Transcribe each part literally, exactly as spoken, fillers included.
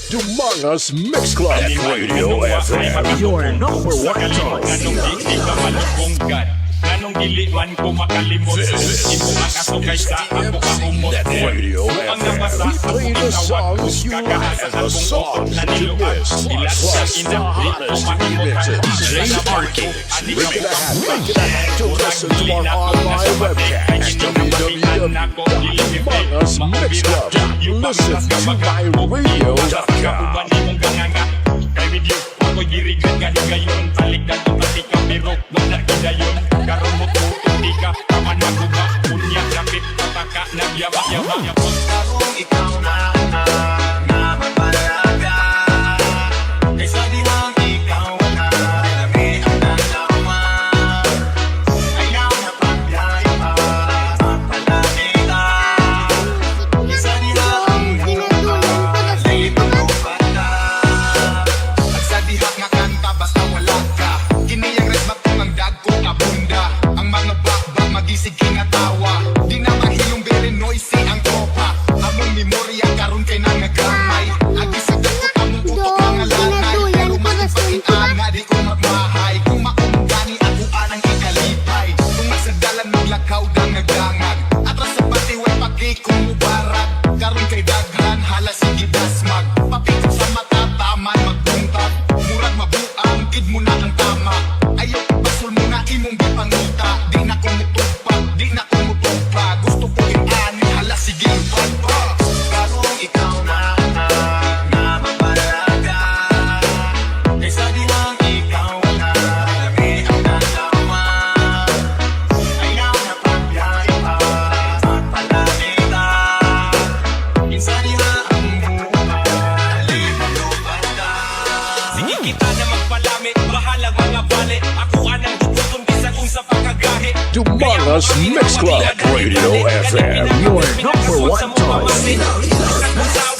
Dumangas Mix Club Radio F M. Your number one choice. Nganong di ka malugong, God? Nganong dili man ko makalimot? This is T M C Network Radio F M. We play the songs you like, the songs you miss, plus the hottest remixes. D J Arky. Remix. Make it a habit to listen to our online webcast, W W W dot mangas mix club dot com. Listen to my radio dot com. Kay with you, ako'y girigad nga higayon. Talikdan ko pati ka, pero wala gidayon. Karon mo to, hindi ka, tama na ko ba? Unya, kapit, pataka, nagyaba-yaba. Karong ikaw na, na, na mapalaga. Kaysa dihang ikaw wala, lami ang tanawan. Ayaw na pagdaya pa, magpalamig ka. Kaysa dihang ikaw wala, lami ang tanawan. At sa diha nga kanta, basta wala ka. Kini ang ritmo kung ang dagko abunda. Ang mga bakbak magisig kinatawa. Di na mahilong very noisy ang tropa. Among memorya karon kay nangagamay. Agi sa dagko among utok mga lanay. Pero mas ipakita nga di ko magmahay. Kung maunggani ako anang ikalipay. Kung masagdalan maglakaw dangag-dangag. Atras sa patiway pakikong mubarag. Karon kay daghan hala sige dasmag. Papikot sa mata taman magbuntag. Murag mabuang gid mo na ang tama. Ayaw basol mo na imong gipangita. Di na ko mutugpa, di na ko mutugpa. Gusto ko yung ani, hala sige lupad pa. Karong ikaw na, na, na mapalaga. Kaysa di lang ikaw wala, lami ang tanawan. Ayaw na pagbiyahe pa, magpalamig ta. Kinsa diha ang buhay, lipay ta. Sige kita na magpalamig, bahalag mga bali. Ako anang gututon, bisan unsa pa kagahi. Dumangas Mix Club, Radio F M, your number one choice.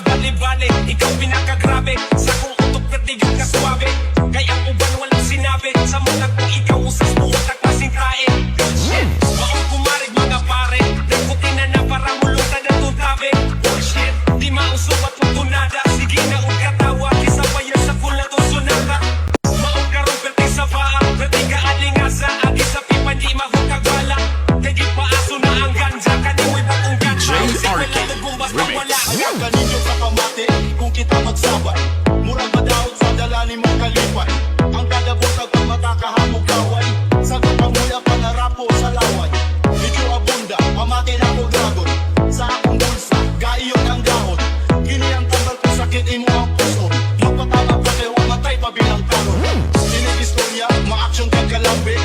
Bali-bali, ikaw pinakagrabe. Sa kong utok, perdigan ka suabe. Kay ang uban walang sinabi. Sa mata ko, ikaw usas buhat ang kasing tae. Shit, maong kumarig mga pare. Nagkuti na na para mulungtad ang tuntabe. Bullshit, di mausog at tunada. Sige na og katawa. Isa pa yan sa full na to sonata. Maong karong perti sa paa. Perti ka alingasa. Agi sa pipan di mahukag bala. Kay gipaaso na ang ganja. Kani mo'y bagong ganja. Sige na to, bombas na wala. Ayaw ka ninyo sa pamati. Kung kita magsabay. Murag madaot sa dala ni mong kalipay. Ang kada buntag pagmata kahamog kaway. Sa kapamuya panarapo sa laway. Medyo abunda, pamati na ko dragon. Sa akong bulsa, gaiyon ang dahon. Kini ang tambal ko sakit imo ang puso. Magpatama pa kay wa matay pa bilang taron. Kini istorya, ma-action kag kalabi.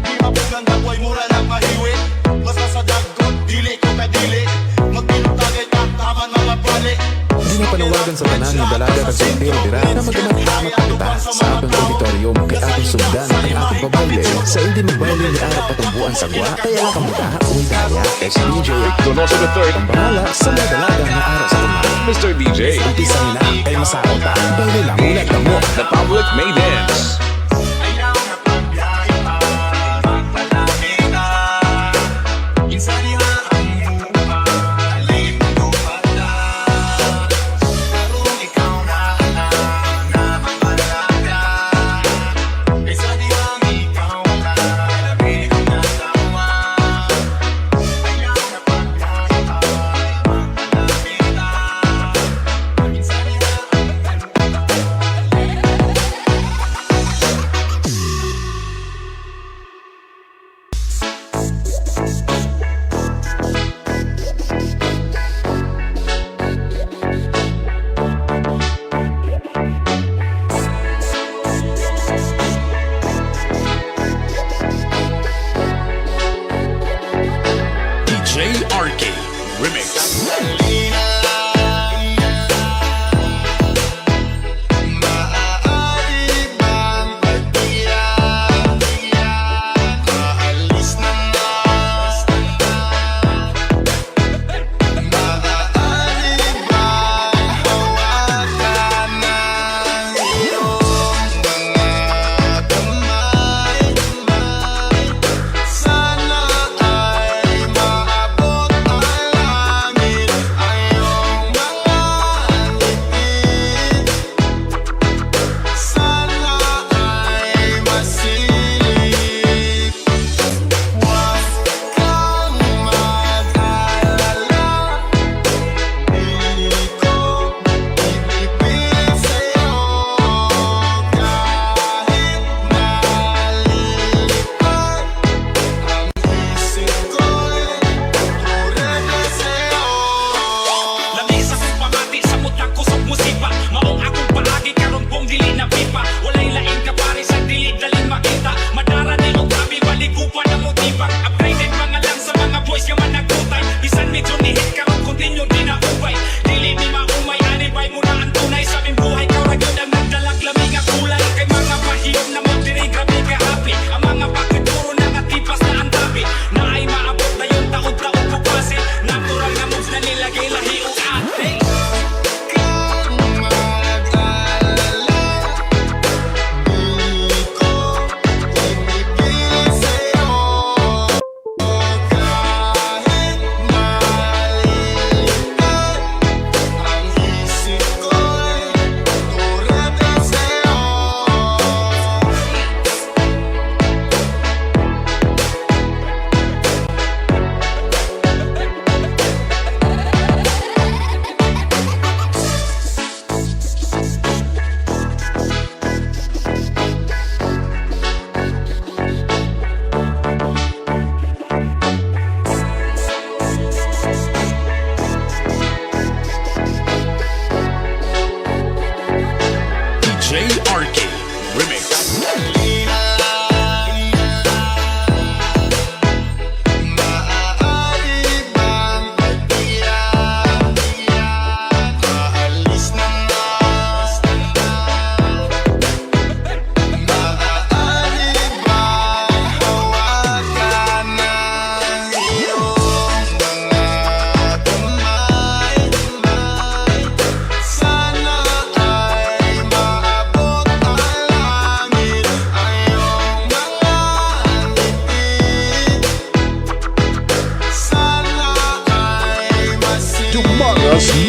Di mabugang dagway, mura nagmahiwi. Basta sa dagko, dili ko kadili. Magpinutagay ta, taman mga bali. Ginapanawagan sa tanan nga dalaga kag soltero dira nga magdamag-damag pa kita sa atong auditorium kay atong sugdan ang atong pagbayle. Sa indi magbayle ni ara pa tong buwan sa gwa, kay ala ka muda, uy daya. Ex D J Donoso the third. Ang bahala sa mga dalaga nga ara sa tunga. Mister D J. Umpisa na kay masaot ta. Bayle lang, ulat lang mo. The public may dance.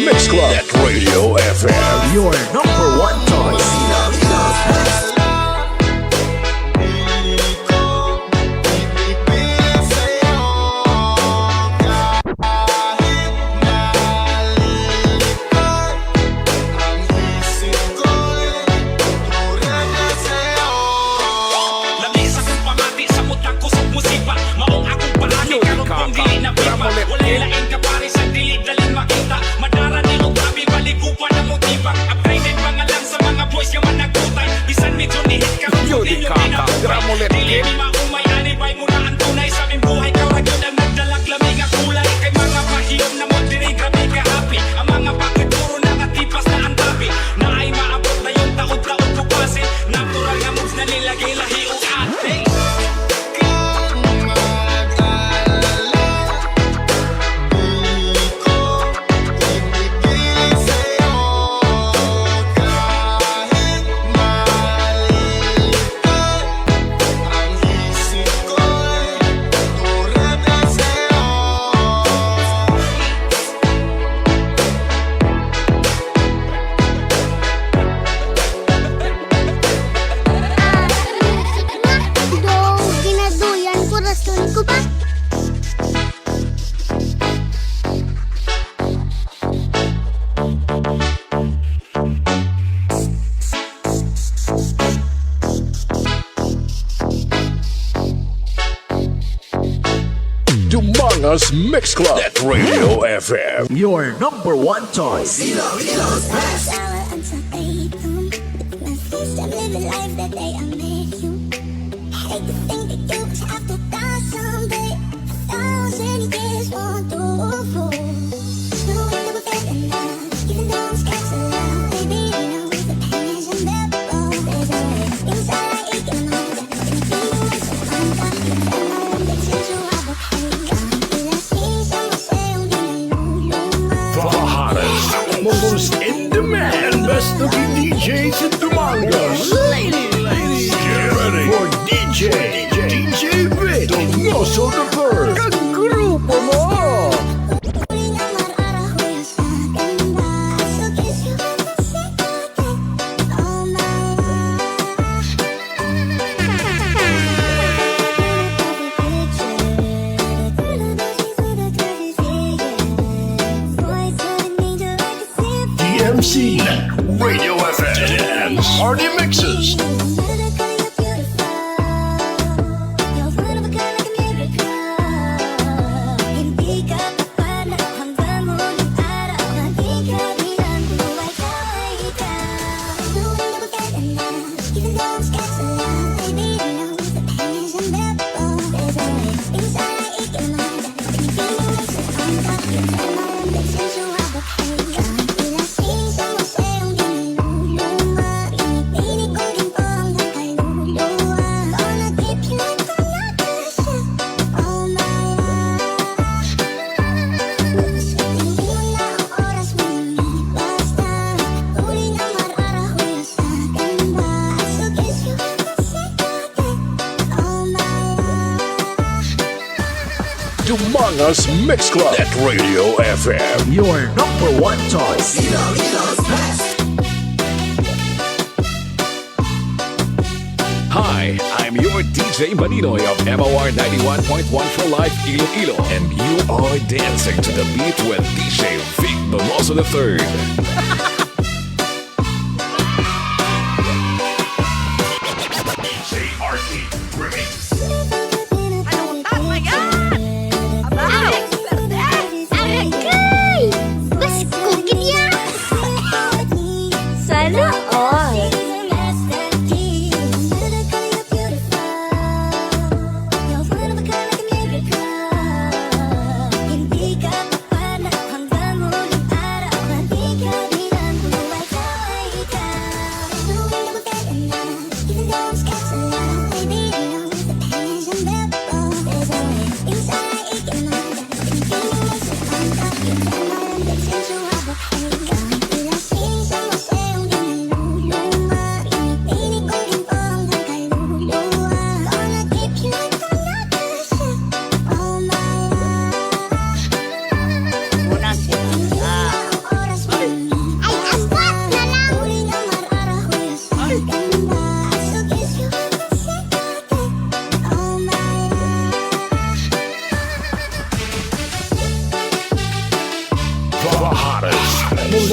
Mix Club at Radio F M. Your number one choice. Lami sa kong pamati, samot lang kusog mo sipa. Maong akong paagi, karon kung dili na pipa. Walay lain ka pare sa dili daling makita. Madara ni og grabe, baligupan na mo tipa. Upgraded pa nga lang sa mga boys nga managutay. Bisan medyo nihit karon, kung di nyo pinabuhay. Dili mi maumay, ani bay mo na ang tunay. Sa aming buhay, kaw ra gyud ang nagdalag lami nga kulay. Kay mga pahiyom na mo diri, grabe ka happy. Ang mga bakit puro nakatipas na ang tabi. Naay maabot na yung taod-taod ko pasi. Natural nga moves na nila gilahi o ate. Daw ginaduyan ko, rason ko ba? Dumangas Mix Club at Radio F M. Your number one choice. Sour until eight, um, my first time living life that day I met you. Hate to think that you would have to die someday. A thousand years won't do for. You ain't never felt enough, even though I'm scratched alive. Baby, you know the pain is unbearable. There's always things that I eat in my The hottest, most in demand, and best looking D J sa Dumangas. Ladies, ladies, get ready for D J, D J Vic Donoso the first. Kag grupo mo. D M C, Radio F M, Dance Party Mixes. Dumangas Mix Club at Radio F M. Your number one choice. Hi, I'm your D J Maninoy of M O R ninety-one point one for Life Iloilo, and you are dancing to the beat with D J Vic Donoso the third. D J R T Remix. Ano? Oh my God! Aba! Aray! Aray! Aray! Mas cookie niya! Sana all!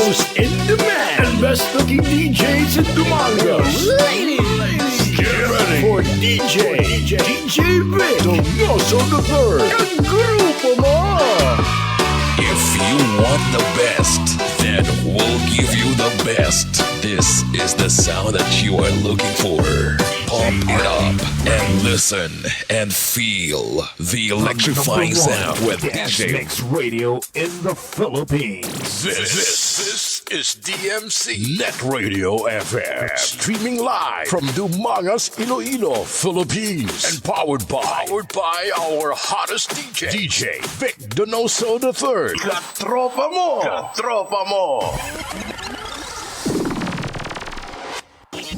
Who's in demand? And best looking D Js in Dumangas. Ladies, get ready for D J, D J Vic Donoso the third. Kag grupo mo! If you want the best, then we'll give you the best. This is the sound that you are looking for. Pump it up and listen and feel the electrifying sound with D J. Mix radio in the Philippines. This, this is D M C Net Radio F M. Streaming live from Dumangas, Iloilo, Philippines. And powered by, powered by our hottest D J, D J Vic Donoso the third. Katropa mo! Katropa mo!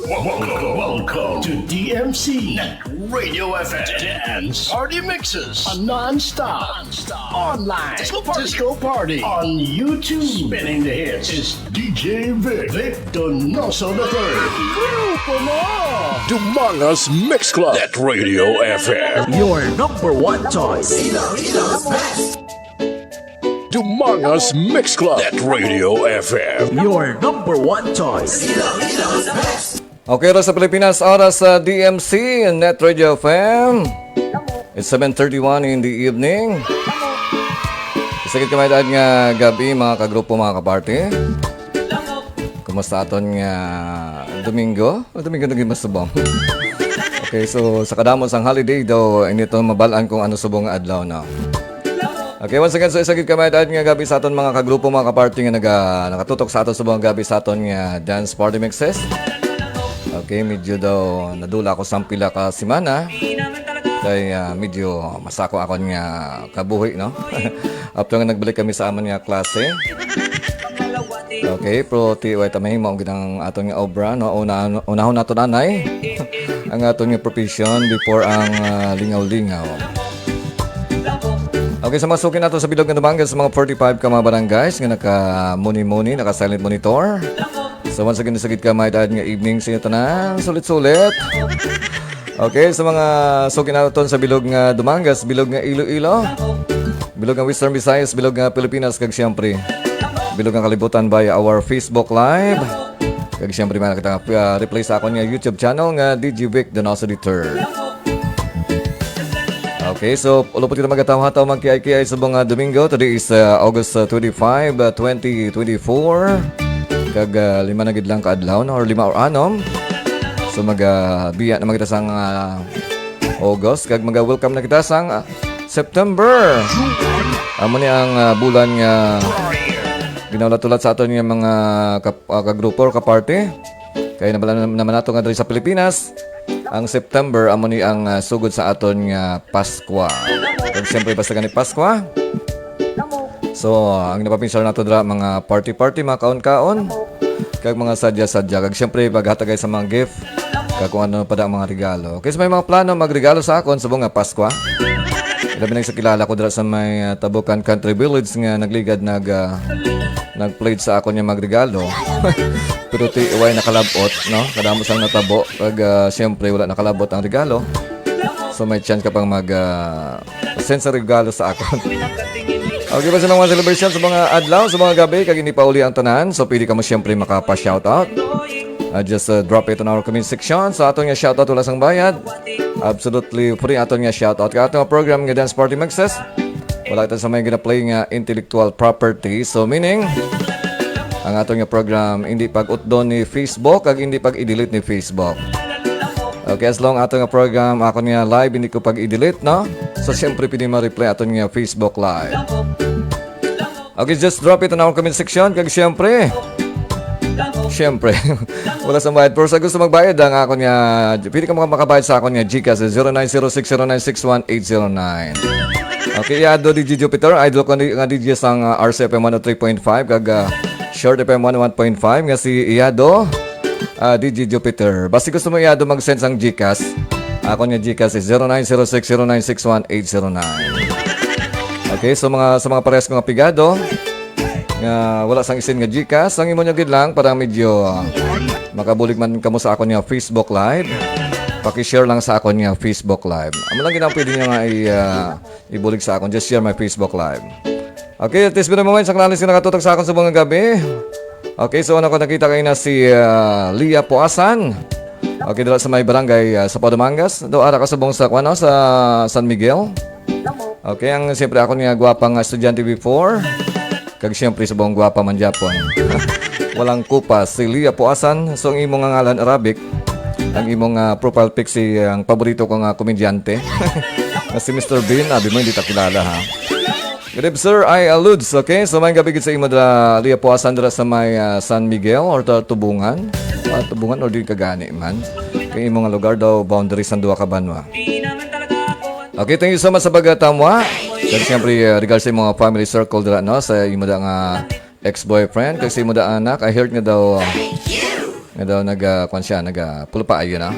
Welcome, welcome to D M C Net Radio F M Dance Party Mixes, a non-stop, non-stop online disco party. Disco party on YouTube. Spinning the hits is D J Vic, Vic Donoso the third. Grupo mo! Dumangas Mix Club. Net Radio F M. Your number one choice. Dumangas Mix Club. Net Radio F M. Your number one choice. Okay, oras sa Pilipinas, oras sa D M C, Net Radio F M. It's seven thirty-one in the evening. Sa gid kamay-ad nga gabi, mga kagrupo, mga kaparty. Kumusta aton nga Domingo? O, Domingo na gid masubong. Okay, so sa kadamo sang holiday daw, hindi to mabal-an kung ano subong nga adlaw, no? Okay, once again, so isa gid kamay-ad nga gabi sa aton mga kagrupo, mga kaparty nga naga, nakatutok sa aton subong nga gabi sa aton nga dance party mixes. Okay, medyo daw nadula ako sang pila ka semana. Kay, ah, medyo masako akon nga kabuhi, no? After nga nagbalik kami sa amon nga klase. Okay, pero ti-, way ta mahimo ang ginang aton nga obra, no? Una, unahon nato, nanay, ang aton nga profession before ang, ah, lingaw-lingaw. Okay, sa mga suki nato sa bilog nga Dumangas, sa mga forty-five ka mga barangays nga naka-muni-muni, naka-silent monitor. So, once again, sa gid kamay-ad nga evening sa inyo tanan. Sulit-sulit. Okay, sa mga suki naton sa bilog nga Dumangas, bilog nga Iloilo, bilog nga Western Visayas, bilog nga Pilipinas, kag siyempre, bilog nga kalibutan via our Facebook Live. Kag siyempre, man kita, ah, replay sa akon nga YouTube channel nga D J Vic Donoso the third. Okay, so, ulupot kita magataw-hataw, magkiay-kiay sa mga Domingo. Today is, uh, August, uh, twenty-five, uh, twenty twenty-four. Kag, uh, lima na gid lang ka adlaw, no? Or lima or anom. So, mag, uh, biya na man kita sang, uh, August. Kag mag, uh, welcome na kita sang, uh, September. Amo ni ang, uh, bulan nga ginaulat-ulat sa aton nga mga kap-, uh, kagrupo or kaparty. Kay nabal-an naman nato nga diri sa Pilipinas, ang September amo ni ang, ah, sugod sa aton nga Paskwa. Kag siyempre, basta gani Paskwa, so, ang napapensar nato dira, mga party-party, mga kaon-kaon, kag mga sadya-sadya. Kag siyempre, paghatagay sa mga gift, kag kung ano pa da ang mga regalo. Kay sa may mga plano magregalo sa akon subong nga Paskwa, ilabi na sa kilala ko dira sa may, ah, Tabukan Country Village nga nagligad nag, ah, nag-pledge sa akon nga magregalo. Pero ti, way nakalabot, no? Kadamo sang natabo. Kag, ah, siyempre, wala nakalabot ang regalo. So, may chance ka pang mag, ah, send sa regalo sa akon. Okay, basta lang mga celebration sa mga adlaw, sa mga gabi, kag hindi pa uli ang tanan. So, pwede ka mo siyempre makapa-shoutout. Ah, just, ah, drop it on our comment section. Sa aton nga shoutout, wala sang bayad. Absolutely free aton nga shoutout. Kay aton nga program nga Dance Party Mixes, wala kita sa may gina-play nga intellectual property. So, meaning, ang aton nga program, hindi pag-utdon ni Facebook, kag hindi pag-i-delete ni Facebook. Okay, as long aton nga program, akon nga live, hindi ko pag-i-delete, no? So, siyempre, pwede ma-replay aton nga Facebook Live. Okay, just drop it in our comment section. Kag siyempre, siyempre, wala sa bayad. Pero sa gusto magbayad, ang akon nga, pwede ka maka-, makabayad sa akon nga GCash, zero nine zero six zero nine six one eight zero nine. Okay, Iyado, D J Jupiter, idol ko ni, nga D J sang, ah, R C F M one oh three point five, kag, ah, Short F M one oh one point five, nga si Iyado, ah, D J Jupiter. Basta gusto mo, Iyado, mag-send sang GCash. Akon nga GCash is zero nine zero six zero nine six one eight zero nine. Okay, so mga, sa mga parehas ko nga pigado, nga wala sang isin nga GCash, ang imo nyo gid lang para medyo, ah, makabulig man kamo sa akon nga Facebook Live. Paki-share lang sa akon nga Facebook Live. Amo lang gid ang pwede nyo nga i-, ah, ibulig sa akon. Just share my Facebook Live. Okay, at this very moment, sa kalalis nga nakatutok sa akon sa mga gabi. Okay, so ano ko nakita kayo na si ah, Lia Puasan. Okay, dala sa may barangay ah, sa Padumangas. Do ara ka subong sa kuno sa San Miguel. Okay, ang siyempre ako nga gwapa nga estudyante before. Kag siyempre subong gwapa man gyapon. Walang kupas si Lia Puasan. So ang imo nga ngalan Arabic, ang imo nga profile pic si ang paborito ko nga komedyante. Nga si Mister Bean, abi mo hindi ta kilala ha. Good eve, sir. I alludes, okay? So, may gabi gid sa imo dira, Lia Puasan dira sa may ah, San Miguel or ta- Tubungan. Ah, Tubungan or di ka gani man. Kay imo nga lugar daw boundary sang duha ka banwa. Okay, thank you so much sa pagtamwa. Kag siyempre, ah, regards sa imo nga family circle dira, no? Sa imo da nga ex-boyfriend, kag sa imo da anak, I heard nga daw, ah, nga daw nag, ah, kwan siya, nag, ah, pulupaayo na.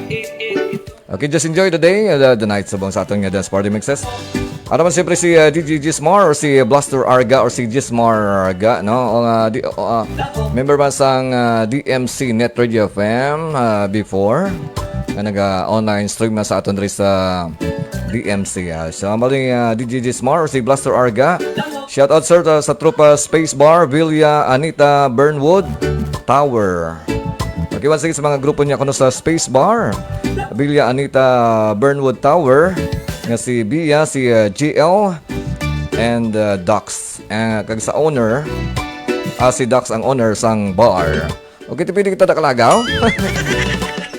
Okay, just enjoy the day, uh, the, the night subong sa aton nga dance party mixes. Ano man siyempre si uh, D J Gismar or si Blaster Arga or si Gismar Arga, no? O nga, di, o, ah, member man sang uh, D M C Net Radio F M uh, before nga naga-online stream na sa aton diri sa D M C. Ah. So, ang maling uh, D J Gismar or si Blaster Arga. Shout out sir ta- sa tropa Space Bar, Villa Anita, Burnwood, Tower. Okay, once again sa mga grupo niya kuno sa Space Bar, Villa Anita, Burnwood Tower, nga si Bia, si uh, G L, and uh, Docs. Uh, kag sa owner, ah, si Docs ang owner sang bar. Okay, ti pwede kita nakalagaw?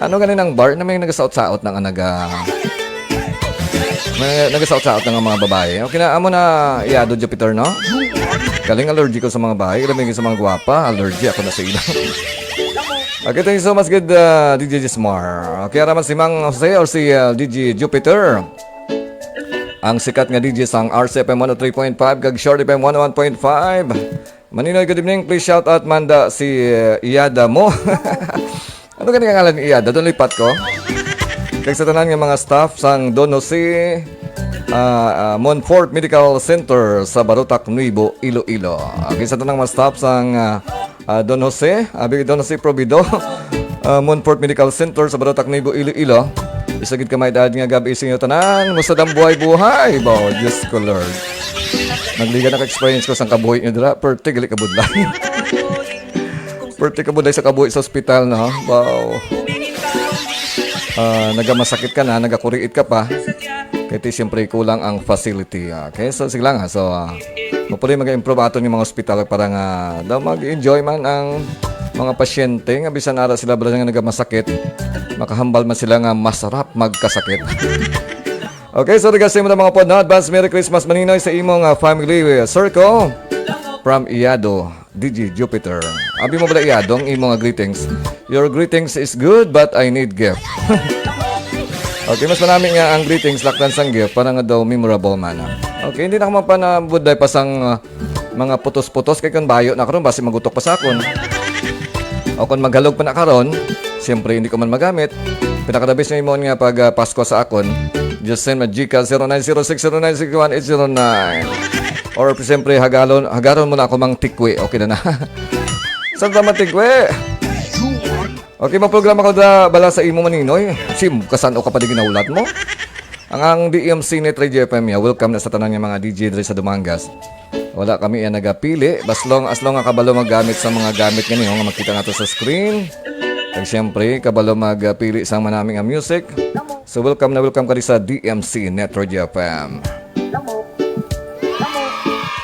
Ano ganin ang bar na may nagasaot-saot na nga naga... May nagasaot-saot na nga mga babae. Okay na, amo na, Iyado Jupiter, no? Galing allergy ko sa mga babae. Alam mo sa mga gwapa, allergy ako na sa ila. Okay, thank you so much, good uh, D J Gismar. Okay, araman si Mang Jose or si uh, D J Jupiter. Ang sikat nga D J sang R C F M one oh three point five kag Short F M one oh one point five. Maninoy, good evening. Please shout out man da si uh, Iyada mo. Ano gani ang ngalan ni Iyada? Doon lipat ko. Kag sa tanan nga mga staff sang Don Jose ah, ah, Monfort Medical Center sa Barotac, Nuevo, Iloilo. Okay, sa tanang mga staff sang ah, ah, Don Jose, abi Don Jose Provido, ah, Monfort Medical Center sa Barotac, Nuevo, Iloilo. Isa gid ka may edad nga gabi sa inyo tanan. Musta ang buhay-buhay? Baw, Diyos ko, Lord. Nagliga na ka-experience ko sang kabuhi nyo dira, perti gali kabudlay. Perti kabudlay sa kabuhi sa ospital, no? Wow. Ah, nagamasakit ka na, nagakuriit ka pa. Kaya ti, siyempre, kulang ang facility. Okay, so sige lang, ha. So, ah, mapuli mag-improve aton yung mga ospital para nga daw mag-enjoy man ang mga pasyente nga bisan ara sila bala nga nagamasakit, makahambal man sila nga masarap magkasakit. Okay, so regards sa imo na mga pod, no? Advance Merry Christmas, Maninoy, sa imong ah, family uh, circle. From Iyado, D J Jupiter. Abi mo bala Iyado ang imo nga greetings? Your greetings is good, but I need gift. Okay, mas manami nga ang greetings laktan sang gift para nga daw memorable man. Okay, hindi na ako mapanabudlay pa sang ah, mga putos-putos kay kung bayo na karon basi magutok pa sa akon. O kung maghalog pa na karon, siyempre hindi ko man magamit. Pinakadabis na imon nga pag ah, Pasko sa akon. Just send my Gcash zero nine zero six zero nine six one eight zero nine. Or siyempre hagalon, hagaron mo na ako mang tikwi. Okay na na. Saan tama tikwi? Okay, maprograma ka da bala sa imo maninoy. Sim, kasan o ka pa di ginahulat mo? Ang ang D M C Net Radio F M ya, welcome na sa tanan nga mga D J diri sa Dumangas. Wala kami yan nagapili. Baslong, aslong nga kabalo maggamit sa mga gamit nga niyo nga makita nato sa screen. Kag siyempre, kabalo magpili sa manami nga music. So welcome na welcome ka di sa D M C Net Radio F M.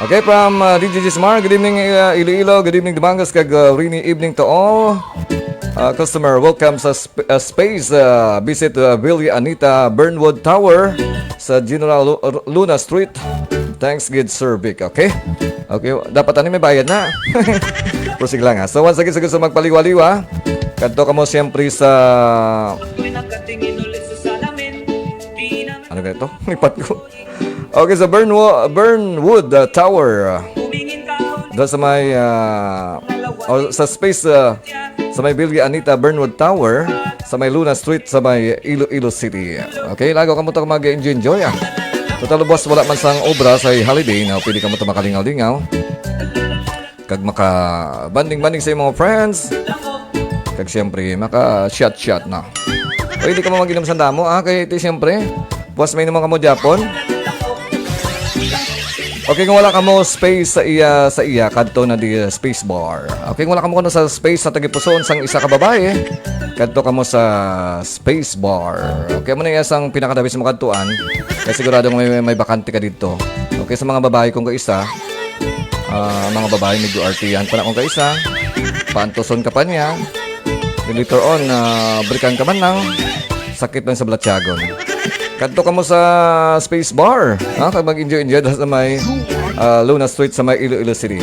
Okay, from uh, D J Gismar, good evening uh, Iloilo, good evening Dumangas, kag uh, rainy evening to all. Uh, customer, welcome sa sp- uh, space. Uh, visit uh, Billy Anita Burnwood Tower sa General Lu- Luna Street. Thanks, good sir Vic. Okay? Okay, dapat ani may bayad na. Pero sige lang ha. So once again, sa gusto magpaliwa-liwa, kadto ka mo siyempre sa... Ano ganito? Lipat ko. Okay, sa Burnwo- Burnwood uh, Tower. Uh, doon sa may uh, o sa space uh, sa may Bilya Anita Burnwood Tower sa may Luna Street sa may Iloilo City. Okay, lago ka mo to mag-enjoy-enjoy ah. Total boss, wala man sang obra sa holiday na pwede ka mo to makalingaw-lingaw. Kag maka-banding-banding sa imong mga friends. Kag siyempre, maka-shot-shot na. O hindi ka mo mag-inom sa damo, ah, kay ito siyempre, puwas may naman ka mo Japon. Okay, kung wala kamo space sa iya, sa iya, kadto na di, uh, space bar. Okay, kung wala kamo kuno sa space sa tagipusoon sang isa ka babae, kadto kamo sa space bar. Okay, mo na iya sang pinakadabis mo kadtuan. Kaya sigurado nga may, may bakante ka dito. Okay, sa mga babae kung kaisa, ah, mga babae medyo artihan pa na kung kaisa, pantuson ka pa niya. Then later on, ah, brikan ka man lang, sakit lang sa balatyagon. Kadto kamo sa space bar, ha? Kag mag-enjoy-enjoy dira sa may, ah, Luna Street sa may Iloilo City.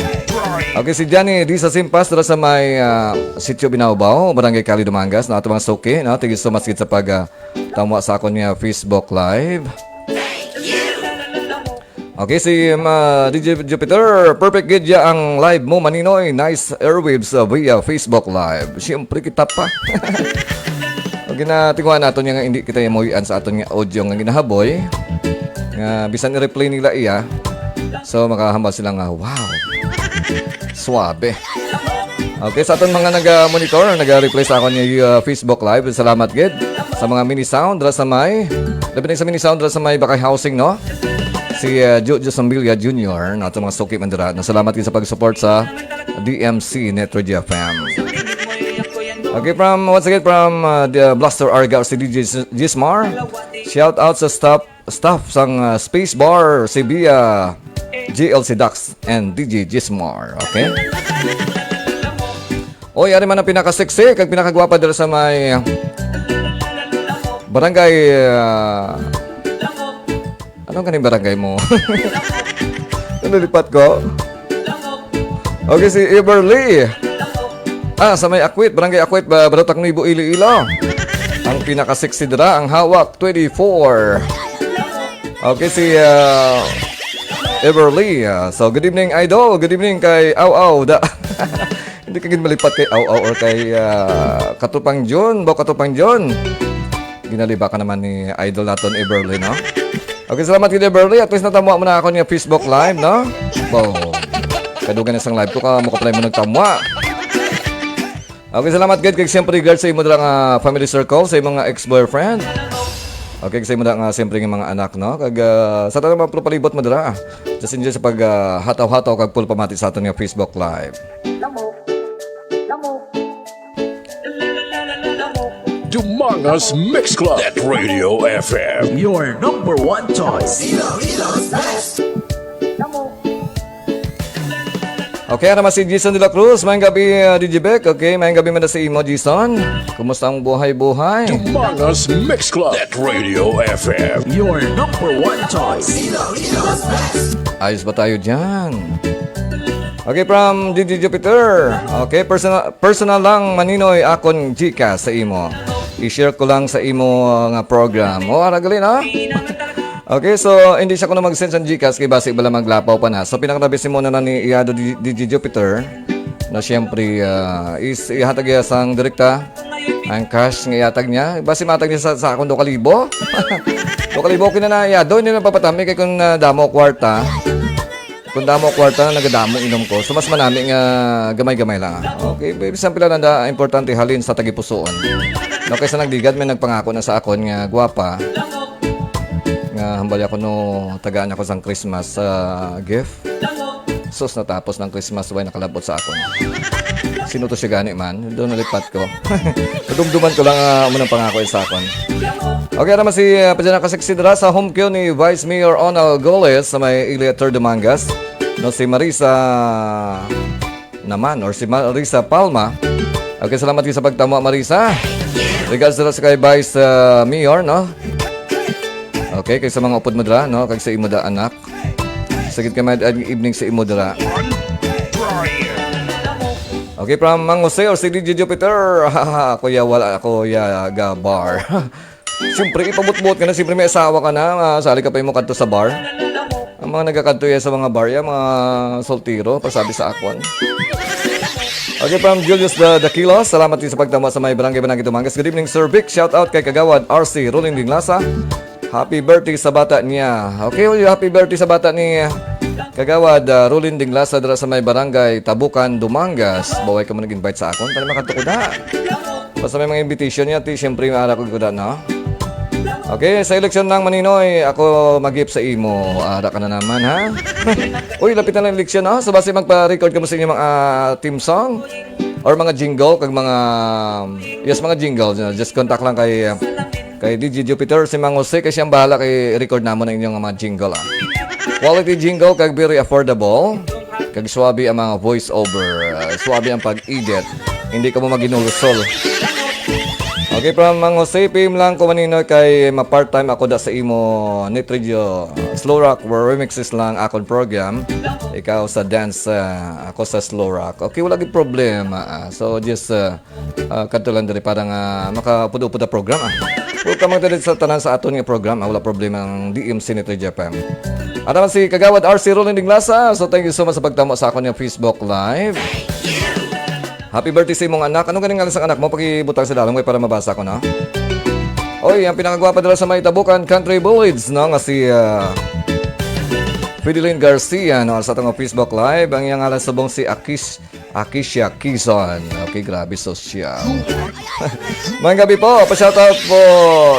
Okay, si Johnny D sa Simpas dira sa may, ah, Sitio Binaubao, Barangay Cali, Dumangas, na ato mga suki, no? Thank you so much gid sa pag, ah, tamwa sa akon nga Facebook Live. Okay, si, um, ah, D J Jupiter, perfect gid ya ang live mo, Maninoy. Nice airwaves, uh, via Facebook Live. Siyempre, kita pa. Ang ginatingwa naton nga hindi kita yamoyan sa aton nga audio nga ginahaboy. Nga bisan i-replay nila iya. So, makahambal sila nga, "Wow. Suabe." Okay, sa aton mga naga-monitor, naga-replay sa akon nga, uh, Facebook Live, salamat gid. Sa mga mini sound, dira sa may, labi na sa mini sound, dira sa may Bakay Housing, no? Si, uh, Jojo Sambilya Junior, no? Aton mga suki man dira. Nasalamat gid sa pag-support sa D M C Net Radio F M. Okay, from, once again, from, uh, the Blaster Arga, si D J Gis-, Gismar. Shout out sa staff, staff sang, uh, Space Bar, si Bia, G L C Dax, and D J Gismar. Okay? Oy, ari man ang pinaka-sexy kag pinakagwapa dira sa may barangay, uh, ano ganing barangay mo? Ano lipat ko? Okay, si Everly. Ah, sa may Akwit, Barangay Akwit, ba, Barutang Nibo, Iloilo. Ang pinaka-sexy dira, ang hawak, twenty-four. Okay, si, ah, Everly. Ah, so, good evening, idol. Good evening kay Aw Aw. Da, hindi ka gid malipat kay Aw Aw or kay, ah, Katupang John. Bo Katupang John. Ginaliba ka naman ni idol naton, Everly, no? Okay, salamat gid, Everly. At least natamwa mo na ako niya Facebook Live, no? Boom. Kadugan na sang live ko, ka mo ka pala mo nagtamwa. Okay, salamat gid kag siyempre regards sa imo dira nga family circle, sa imo nga ex-boyfriend. Okay, sa imo dira nga siyempre nga mga anak, no? Kag, ah, sa tanang mga palibot mo dira, ah, just enjoy sa pag, ah, hataw-hataw kag full pamati sa aton nga Facebook Live. Dumangas Mix Club at Radio F M. Your number one choice. Okay, ara man si Jason de la Cruz. Maayong gabi, uh, D J Beck. Okay, maayong gabi man sa imo, Jason. Kumusta ang buhay-buhay? Dumangas Mix Club at Radio F M. Your number one choice. Ayos ba tayo dyan? Okay, from D J Jupiter. Okay, personal, personal lang, Maninoy, akon GCash sa imo. I-share ko lang sa imo, uh, nga program. O, ara gali na. Okay, so hindi siya kuno mag-send sa GCash kay basi bala maglapaw pa na. So pinakatabi si mo na lang ni Iyado D-, D J Jupiter na siyempre, ah, is ihatag iya sang direkta ang cash nga ihatag niya. Basi matag niya sa, sa akon do ka libo. Do ka libo, okay na na, Iyado, hindi na papatami kay kung, ah, damo kwarta. Kung damo kwarta na nagadamo inom ko, so mas manami nga gamay-gamay lang, ah. Okay, baby, sample lang da, importante halin sa tagipusoon. No, kaysa nagligad, may nagpangako na sa akon nga gwapa. Nga hambal ako no tagaan ako sang Christmas, ah, gift. Sus, natapos ng Christmas, way nakalabot sa akon. Sino to siya gani man? Doon nalipat ko. Nadumduman ko lang, ah, amo nang pangako sa akon. Okay, naman si, ah, Pajana Kasiksi dira sa home queue ni Vice Mayor Onal Goles sa may Iliator, Dumangas. No, si Marisa naman, or si Marisa Palma. Okay, salamat kayo sa pagtamo, Marisa. Regards dira sa kay Vice, ah, Mayor, no? Okay, kay sa mga upod mo dira, no? Kag sa imo da, anak. Sagit kay may evening sa imo dira. Okay, from Mang Jose or si D J Jupiter. Kuya, wala ako, ya, ga bar. Siyempre, ipabutbot ka na. Siyempre, may asawa ka na. Ah, sali ka pa mo kadto sa bar. Ang mga nagakadto ya sa mga bar, ya, mga soltero, pasabi sa akon. Okay, from Julius the, the Kilos, salamat din sa pagtama sa may Barangay Banagi, Dumangas. Good evening, Sir Vic. Shout out kay Kagawad R C Rolling Dinglasa. Happy birthday sa bata niya. Okay, well, happy birthday sa bata ni Kagawad, ah, Rolling Dinglasa dira sa may Barangay Tabukan, Dumangas. Baway ka mo nag-invite sa akon. Tani makatukod na. Basta may mga invitation niya, ti, siyempre, maara ko gud na. Okay, sa eleksyon nang Maninoy, ako magip sa imo. Ara ka na naman, ha? Uy, lapit na lang eleksyon, no? So, basi magpa-record kamo sa inyong mga, ah, theme song or mga jingle, kag mga, yes, mga jingle, no? Just contact lang kay, ah, kay D J Jupiter, si Mang Jose, kay siyang bahala kay record namon ang inyong mga jingle, ah. Quality jingle, kag very affordable. Kag suabe ang mga voice over, ah, suabe ang pag-edit. Hindi ka mo maginulusol. Okay, from Mang Jose, P M lang ko, Maninoy, kay ma-part-time ako da sa imo Net Radio Slow Rock, where remixes lang akon program. Ikaw sa dance, ah, ako sa slow rock. Okay, wala gid problema, ah. So, just, ah, ah, kadto lang diri para nga makaupod-upod ang program, ah. Welcome ka diri sa tanan sa aton nga program, ah. Wala problema ang D M C ni Three G F M. Ano man si Kagawad R C Rolling Dinglasa? So, thank you so much sa pagtamo sa akon nga Facebook Live. Happy birthday sa imong anak. Ano ganing ngalan sang anak mo? Pakibutang sa dalom kay para mabasa ko, no? Oy, ang pinakagwapa dala sa may Tabukan Country Village, no? Nga si, ah, Fideline Garcia, no? Sa atong Facebook Live. Ang iyang ngalan subong si Akis Akisha Kizon. Okay, grabe, sosyal. Mga gabi po, pa-shoutout po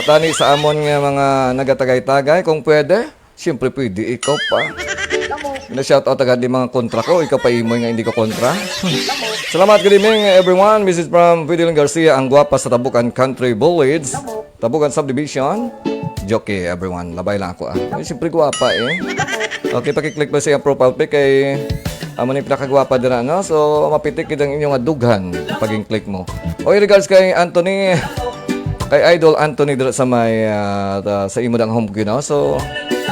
tani sa amon nga mga nagatagay-tagay. Kung pwede, siyempre pwede ikaw pa. Na-shoutout agad di mga kontra ko, ikaw pa imoy nga hindi ko kontra. Salamat, good evening, everyone. This is from Fideline Garcia, ang gwapa sa Tabukan Country Village. Tabukan Subdivision. Joke, everyone. Labay lang ako, ah. Ay, siyempre, gwapa, eh. Okay, pakiclick mo sa iyang profile pic kay amo ni pinakagwapa dira, no? So, mapitik gid ang inyong adughan pag click mo. Oy, regards kay Anthony, kay Idol Anthony dira sa may, ah, ta- sa imo dang home, you know? So,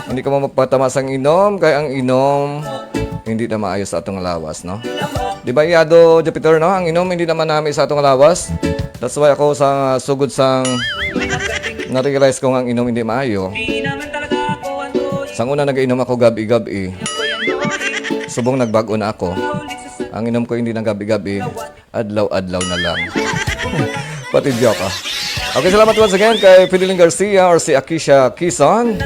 hindi ka mo magpatama sang inom, kay ang inom hindi na maayo sa atong lawas, no? Di ba, Yado Jupiter, no? Ang inom hindi naman nami sa atong lawas. That's why ako sa sugod sang na-realize ko nga ang inom hindi maayo. Sang una nagainom ako gabi-gabi. Subong nagbag-o na ako. Ang inom ko hindi na gabi-gabi, adlaw-adlaw na lang. Pati joke, ah. Okay, salamat once again kay Fideline Garcia or si Akisha Kison.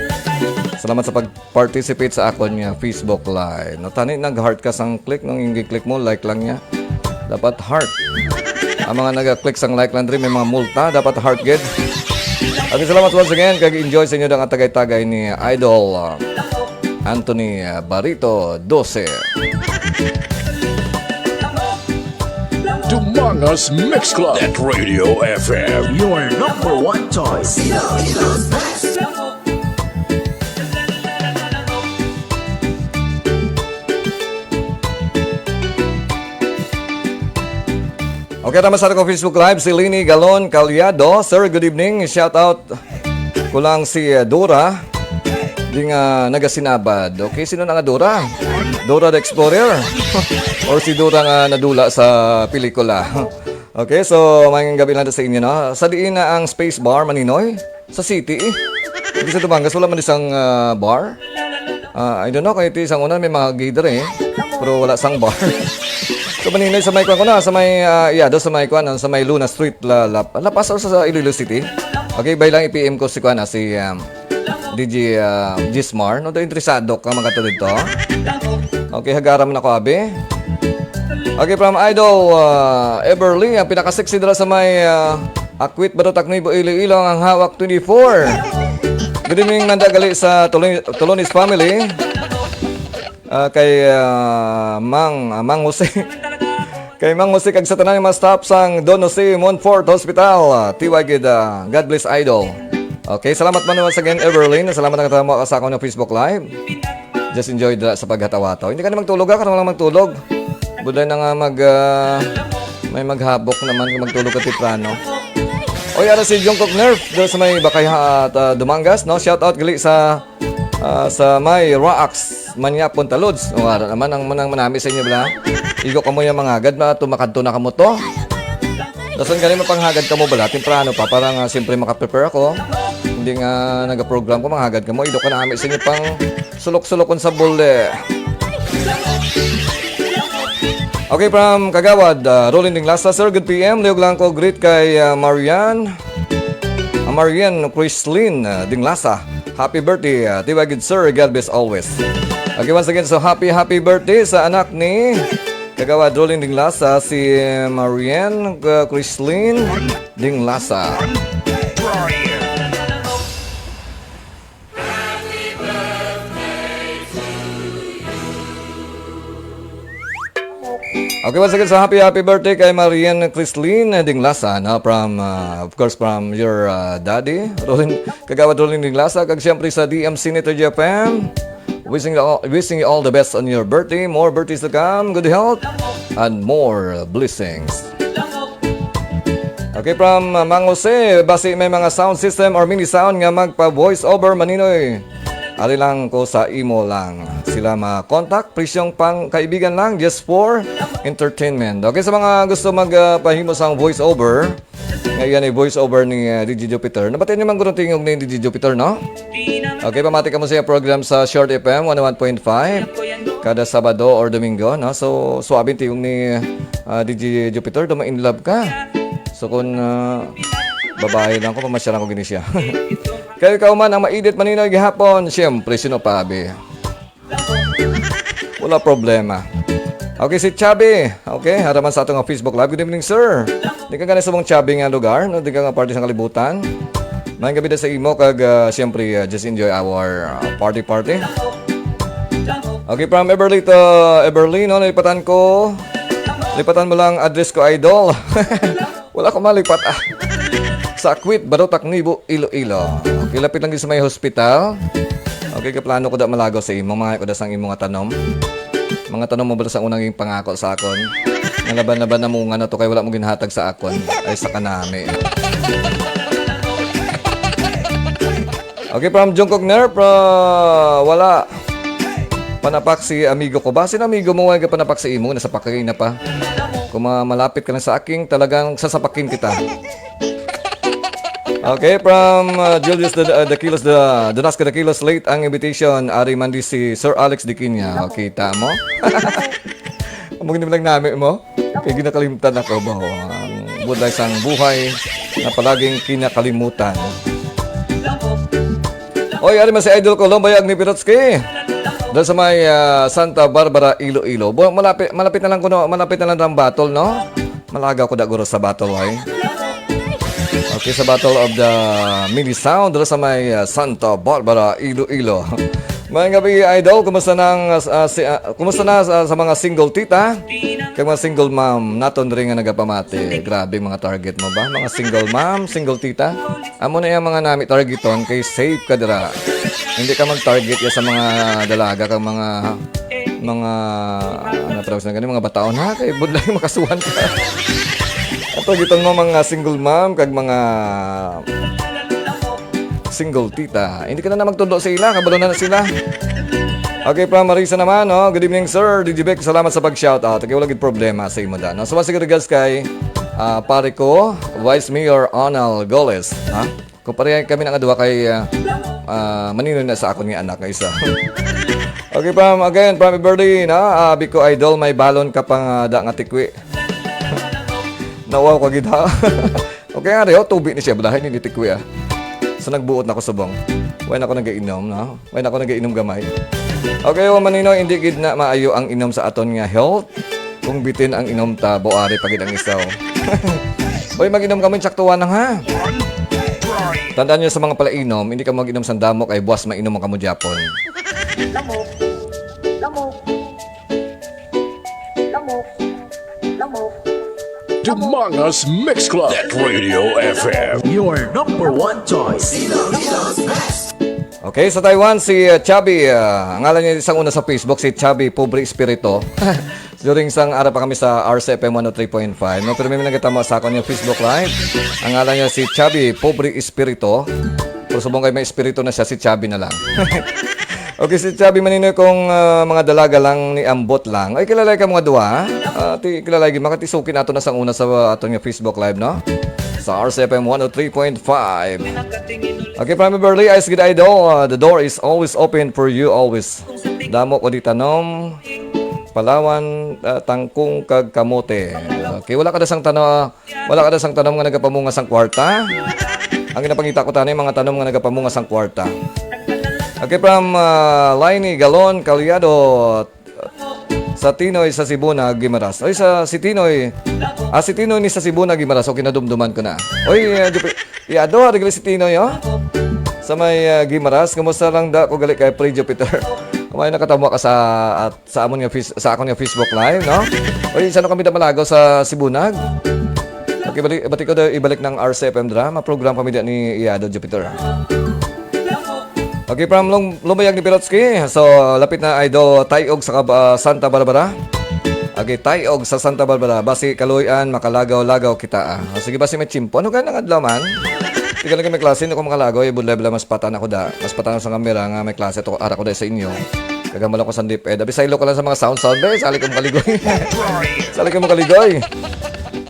Salamat sa pag-participate sa akon nga Facebook Live. Natani nag-heart ka sang click, nung i-click mo, like lang niya. Dapat heart. Ang mga naga-click sang like lang diri, may mga multa, dapat heart gid. Okay, salamat once again. Kag enjoy sa inyo ang tagay-tagay ni Idol, uh, Anthony, uh, Barito Dose. Dumangas Mix Club at Radio F M, your number one choice. Okay, tama sa akong Facebook Live, si Lini Galon Calyado. Sir, good evening. Shout out ko lang si, uh, Dora. Di nga nagasinabad. Okay, sino na nga Dora? Dora the Explorer? Or si Dora nga nadula sa pelikula? Okay, so, maayong gabi lang sa inyo, no? Sa diin na ang space bar, Maninoy? Sa city, eh. Dito sa Dumangas, wala man isang, ah, bar. Ah, I don't know, kay ti sang una may mga gay diri, eh. Pero wala sang bar. So, Maninoy, sa may kuwan ko na, sa may, ah, Iado, sa may kuwan, sa may Luna Street, La, La, La Paz, or sa, sa Iloilo City. Okay, bay lang, i-P M ko si kuwan, ah, si, um, D J, ah, Gismar. No, daw interesado ka, mga to dito. Okay, hagaram na ko, abi. Okay, from Idol, ah, Everly, ang pinaka-sexy dira sa may, ah, Akwit, Barot, Aknibo, Iloilo, ang hawak twenty-four. Good evening, nanda gali sa Tulon-, Tulonis family. Ah, kay, ah, Mang, ah, Mang Jose. Kay Mang Jose kag sa tanan nga mga staff sang Don Jose Monfort Hospital. Ah, T Y gid, ah, God bless, Idol. Okay, salamat man once again, Everlyn. Salamat nga tamo sa akong Facebook Live. Just enjoy dira sa paghataw-hataw. Hindi ka na magtulog, ha? Karon lang magtulog. Buday na nga mag, ah, may maghabok naman kung magtulog ka temprano. Oy, ara si Jungkook Nerf, doon sa may Bakay ha, at, ah, Dumangas, no? Shout out gali sa, ah, sa may Raax, Manyapon, Talods. O, ara naman ang manang manami sa inyo, bala. Igo kamo yung mga agad na tumakadto na kamo to. Dason gani mapanghagad kamo, bala, temprano pa para nga siyempre makaprepare ako. Hindi nga nagaprogram ko, manghagad kamo. Ido ka na ami sa inyo pang sulok-sulokon sa bule. Okay, from Kagawad, uh, Rolling Dinglasa, sir, good P M. Liog lang ko, greet kay, uh, Marian. Uh, Marian Chrislyn, uh, Dinglasa. Happy birthday, uh, Tiwagid, sir. God bless always. Okay, once again, so happy, happy birthday sa anak ni Kagawad Rolling Dinglasa, si Marian, uh, Chrislyn Dinglasa. Brian. Okay, once again, so happy, happy birthday kay Marian Chrislyn Dinglasa, no? From, uh, of course, from your, uh, daddy, Rolin, Kagawad Rolin Dinglasa, kag siyempre sa D M C Senator J F M. Wishing you all, wishing you all the best on your birthday. More birthdays to come, good health, and more blessings. Okay, from, uh, Mang Jose, basi may mga sound system or mini sound nga magpa-voice over, Maninoy. Ari lang ko sa imo lang. Sila ma-contact, presyong pang kaibigan lang, just for entertainment. Okay, sa mga gusto mag, uh, pahimo sang voice over, nga yan ay voice over ni, uh, D J Jupiter. Nabatian niyo man guro tingog ni D J Jupiter, no? Okay, pamati kamo sa iya program sa Short F M one oh one point five kada Sabado or Domingo, no? So, suabe ang tingog ni, uh, D J Jupiter, daw ma-in love ka. So, kung, uh, babae lang ko, pamasyal lang ko gini siya. Kayo ka man ang maedit, Maninoy, gihapon. Siyempre, sino pa, abi? Wala problema. Okay, si Chubby. Okay, haraman sa ato nga Facebook Live. Good evening, sir. Di ka gani sa mong Chubby nga lugar, no? Di ka nga parte sa kalibutan. Maayong gabi na sa imo, kag, ah, siyempre, ah, just enjoy our, ah, party, party. Okay, from Everly to Everly, no? Nalipatan ko. Lipatan mo lang address ko, idol. Wala ko malipat, ah. Sa Akwit, Barotac, Nibo, Iloilo. Okay, lapit lang gyud sa may hospital. Okay, kaplano ko da malagaw sa imo, mga ko da sang imo nga tanom. Mga tanom mo bala sa unang yung pangako sa akon. Nalaban-laban na mo nga na to kay wala mo ginhatag sa akon. Ay, sa kanami. Okay, from Jungkook Nerf, ah, wala. Panapak si amigo ko. Basin amigo mo, wala ka panapak sa imo, nasa pakay na pa. Kung ma-, malapit ka lang sa aking, talagang sasapakin kita. Okay, from, uh, Julius the, uh, Dakilos, the, Dunasca Dakilos, late ang invitation. Ari man di si Sir Alex Diquinia. O, kita mo? Amo gid lang nami mo. Kay ginakalimtan ako ba ang budlay sang buhay na palaging kinakalimutan. Oy, ari man si Idol Colombo Yag ni Pirotsky. Doon sa may, ah, Santa Barbara, Iloilo. Bo-, malapit, malapit na lang kuno, malapit na lang ang battle, no? Malagaw ko da guro sa battle, ay. Okay, sa Battle of the Mini Sound, dala sa may, ah, Santa Barbara, Iloilo. Maayong gabi, idol. Kumusta na ang, ah, si, ah, kumusta na sa, sa mga single tita? Kag mga single mom, naton rin nga nagapamati. Grabe mga target mo ba? Mga single mom, single tita? Amo na yung mga nami targeton kay safe ka dira. Hindi ka mag-target ya sa mga dalaga kag mga, mga, ano, tawag sa ganun, mga bataon, ha? Kay budlay makasuhan ka. Ato giton mo mga single mom kag mga single tita. Hindi ka na, na magtudo sa ila, kabalo na, na sila. Okay, from Marisa naman, no? Good evening, sir. D J Beck, salamat sa pag-shout out. Okay, wala gid problema sa imo da, no? So, sige regards kay, ah, pare ko, Vice Mayor Arnel Goles, ha? Kung pareha kami na nga duha kay, ah, ah, manino na sa akon nga anak nga isa. Okay, from, again, from Everly, na, ah, abi ko, idol, may balon ka pa nga da nga tikwi. Nawaw ka gid, ha? Okay nga, Rio, tubi ni siya, balahin ni tikwi, ah. So, nagbuot na ko subong. Wala na ko nagainom, no? Wala na ko nagainom gamay. Okay, o manino, hindi gid na maayo ang inom sa aton nga health. Kung bitin ang inom ta, buari pa gid ang isaw. Hoy, mag-inom kamo, saktuan lang, ha? Tandaan nyo sa mga palainom, hindi ka mag-inom sa damo kay buwas mainom ang kamo Japon. Lamok. Lamok. Lamok. Lamok. Dumangas Mix Club at Radio F M. Your number one choice. Okay, sa Taiwan, si, uh, Chubby, uh, ang ngalan niya isang una sa Facebook, si Chubby Pobre Espiritu. During sang ara pa kami sa R C F M one oh three point five, no? Pero may nagkatama sa akon yung Facebook Live. Ang ngalan niya si Chubby Pobre Espiritu. Pero subong kay may espiritu na siya, si Chubby na lang. Okay, si Chubby maninoy kung, ah, mga dalaga lang ni ambot lang. Ay, kilalay ka mga duwa, ha? Ah, ti, kilalay gid, makatisukin ato na sang una sa, ah, aton nga Facebook Live, no? Sa R C F M one oh three point five. Okay, from Beverly, Ice Gid Idol, ah, the door is always open for you, always. Damo ko di tanom, palawan, ah, tangkong kag kamote. Okay, wala ka da sang tanom, ah, wala ka da sang tanom nga nagapamunga sang kwarta? Ang ginapangita ko tani, mga tanom nga nagapamunga sang kwarta. Okay, from, ah, Lainey Galon Calyado, sa Tinoy sa Sibuna, Guimaras. Oy, sa si Tinoy. Ah, si Tinoy ni sa Sibuna, Guimaras. Okay, nadumduman ko na. Oy, ah, Jupi-, ya, do, ari gali si Tinoy, oh. Sa may, ah, Guimaras, kumusta lang da ko gali kay Pre Jupiter? Kung may nakatamwa ka sa, at sa amon nga fis-, sa akon nga Facebook Live, no? Uy, isa na kami na malagaw sa Sibunag. Okay, balik, bati ko daw, ibalik ng R C F M dra. Ma-program kami dyan ni Iyado Jupiter. Okay, from Lum-, Lumayag ni Pirotsky. So, lapit na ay do Tayog sa Kab-, ah, Santa Barbara. Okay, Tayog sa Santa Barbara. Basi kaluy-an, makalagaw-lagaw kita, ah. O, sige, basi may tsimpo. Ano ka nang adlaw man? Tigal na kami klase, hindi ko makalagaw. Eh, budlay-budlay, mas patan ako da. Mas patan ako sa kamera nga may klase to, ara ko da sa inyo. Kagamalo ko sa dip. Eh, dabi saylo ko lang sa mga sound, sound. Be, sali ko makaligoy. Sali ko makaligoy.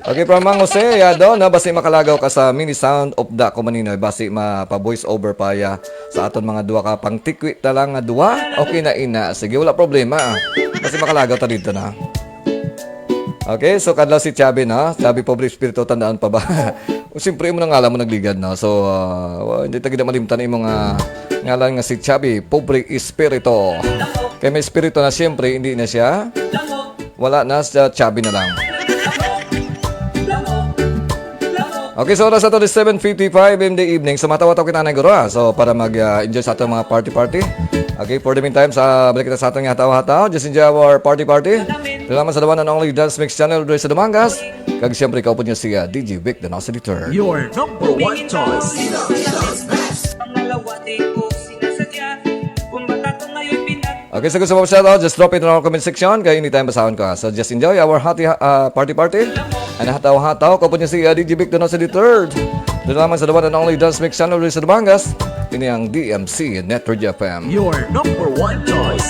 Okay, from Mang Jose, Yado, na basi makalagaw ka sa mini sound of the Kumaninoy. Basi mapa voice over pa ya sa aton mga duha ka pangtikwi ta lang nga duha. Okay na ina. Sige, wala problema. Basi makalagaw ta dito na. Okay, so kadlaw si Chubby, no? Chubby, pobre espiritu, tandaan pa ba? O, siyempre, imo na ngalan mo nagligad, no? So, ah, wa-, hindi ta gid malimtan imo nga ngalan nga si Chubby, pobre espiritu. Kay may espiritu na, siyempre, hindi na siya. Wala na, sa Chubby na lang. Okay, so oras ato is seven fifty-five in the evening. So, matawa-tawa kita na guro, ah. So, para mag, ah, enjoy sa atong mga party-party. Okay, for the meantime, sa balik kita sa atong hataw-hataw. Just enjoy our party-party. Salamat sa the one and only Dance Mix Channel, diri sa Dumangas. Kag siyempre, kaupod niyo si, ah, D J Vic, the Nasty Third. Your number one choice. Okay, sa gusto mo shoutout, just drop it in our comment section. Kaya anytime basahon ko, ah. So just enjoy our hati, ah, party party. And hataw-hataw, kaupod niyo si, ah, D J Vic, the Nasty Third. Dito lamang sa the one and only Dance Mix Channel sa Dumangas. Ini ang D M C Network F M. Your number one choice.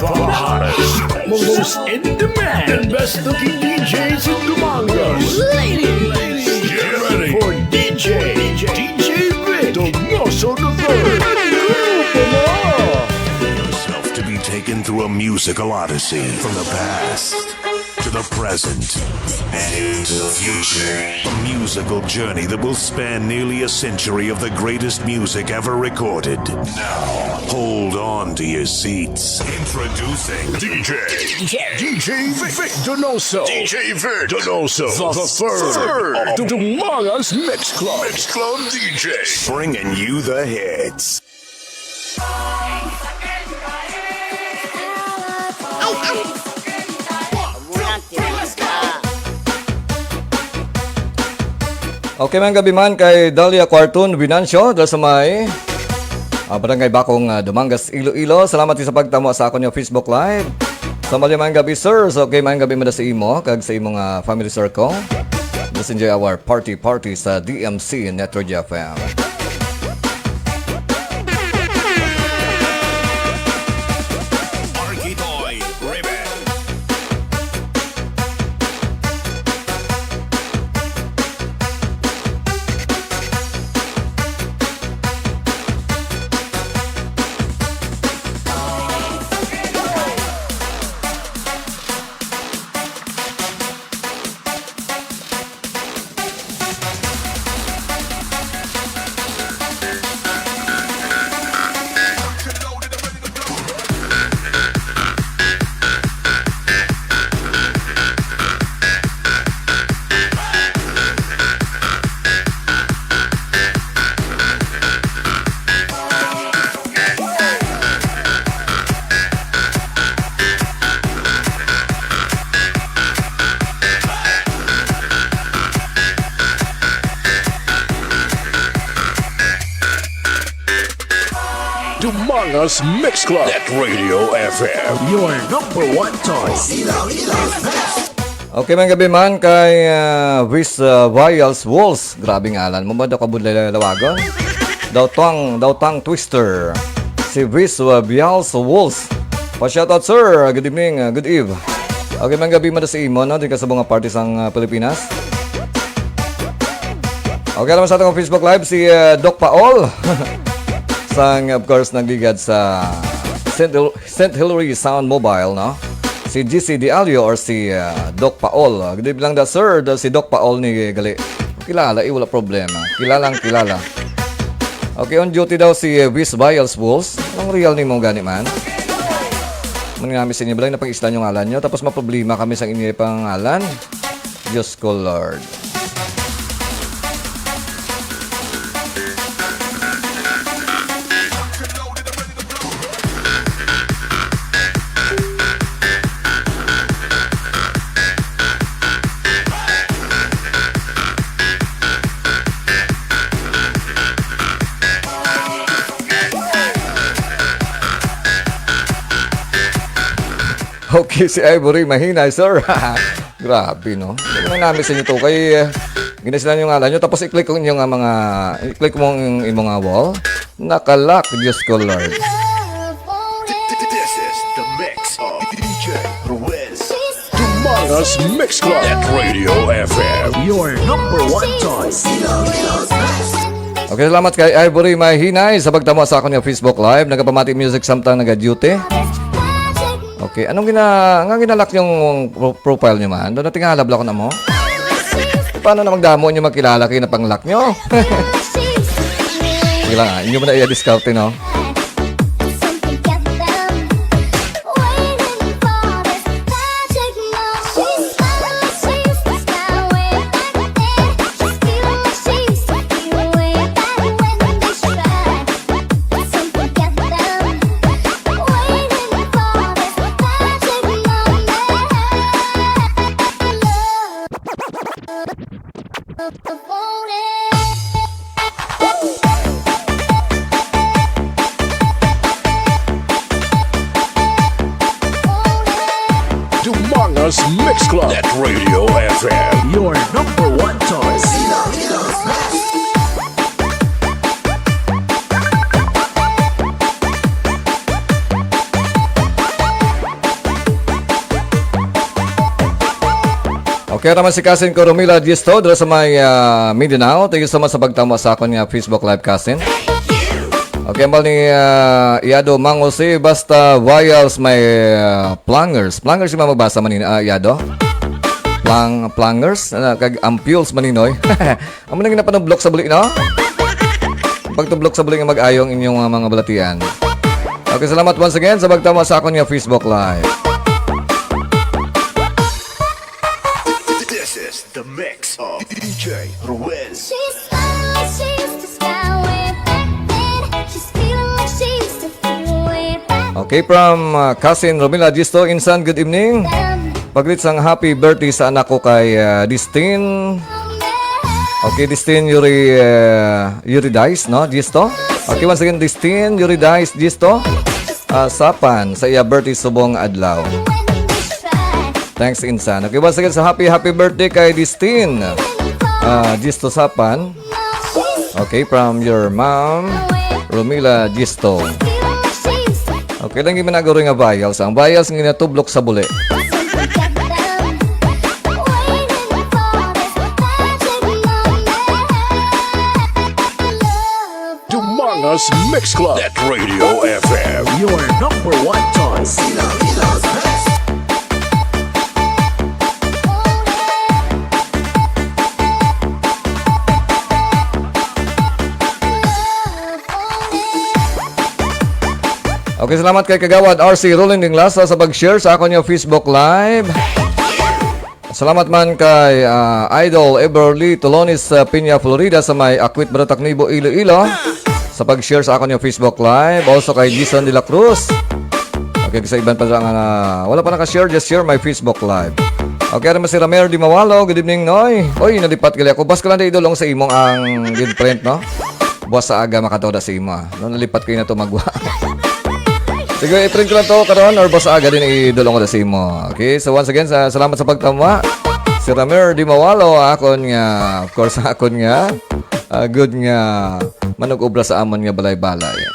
The hottest, most in demand, and best looking D Js in Dumangas. Ladies, get ready for D J, D J Vic Donoso the third. Grupo mo! Yourself to be taken through a musical odyssey from the past to the present and into the future. A musical journey that will span nearly a century of the greatest music ever recorded. Now, hold on to your seats. Introducing D J, D J Vic Donoso. D J Vic Donoso the third of Dumangas Mix Club. Mix Club D J. Bringing you the hits. Okay, man gabi man kay Dalia Quarton Venancio, dala sa may, ah, Barangay Bakong, ah, Dumangas, Iloilo. Salamat sa pagtamo sa akon nga Facebook Live. Sa mali man gabi, sir. So, okay, man gabi man sa imo, kag sa imo nga family circle. Just enjoy our party party sa D M C Network F M. Marky Toy Rebel. Dumangas Mix Club at Radio F M, your number one choice. Okay, man gabi man kay, ah, Wis, ah, Vials Walls. Grabe ngalan mo ba? Daw kabudlay lawagon. Daw Tang, daw Tang Twister. Si Wis, ah, Vials Walls. Pa-shoutout, sir. Good evening, ah, good eve. Okay, man gabi man sa imo, no? Di ka sa mga party sang, ah, Pilipinas. Okay, alam mo sa atong Facebook Live, si, ah, Doc Paol. Sang, of course, nagligad sa Saint Hil-, Saint Hilary Sound Mobile, no? Si G C Diallo or si, ah, Doc Paol. Ah, good evening lang da, sir. Da, si Doc Paol ni gali. Kilala, eh, wala problema. Kilalang kilala. Okay, on duty daw si, eh, Wiz Vials Bulls. Ang real nimo gani man? Manginami sa inyo, balay na pag-isla yung ngalan nyo, tapos maproblema kami sa inyo pangalan. Diyos ko, Lord. Okay, si Ivory, mahina, sir. Grabe, no? Ano nami sa inyo to? Kay, eh, ginasilan yung ngalan nyo, tapos i-click ko inyo nga mga, i-click mo ang imo nga wall. Nakalak, Diyos ko, Lord. This is the mix of D J Ruiz. Dumangas Mix Club at Radio F M. Your number one choice. Okay, salamat kay Ivory Mahinay sa pagtamo sa akon nga Facebook Live. Nagapamati music samtang naga-duty. Okay, anong gina nga ginalak yung pro- profile niyo man? Doon nating halabla ko na mo. Paano na magdamo niyo magkilala kayo na panglak niyo? Sige lang, ah, inyo mo na iya-discount, no? Dumangas Mix Club at Radio F M. Your number one choice. Okay naman si Kasin ko, Romila Disto, dira sa may, ah, Mindanao. Thank you so much sa pagtamo sa akon nga Facebook Live, Kasin. Okay, ambal ni, ah, Iado Mango si basta Vials may, ah, plangers. Plangers yung mga magbasa man ni, ah, Iado. Plang, plangers, ah, kag ampules maninoy. Amo nang ginapanublok sa buli, no? Pagtublok sa buli nga mag-ayo ang inyong mga, mga balatian. Okay, salamat once again sa pagtama sa akon nga Facebook Live. This is the mix of D J Ruiz. Okay, from, uh, Cousin Romila Gisto, Insan, good evening. Paglit sang happy birthday sa anak ko kay, uh, Distin. Okay, Distin Yuri, uh, Yuri Dice, no? Gisto. Okay, once again, Distin Yuri Dice Gisto. Uh, Sapan, sa iya birthday subong adlaw. Thanks, Insan. Okay, once again, sa happy, happy birthday kay Distin. Uh, Gisto Sapan. Okay, from your mom, Romila Gisto. Okay, lang yung managuro nga vials. Ang vials nga natublok sa buli. Dumangas Mix Club at Radio F M. Your number one choice. Okay, salamat kay Kagawad R C Rolling Dinglasa sa pag-share sa akon nga Facebook Live. Salamat man kay, ah, Idol Everly Tolones sa Piña, Florida, sa may Akwit, Baratak Nibo, Iloilo, sa pag-share sa akon nga Facebook Live. Also kay Jason de la Cruz. Okay, sa iban pa nga wala pa naka-share, just share my Facebook Live. Okay, ano si Ramir Di Mawalo? Good evening, Noy. Oy, nalipat gali ako. Bas ka lang na idulong sa imong ang good friend, no? Buwas sa aga makataw na sa imo, ah. No, nalipat ko yun na to magwa. Sige, i-print ko lang to karon or buwas sa aga din idulong ko na sa imo. Okay, so once again, sa, salamat sa pagtama. Si Ramir Di Mawalo, akon nga, of course, akon nga, ah, good nga manug-obra sa amon nga balay-balay.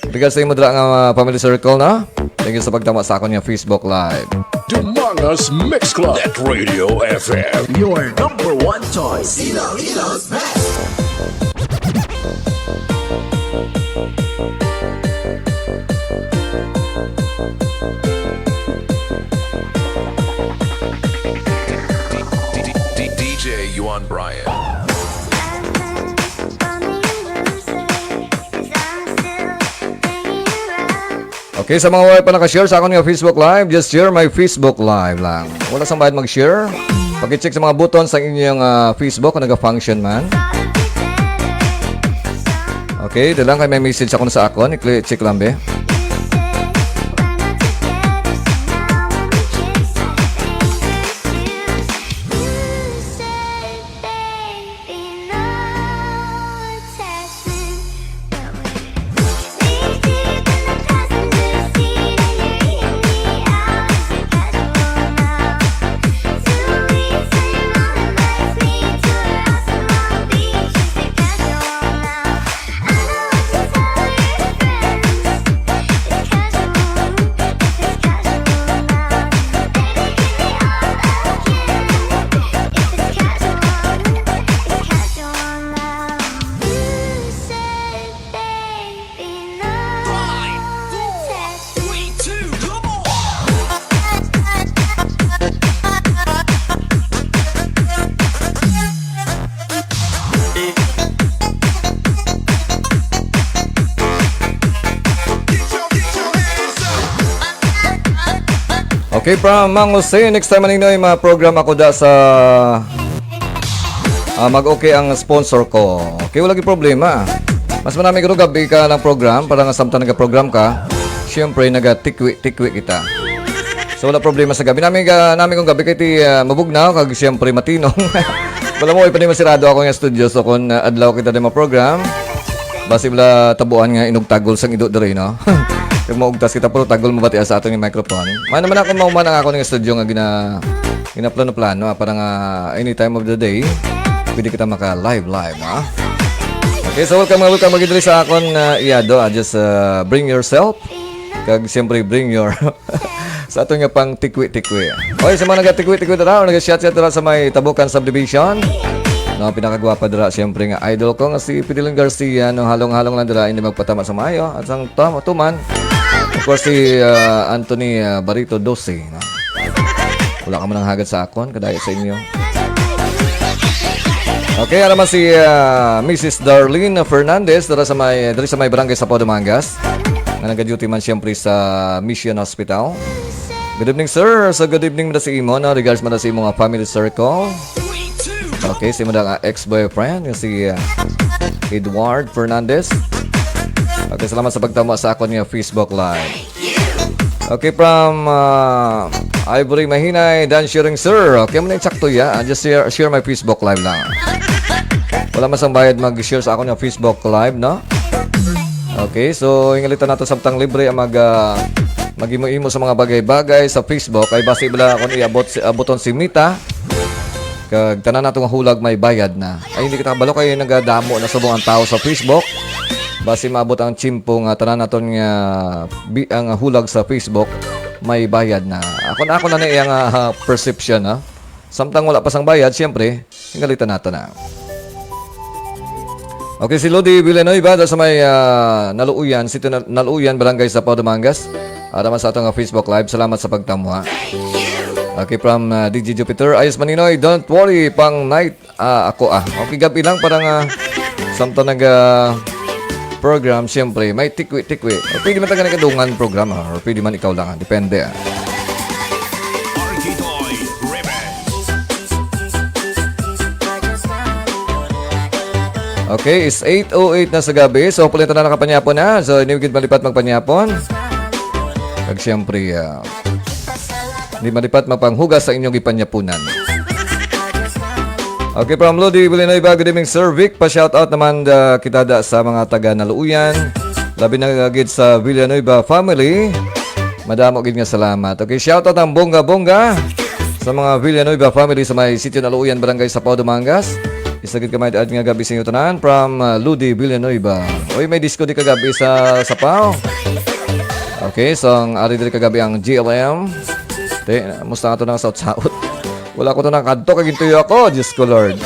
Regards sa imo dira nga, ah, family circle, no? Thank you sa pagtama sa akon nga Facebook Live. Dumangas Mix Club at Radio F M. Your number one choice. Ilonggo's best. D J Yuan Bryant. Okay, sa mga wala pa naka-share sa akon nga Facebook Live, just share my Facebook Live lang. Wala sang bayad mag-share. Pag-check sa mga button sa inyong ah, Facebook kung naga-function man. Okay, ito lang kay may message ako sa akon. I-check lang, be. Okay, from Mang Jose, next time, Maninoy, ma-program ako da sa ah, mag-okay ang sponsor ko. Okay, wala gyud problema. Mas manami ko gabi ka ng program para nga samtang nag-program ka, siyempre, nagatikwi-tikwi kita. So, wala problema sa gabi. Nami, ga, nami kong gabi kay ti ah, mabugnaw, kag siyempre, matinong. Wala mo, ipanim masirado ako nga studio. So, kung ah, adlaw kita di ma-program, basi wala tabuan nga inugtagol sang ido diri, no? Kag maugtas kita, pero tagol mabati sa aton yung microphone. May naman ako mauman ang ako nga studio nga gina, ginaplano-plano ah, para nga any time of the day, pwede kita maka-live, live, ha? Okay, so welcome, welcome again diri sa akon uh, iyado. Ah, just uh, bring yourself. Kag siyempre, bring your sa aton nga pang tikwi-tikwi. Okay, sa mga nagatikwi-tikwi dira, o nag-shot-shot dira sa may Tabukan Subdivision. No, pinakagwapa dira, siyempre nga idol ko nga si Fideline Garcia, no, halong-halong lang dira, hindi magpatama sa maayo. At sang tam- tuman, of course, si uh, Anthony uh, Barito Doce, no? Wala ka man ang hagad sa akon, kadaya sa inyo. Okay, ano man si ah, Missus Darlene Fernandez dira sa may diri sa may barangay sa Dumangas, nga nagaduty man siyempre sa Mission Hospital. Good evening, sir. So, good evening man sa imo, no? Regards man sa imo nga family circle. Okay, si mo nga ex-boyfriend, nga si ah, Edward Fernandez. Okay, salamat sa pagtama sa akon nga Facebook Live. Okay, from uh, Ivory Mahinay, Dan Sharing, sir. Okay, mo na yung sakto ya. Ah, just share, share my Facebook Live lang. Wala man sang bayad mag-share sa akon nga Facebook Live, no? Okay, so ingalitan nato samtang libre ang mag ah, mag-imo-imo sa mga bagay-bagay sa Facebook ay basi bala kung iabot si abuton si Mita kag tanan nato nga hulag may bayad na. Ay, hindi kita kabalo kay nagadamo na subong ang tao sa Facebook. Basi maabot ang tiyempo nga tanan naton nga bi ang hulag sa Facebook may bayad na. Ako na ako na na iya nga ah, perception, ha. Samtang wala pa sang bayad, siyempre, ingalitan nato na. Okay, si Lodi Villanueva da sa may ah, Naluuyan, Sitio Nal- Naluuyan, Barangay Sapaw, Dumangas. Ara man sa ato nga Facebook Live, salamat sa pagtamo, ha. Okay, from ah, D J Jupiter, ayos, Maninoy, don't worry, pang night ah, ako ah. Okay, gabi lang para nga samtang naga program, siyempre, may tikwi-tikwi. O pwede man taga nagkadungan program, ah, or pwede man ikaw lang, ah. Depende, ah. Okay, it's eight oh eight na sa gabi. So, hopefully, tanan nakapanyapon na. So, hindi gid malipat magpanyapon. Kag siyempre, ah, hindi malipat magpanghugas sa inyong ipanyapunan. Okay, from Lodi Villanueva, good evening, Sir Vic. Pa-shoutout naman ah, kita da sa mga taga Naluuyan. Labi na gid sa Villanueva family. Madamo gid nga salamat. Okay, shoutout ang bongga-bongga sa mga Villanueva family sa may Sitio Naluuyan, Barangay Sapaw, Dumangas. Isa gid ka may daad nga gabi sa inyo tanan from uh, Ludi Villanueva. Uy, may disco di kagabi sa Sapaw. Okay, so ang ari diri kagabi ang G L M. Te, musta ato na sa saot? Wala ko to nakadto kag gintuyo ako, Diyos ko, Lord.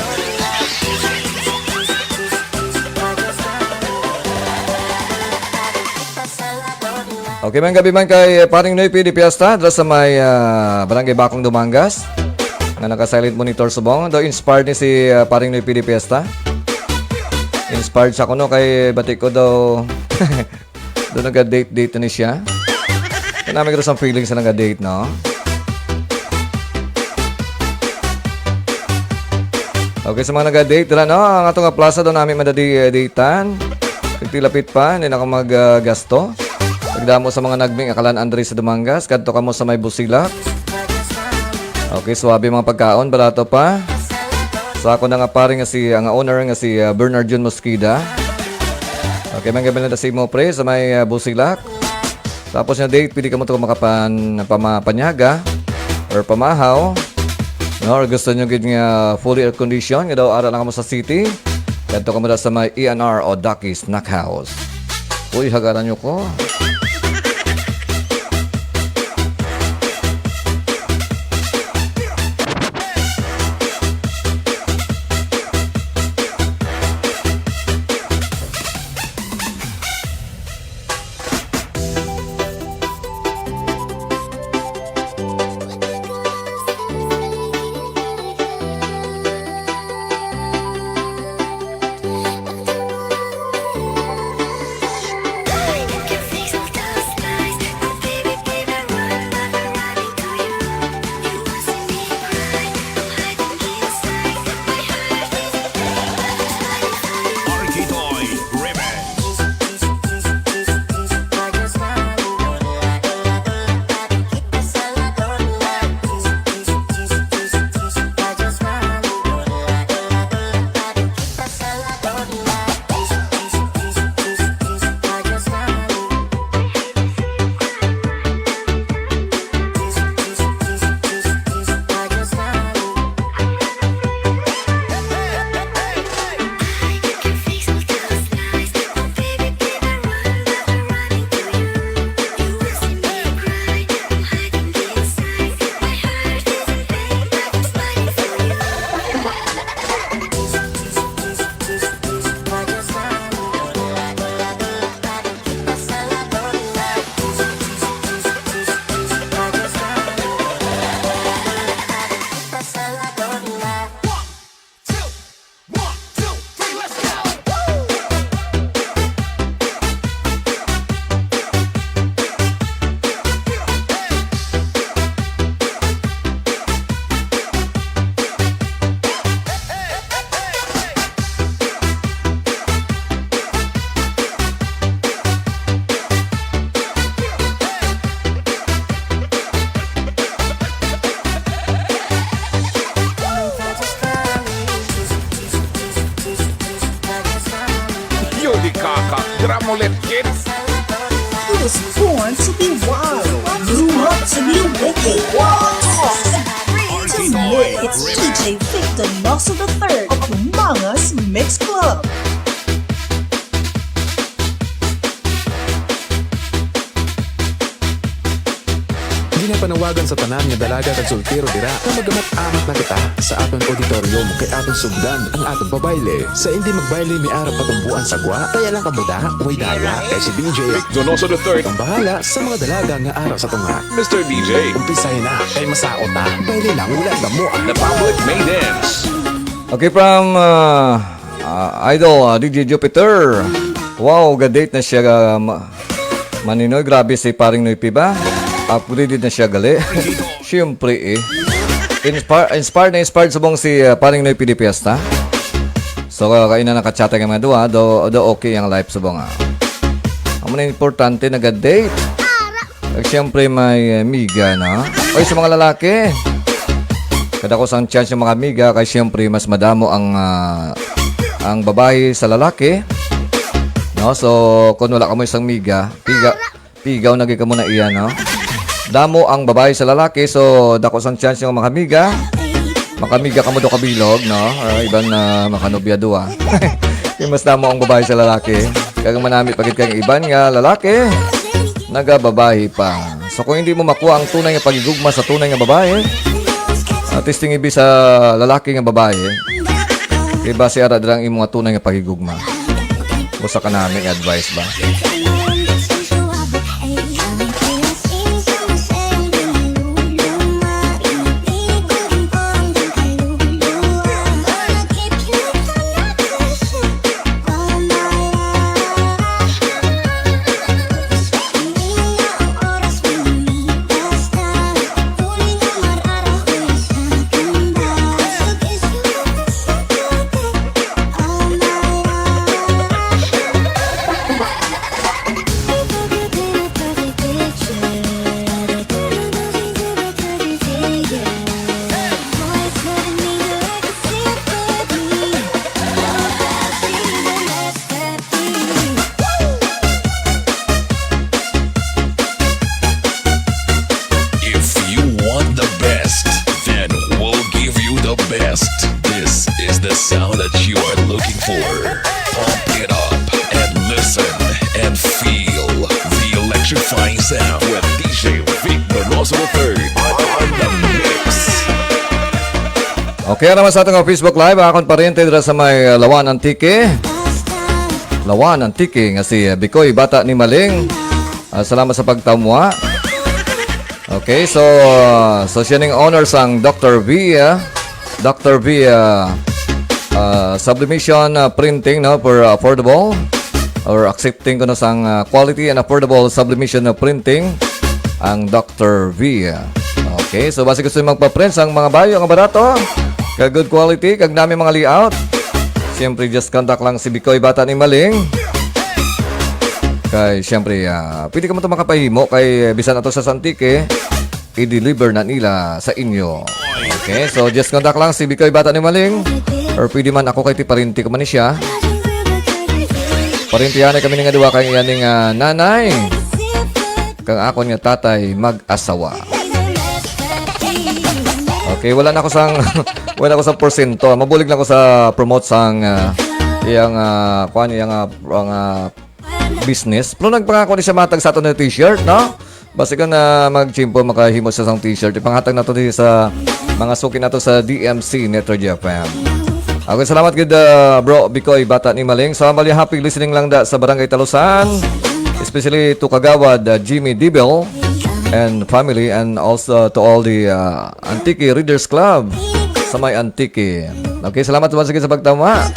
Okay, may gabi man kay Paring Noy P. de Fiesta, dira sa may ah, Barangay Bakong, Dumangas. Nga naka-silent monitor subong. Daw inspired ni si ah, Paring Noy P. de Fiesta. Inspired siya kuno kay bati ko daw daw naga-date-date ni siya. Nami ko sa feeling sa naga-date, no? Okay, sa mga naga-date, dira, no? Ang ato nga plaza daw nami madadi, eh, datean. Pagtilapit pa, hindi na ka mag, ah, gasto. Pagdamo sa mga nagming akalan Andres sa Dumangas, kadto kamo sa may Busilak. Okay, suwabe mga pagkaon, barato pa. Sa ako na nga pare nga si, ang owner nga si, ah, Bernard Jun Mosqueda. Okay, manggabil na si mo, pre, sa may, ah, Busilak. Tapos nga date, pwede kamo to makapan-, pama-, panyaga or pamahaw. No, or gusto nyo gid nga fully air condition, nga daw ara lang kamo sa city. Kadto kamo daw sa may E and R o Ducky Snack House. Uy, hagaran nyo ko. Yuli kaka, Dramolet Kids. It was born to be wild. Grew up to be wicked. Talk and free to live. It's D J Victor Noso the third of Mangas Mix Club. Ginapanawagan sa tanan nga dalaga kag soltero dira nga magamat-amat na kita sa aton auditorium kay aton sugdan ang aton pabayle. Sa hindi magbayle may ara patumboan sa gwa, kaya lang kamo da, way daya, kay si D J Donoso the third ang bahala sa mga dalaga nga ara sa tunga. Mister D J. Umpisay na, kay masaot na. Bayle lang, wala gamo, ah. The public may dance. Okay, from, uh, uh, Idol, uh, D J Jupiter. Wow, ga-date na siya, uh, ma-, Maninoy. Grabe si Paring Noypi ba? Upgraded na siya, gali. Siyempre, eh. Inspire, inspired na inspired subong si, uh, Paring Noypi di Fiesta. So, uh, kaina nakachata ang mga duha, do, do okay ang life subong, ah. Amo na importante, naga-date. Kag siyempre may, eh, miga na. Oy, sa mga lalaki, kadako sang chance yung mga miga kay siyempre mas madamo ang, ah, ang babae sa lalaki. No? So, kung wala ka mo isang miga, piga, pigaw na gyud ka mo na iya, no? Damo ang babae sa lalaki, so dako sang chance yung mga miga. Makamiga ka mo do kabilog, no? Ah, iban na makanobya duwa. Yung mas damo ang babae sa lalaki. Kag manami pa gid kang iban nga lalaki, nagababayi pa. So, kung hindi mo makuha ang tunay nga paghigugma sa tunay nga babae, ah, testing ibi sa lalaki nga babae. Kay basi ara dira ang imo nga tunay nga paghigugma. Usa ka nami nga advice ba? This is the sound that you are looking for. Pump it up and listen and feel the electrifying sound with D J Vic Moroso the third on the mix. Okay, naman sa atong Facebook Live, ang akon pariente dira sa may uh, Lawan, Antique. Lawan, Antique, nga si uh, Bikoy, bata ni Maling. Uh, salamat sa pagtamwa. Okay, so uh, so siya ning owner sang Doctor V, uh, Doctor V uh, uh, sublimation uh, printing, no, for uh, affordable or accepting ko na sang uh, quality and affordable sublimation uh, printing ang Doctor V. Okay, so basi gusto niyo magpa-print sang mga bayo nga barato, kag good quality, kag nami mga layout. Siyempre, just contact lang si Bikoy, bata ni Maling. Kay siyempre, ah, pwede ka man to makapahimo kay bisan ato sa Antique, i-deliver na nila sa inyo. Okay, so just contact lang si Bikoy, bata ni Maling, or pwede man ako kay ti pariente ko man ni siya. Parientihan na kami ni nga duwa kay iyaning ah, nanay kang akon nga tatay mag-asawa. Okay, wala na ako sang wala ako sa porsyento. Mabulig lang ako sa promote sang ah, iyang ah, kuan, iyang ah, ang ah, business. Pero nagpangako ni siya matag sa aton na t-shirt, no? Basi kung na magchimpo, makahimo siya sang t-shirt. Ipanghatag nato ni sa mga suki nato sa D M C Net Radio F M. Okay, salamat gid uh, bro Bikoy, bata ni Maling. Sa Amalia, happy listening lang da sa Barangay Talusan. Especially to Kagawad uh, Jimmy Dibel and family, and also to all the uh, Antique Readers Club sa may Antique. Okay, salamat naman sige sa pagtama.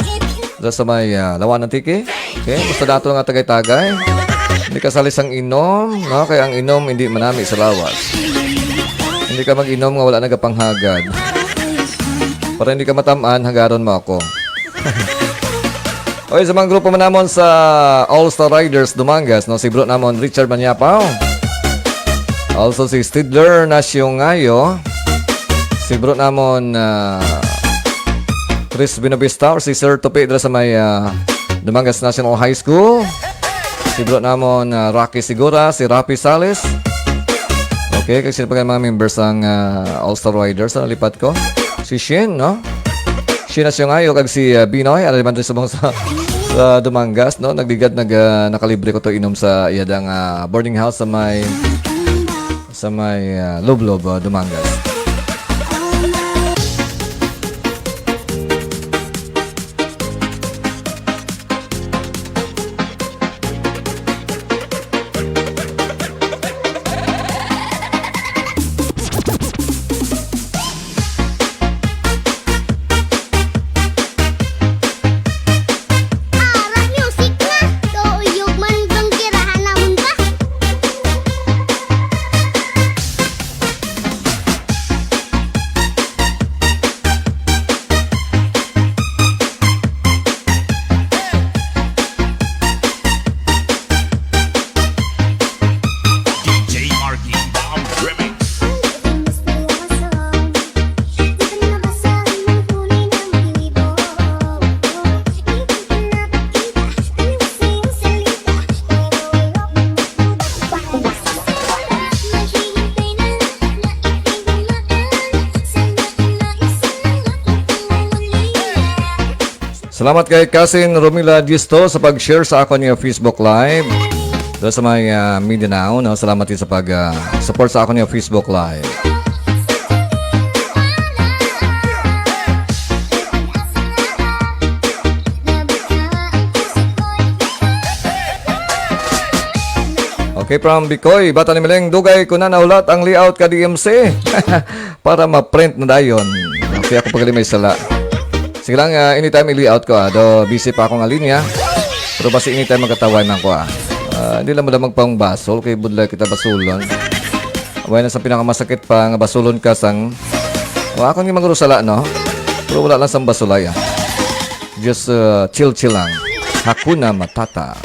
Sa may uh, Lawan, Antique. Okay, gusto nato nga tagay-tagay. Hindi ka sali sang inom, no? Kaya ang inom hindi manami sa lawas. Hindi ka mag-inom nga wala nagapanghagad. Para hindi ka matamaan, hagaron mo ako. Oy, sa mga grupo man namon sa All Star Riders Dumangas, no, si bro namon Richard Manyapaw. Also si Stidler Nasyongayo. Si bro namon uh, Chris Binobista or si Sir Tupi dira sa may uh, Dumangas National High School. Si bro namon uh, Rocky Sigura, si Rafi Sales. Okay, kag sino pa mga members sang uh, All Star Riders na nalipat ko? Si Shin, no? Shin Nasyongayo kag si uh, Binoy, ano naman subong sa, sa Dumangas, no? Nagligad, nag, uh, nakalibre ko to inom sa iyadang uh, boarding house sa may sa may uh, Lublob, uh, Dumangas. Salamat kay Kasin Romila Disto sa pag-share sa akon nga Facebook Live. Doon sa mga uh, Mindanao, no? Salamat din sa pag-support uh, sa akon nga Facebook Live. Okay, from Bikoy, Bata ni Meleng, dugay ko na nahulat ang layout ka D M C para ma-print na dayon. Okay, ako pagaling may sala. Sige lang, uh, anytime i-layout ko, ah. Do busy pa ako nga linya. Pero basi anytime magkatawa man ko, ah. Uh, hindi lang mo lang magpangbasol, kay budlay kita basulon. Wala na sa pinakamasakit pa nga basulon ka sang... O, ako nga magurusala, no? Pero wala lang sang basulay, ah. Just uh, chill-chill lang. Hakuna Matata.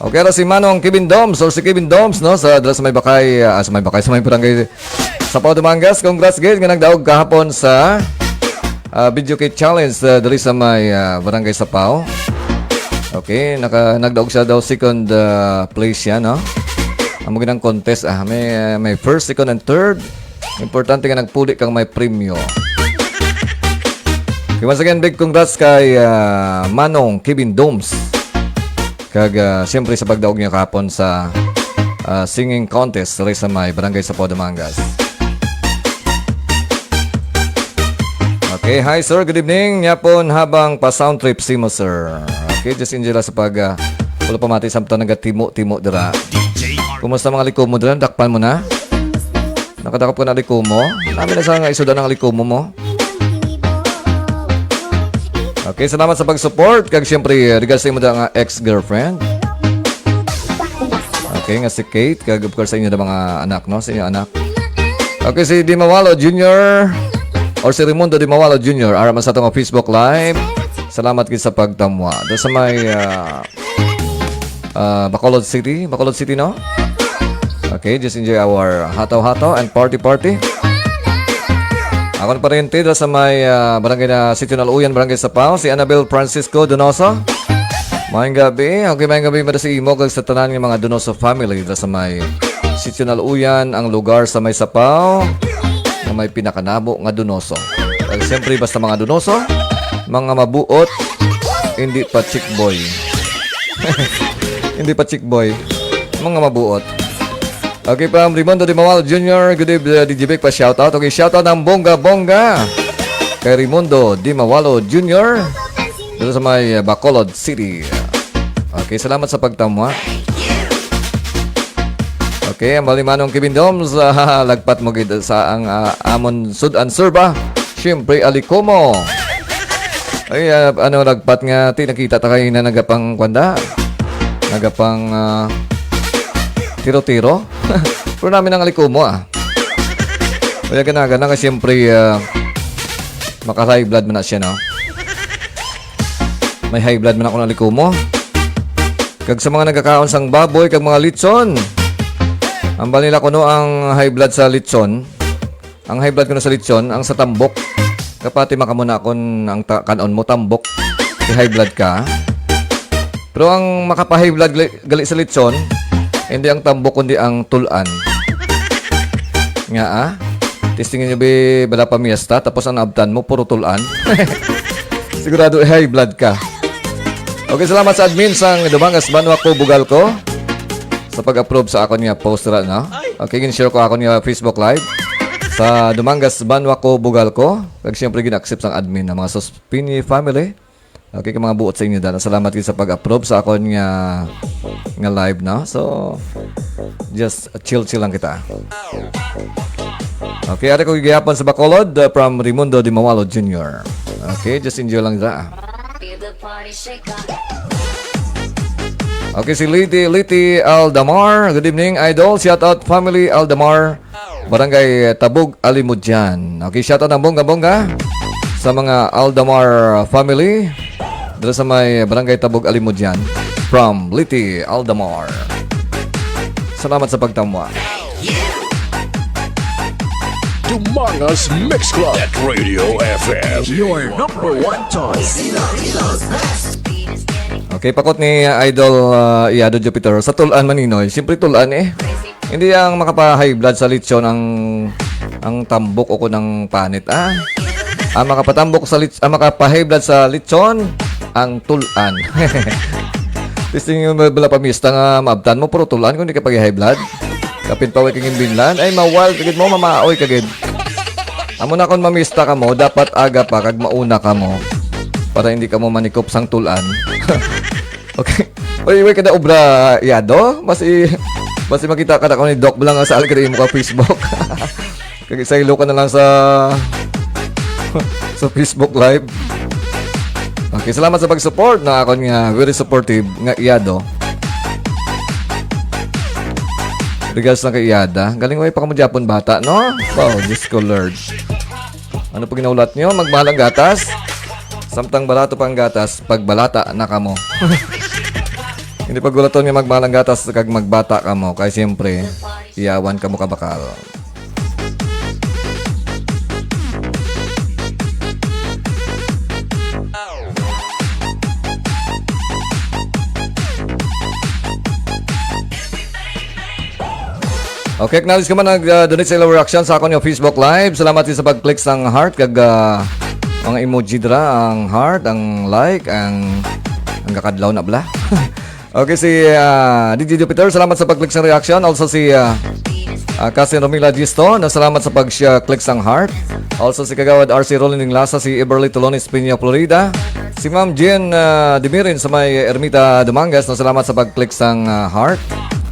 Okay, ra si Manong Kevin Doms or si Kevin Doms, no, sa dala sa may bakay, ah, sa may bakay, sa may barangay sa Pao Dumangas. Congrats gid nga nagdaog kahapon sa uh, video kit challenge uh, dali sa may uh, barangay sa Pao. Okay, naka, nagdaog siya daw second uh, place siya, no? Amo ginang contest, ah. May, ah, may first, second, and third. Importante nga nagpuli kang may premyo. Okay, once again, big congrats kay, ah, Manong Kevin Doms. Kag, ah, siyempre sa pagdaog niya kahapon sa, ah, singing contest diri sa may Barangay Sapaw, Dumangas. Okay, hi sir, good evening. Yapon habang pa sound trip si mo sir. Okay, just enjoy lang sa pag, ah, wala pa mati samtang nagatimo-timo dira. Kumusta mga likomo dira? Dakpan mo na? Nakadakop ka na likomo? Kami na sa nga isudan ang likomo mo. Okay, salamat sa pag-support. Kag siyempre, regards sa imo nga ex-girlfriend. Okay, nga si Kate. Kag of course sa inyo na mga anak, no? Sa inyo anak. Okay, si Dimawalo Junior or si Raimundo Dimawalo Junior. Ara man sa atong Facebook Live. Salamat gid sa pagtamwa. Do sa may, ah, ah, Bacolod City. Bacolod City, no? Okay, just enjoy our hataw-hataw and party-party. Akon pariente dira sa may, ah, barangay na Sitio Naluyan, Barangay Sapaw, si Annabel Francisco Donoso. Maayong gabi. Okay, maayong gabi man sa imo kag sa tanan nga mga Donoso family dira sa may Sitio Naluyan, ang lugar sa may Sapaw nga may pinakanabo nga Donoso. Kag siyempre, basta mga Donoso, mga mabuot, hindi pa chick boy. Hindi pa chick boy. Mga mabuot. Okay, from Raimundo Dimawalo Junior. Good evening, uh, D J Vic, pa shoutout. Okay, shoutout ng bongga-bongga kay Raimundo Dimawalo Junior. Dito sa may, uh, Bacolod City. Okay, salamat sa pagtamwa. Okay, ang balimanong Kevin Doms, ah, lagpat mo gid sa ang, ah, amon sud-an, sir, ba? Siyempre, alikomo. Ay, ah, ano, lagpat nga, ti, nakita ta kayo na nagapang kwanda. Nagapang, ah, tiro-tiro. Pero namin ang alikomo, ah. Kaya ganaga na nga, siyempre, ah, maka-high blood man na siya, no? May high blood man ako ng alikomo. Kag sa mga nagakaon sang baboy kag mga litson, ang bali nila kuno ang high blood sa litson. Ang high blood kuno sa litson, ang sa tambok. Kapati makamuna kon ang ta-, kanon mo tambok, i-high blood ka. Pero ang makapa-high blood gali, gali sa litson, hindi ang tambok kundi ang tulan. Nga, ah? Testingin nyo, bi, bala pa miyesta, tapos ang naabtan mo, puro tulan. Sigurado high blood ka. Okay, salamat sa admin sang Dumangas Banwa Ko Bugal Ko sa pag-approve sa akon nga post ra, no? Okay, gin-share ko akon nga Facebook Live sa Dumangas Banwa Ko Bugal Ko. Kag siyempre, gin-accept sang admin na mga Suspini family. Okay, kay mga buot sa inyo, dala. Salamat gid sa pag-approve sa akon nga, nga live, no? So, just chill-chill lang kita. Okay, ari ko gihapon sa Bacolod, uh, from Raimundo Dimawalo Junior. Okay, just enjoy lang dira. Okay, si Liti, Liti Aldamar. Good evening, idol. Shout out, family Aldamar. Barangay Tabog, Alimodian. Okay, shout out ng bongga-bongga sa mga Aldamar family dito sa may Barangay Tabog, Alimodian. From Liti Aldamar. Salamat sa pagtamwa. Dumangas Mix Club at Radio F M. Your number one choice. Okay, pakot ni Idol, uh, Iado Jupiter. Sa tulan, Maninoy. Siyempre, tulan eh. Hindi ang makapa-high blood sa lechon ang, ang tambok o kunang panit, ah. Ang makapatambok sa lech-, ang makapa-high blood sa lechon, ang tulan. Testing yung bala pamista nga maabtan mo, puro tulan kung di ka pag-high blood. Kapin pa way kaging binlan, ay mawal kagid mo, mamaoy kagid. Amo na kung mamista ka mo, dapat aga pa kag mauna ka mo para hindi ka mo manikop sang tulan. Okay. Oy, way ka na obra, Yado? Mas i-, mas i-, makita ka na ko ni Doc Blang sa algoritmo ka Facebook. Kag isaylo ka na lang sa, sa Facebook Live. Okay, salamat sa pag-support na akon nga very supportive nga Yado. Regards lang kay Yada. Galing way pa ka mo Japon bata, no? Wow, Diyos ko, Lord. Ano pag naulat nyo? Magmahal ang gatas? Samtang barato pa ang gatas, pagbalata na kamo. Hindi pagulaton nga magmahal ang gatas kag magbata kamo, kay siyempre, iyawan kamo kabakal. Okay, acknowledge ko man nag-, ah, donate sa ilang reaction sa akon nga Facebook Live. Salamat sa pag-click sang heart kag, ah, mga emoji dira, ang heart, ang like, ang, ang kakadlaw na bala. Okay, si, ah, D J Jupiter, salamat sa pag-click sang reaction. Also si, ah, ah, Cousin Romila Gisto, na salamat sa pag-click sang heart. Also si Kagawad R C Rolling Lasa, si Everly Tolones Piña, Florida. Si Ma'am Jen, ah, Dimirin sa may Ermita, Dumangas, na salamat sa pag-click sang, ah, heart.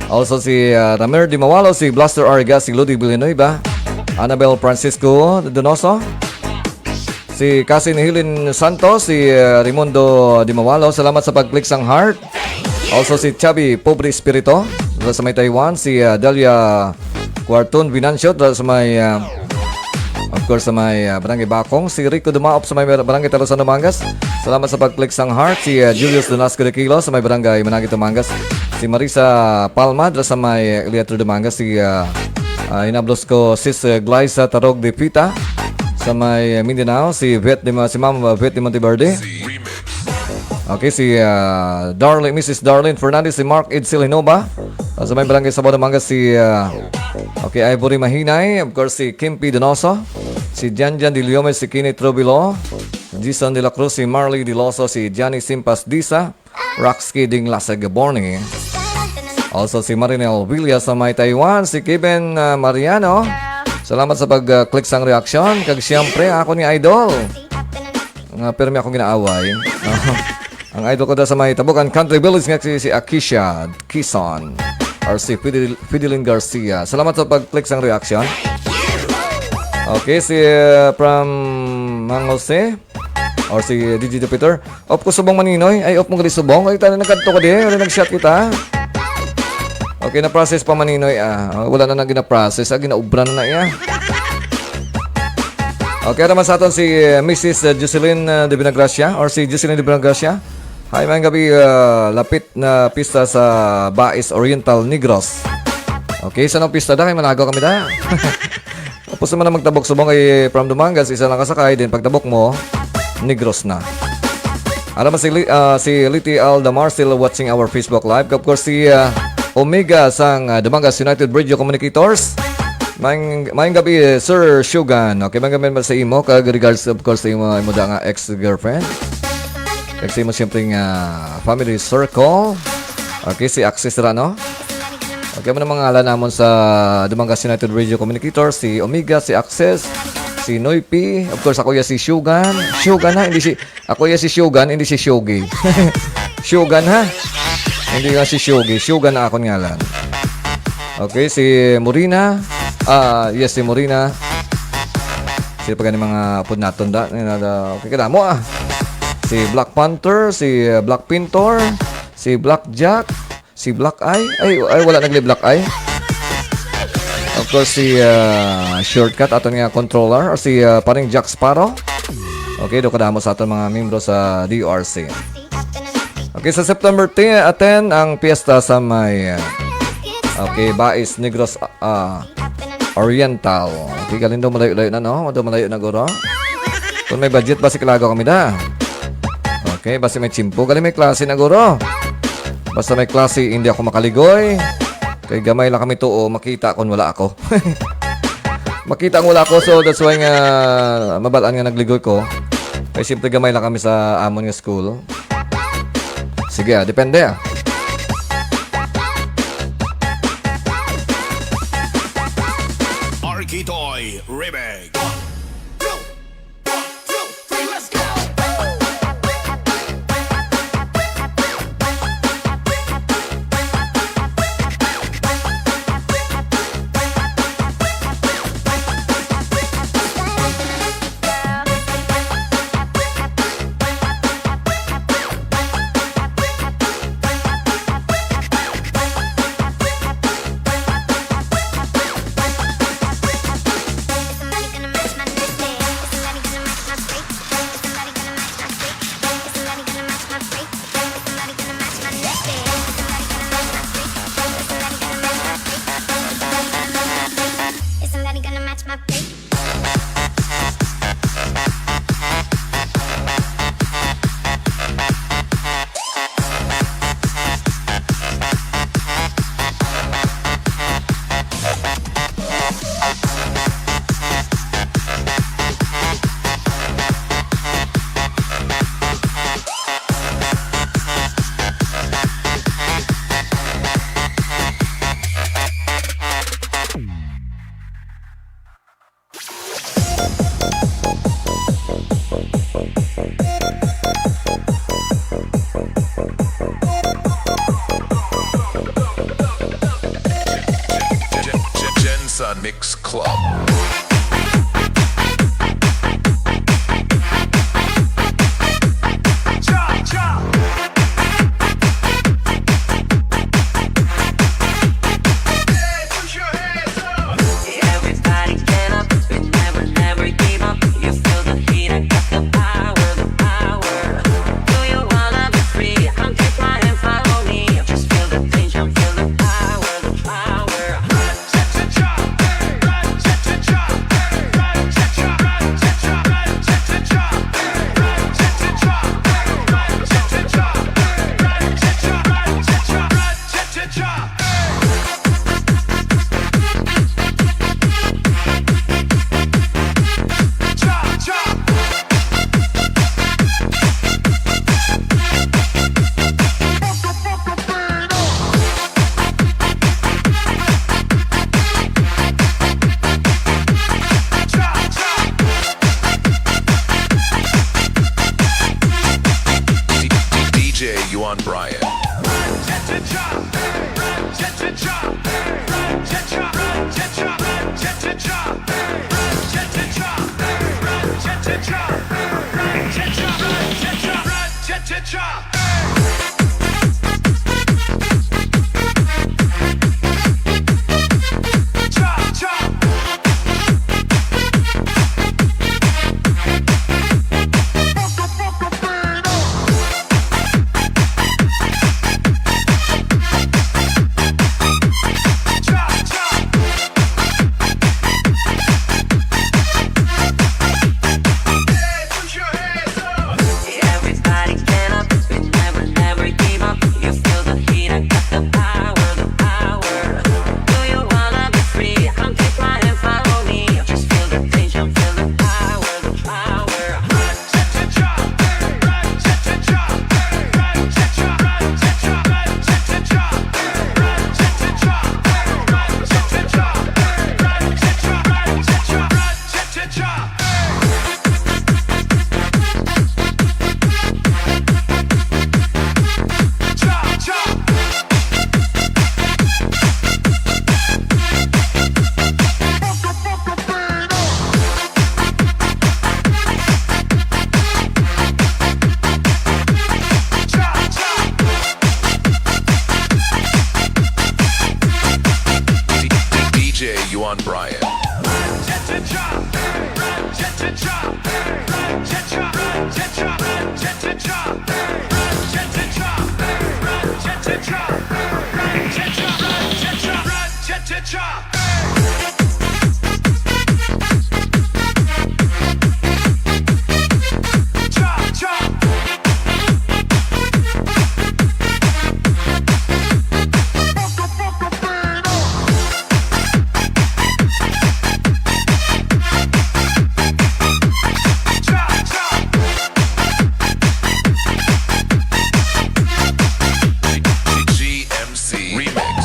Also si, ah, Ramer Dimawalo, si Blaster Arga, si Ludi Villanueva, Annabel Francisco Donoso, si Cousin Helen Santos, si, ah, Raimundo Dimawalo. Salamat sa pag-click sang heart. Also si Chubby Pobre Espirito, dira sa may Taiwan, si, ah, Delia Cuarton Vinancio, dira sa may, ah, of course, sa may, ah, Barangay Bakong, si Rico Dumaop sa may Barangay Talusan, Dumangas. Salamat sa pag-click sang heart, si, ah, Julius Donasco de Quilo sa may Barangay Managit, Dumangas. Si Marisa Palma, dira sa may Eliator, Dumangas. Si, ah, ah, hinablos ko, Sis, ah, Glyza Tarog de Pita sa may, ah, Mindanao. Si Vet de Ma-, si Ma'am, ah, Vet de Monteverde. Okay, si, ah, Darlene, Missus Darlene Fernandez, si Mark Edsel Hinoba, ah, sa may Barangay Sabao, Dumangas, si, ah, okay, Ivory Mahinay, of course, si Kimpi Donoso, si Janjan De Leon, si Kenneth Robilo, Jason De La Cruz, si Marley Diloso, si Johnny Simpas Disa, Roxy Dinglasag Borne. Also, si Marinel Villa sa may Taiwan, si Kevin, ah, Mariano. Salamat sa pag, ah, click sang reaction. Kag siyempre, ako ni idol. Nga, pero may ako ginaaway. Ang idol ko da sa may Tabukan Country Village nga si, si Akisha Kison or si Fidel-, Fidelin Garcia. Salamat sa pag-click sang reaction. Okay, si, uh, from Mang Jose or si D J Jupiter. Op ko subong maninoy. Ay, op mo gali subong. Ay, tala nagkadto ka di. Wala nag-shot kita. Okay, na-process pa maninoy. Ah, wala na na gina-process. Ah, ginaubra na na iya. Okay, naman sa aton si, uh, Missus, uh, Jocelyn, uh, de Vinagracia or si Jocelyn de Vinagracia. Hi, maayong gabi, uh, lapit na pista sa Bais Oriental, Negros. Okay, sa nang pista da, kay malago kami da. Tapos naman na magtabok subong kay from Dumangas, isa lang kasakay, din pagtabok mo, Negros na. Alam mo si Li-, ah, si Liti Alda Marcel watching our Facebook Live. Of course, si, ah, Omega sang, ah, Dumangas United Radio Communicators. Maayong, maayong gabi, eh, Sir Shugan. Okay, maayong gabi naman sa imo. Kag regards, of course, sa imo, imo da nga ex-girlfriend. Kag sa imo, siyempre, nga family circle. Okay, si Axis ra, no? Okay, mo na mga ngalan namon sa Dumangas United Radio Communicator, si Omega, si Access, si Noy P. Of course, ako ya si Shugan. Shugan, ha? Hindi si, ako ya si Shugan, hindi si Shugi. Shugan, ha? Hindi nga si Shugi. Shugan na akon ngalan. Okay, si Morina. Ah, yes, si Morina. Sino pa gani mga apod naton da? Okay, kadamo, ah. Si Black Panther, si, uh, Black Pintor, si Black Jack, si Black Eye. Ay, ay, wala nagli Black Eye. Of course, si, uh, Shortcut, aton nga controller, or si, uh, paring Jack Sparrow. Okay, do kadamo sa aton mga membro sa D R C. Okay, sa September ten, uh, ten ang piyesta sa may, uh, okay, Bais, Negros, uh, Oriental. Okay, galing daw malayo-layo na, no? Daw malayo na, guro. Kung may budget, basi kalagaw kami da. Okay, basi may tiyempo. Galing may klase na, guro. Basta may klase, hindi ako makaligoy. Kay gamay lang kami tuo, makita kung wala ako. Makita ang wala ako, so that's why nga mabalaan nga nagligoy ko. Kay siyempre gamay lang kami sa amon nga school. Sige, ah, depende, ah. Architoy Remix. Mix Club. Everybody get up, we never, never give up. You feel the heat, I got the power, the power. Do you wanna be free? Come take my hand, follow me. Just feel the tension, feel the power, the power. D J Yuan Bryant. Everybody get up, we never, never give up. You feel the heat, I got the power, the power. Do you wanna be free? Come take my hand, follow me. Just feel the tension, feel the power, the power. D J Yuan Bryant. G M C Remix.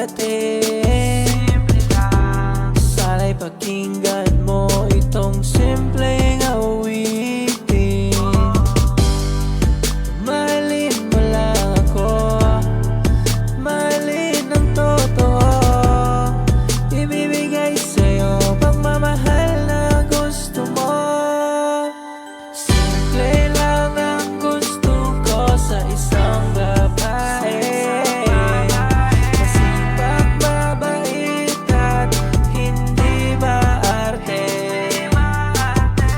Simple lang. Sana'y pakinggan mo itong simpleng awitin. Mahalin mo lang ako. Mahalin ang totoo. Ibibigay sa'yo pagmamahal na gusto mo. Simple lang ang gusto ko sa isang babae. Masipag, mabait at hindi maarte.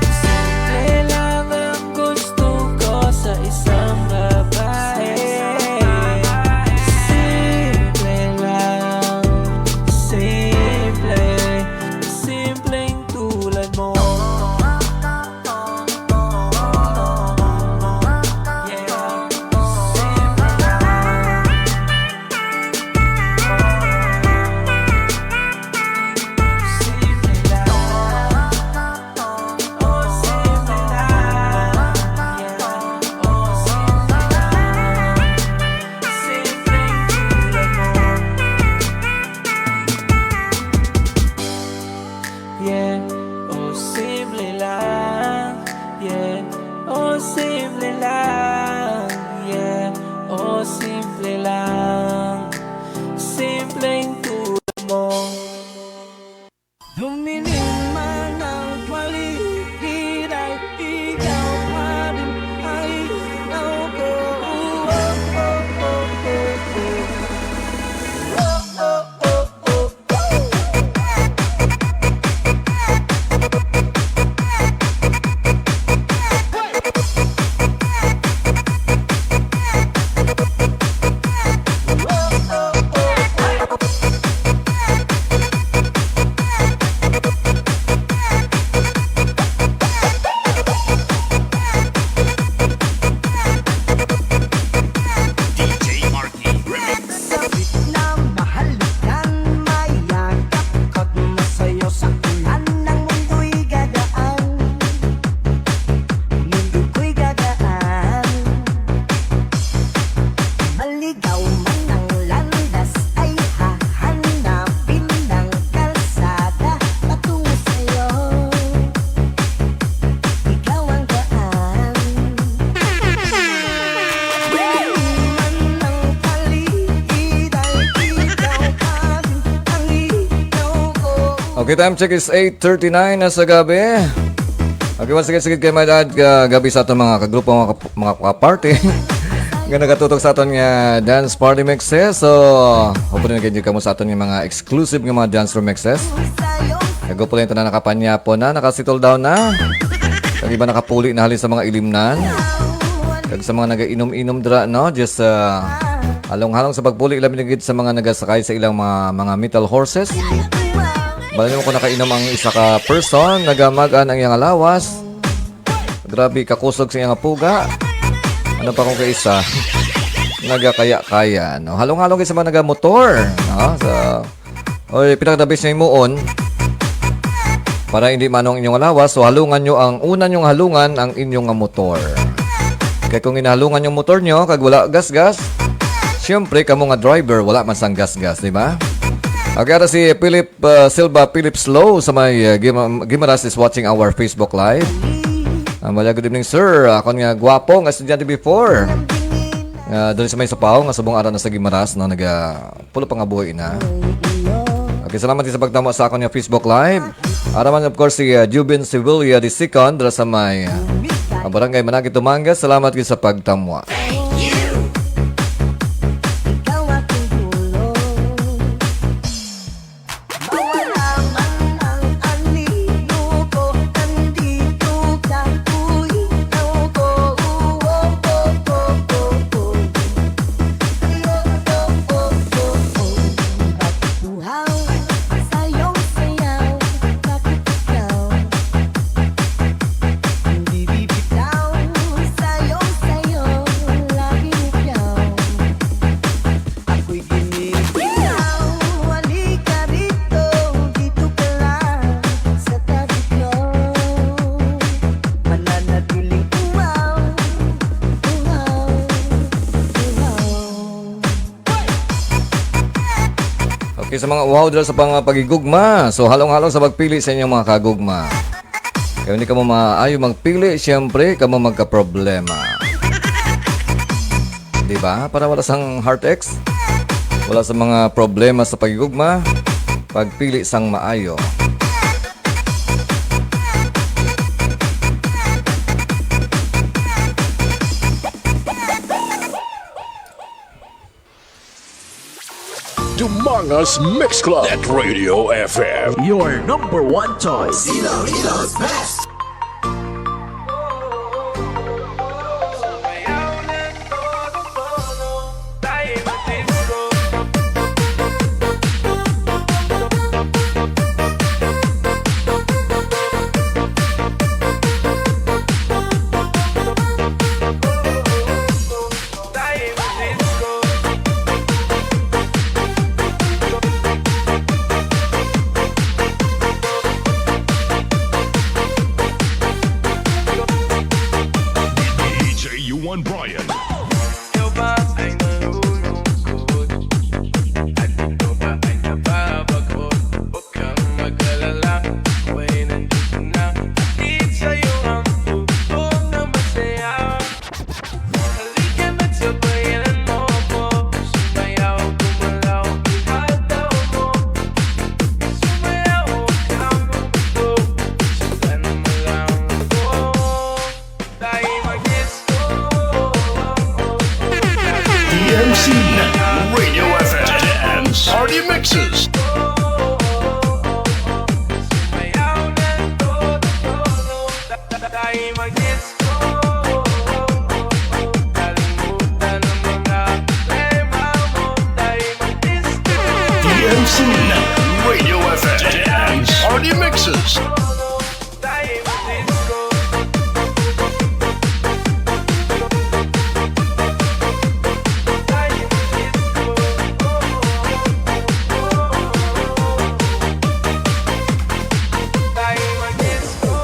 Simple lang ang gusto ko sa isang babae. Simple lang, simple, simpleng tulad mo. Yeah, oh, simple lang. Yeah, oh, simple lang. Yeah, oh, simple lang. Simpleng tulad mo. Dumiling man ang paligid, ay ikaw pa rin ang ilaw ko. Oh, oh, oh, oh, oh. Oh, oh, oh, oh, oh. D J Marky Remix. Sabit na mahalikan, mayakap, kot masayo sa ulan, ang mundo'y gagaan. Mundo ko'y gagaan. Maligaw man ang landas, ay hahanapin ang kalsada patungo sa'yo. Ikaw ang daan. Di man ang paligid, ay ikaw pa rin ang ilaw ko. Okay, time check is eight thirty-nine na sa gabi. Okay, once again, sige kay my dad, ka gabi sa aton mga kagrupo, mga kap-, mga kaparty nga nagatutok sa aton nga dance party mixes. So, hopefully nag-enjoy kamo sa aton nga mga exclusive nga mga dance remixes. Kag hopefully tanan nakapanyapo na, naka-settle down na. Kag iba nakapuli na halin sa mga ilimnan. Kag sa mga nagainom-inom dira, no? Just, ah, halong-halong sa pagpuli, labi na gid sa mga nagasakay sa ilang mga, mga metal horses. Bala nimo kung nakainom ang isa ka person, nagamag-an ang iyang lawas. Grabe, kakusog sa iyang puga. Ano pa kung kaisa? Nagakaya-kaya, no? Halong-halong kay sa mga nagamotor, no? So, oy, pinaka-the best na himuon para hindi maano ang inyong lawas. So, halungan nyo ang una nyong halungan, ang inyong nga motor. Kay kung inahalungan yung motor nyo, kag wala gas-gas, siyempre, kamo nga driver, wala man sang gas-gas, di ba? Okay, ara si Philip, uh, Silva, Philip Slow sa may, uh, Guim-, Guimaras is watching our Facebook Live. Ah, mala, good evening, sir. Akon nga gwapo nga estudyante before. Nga diri sa may Sapaw, nga subong ara na sa Guimaras, no, naga pulo pa nga buhi na. Okay, salamat sa pagtama sa akon nga Facebook Live. Ara man, of course, si, uh, Jubin Sevilla the second, dira sa may, uh, Barangay Managit, Dumangas. Salamat gid sa pagtamwa. Ikaw akong dulo. Mawala man ang anino ko, nandito ka, uy, ikaw ko. Uhaw sa iyong sayaw, bakit ikaw? Hindi bibitaw sa iyong sayaw. Kay sa mga uhaw dira sa pang-, paghigugma, so halong-halong sa pagpili sa inyong mga kagugma. Kay hindi kamo maayo magpili, siyempre, kamo magkaproblema. Di ba? Para wala sang heartaches, wala sa mga problema sa paghigugma, pagpili sang maayo. Dumanga's Mix Club at Radio F M. Your number one choice. Ilong's best. D J U one Brian. Ikaw ba ay nalulungkot? At ikaw ba ay nababagod? Huwag kang mag-alala, ako'y nandito na. Hatid sa'yo ang tugtog na masaya. Halika na't sabayan mo ako. Sumayaw, gumalaw, ihataw mo. Sumayaw, huwag kang magulo. Sundan mo lang ako. Tayo mag-disco. D M C Radio F M Dance Party Mixes. Sumayaw na todo, todo. Tayo mag-disco. Kalimutan ang mga problema mo. Tayo mag-disco. D M C Radio F M Dance Party Mixes. Tayo mag-disco. Tayo mag-disco. Tayo mag-disco.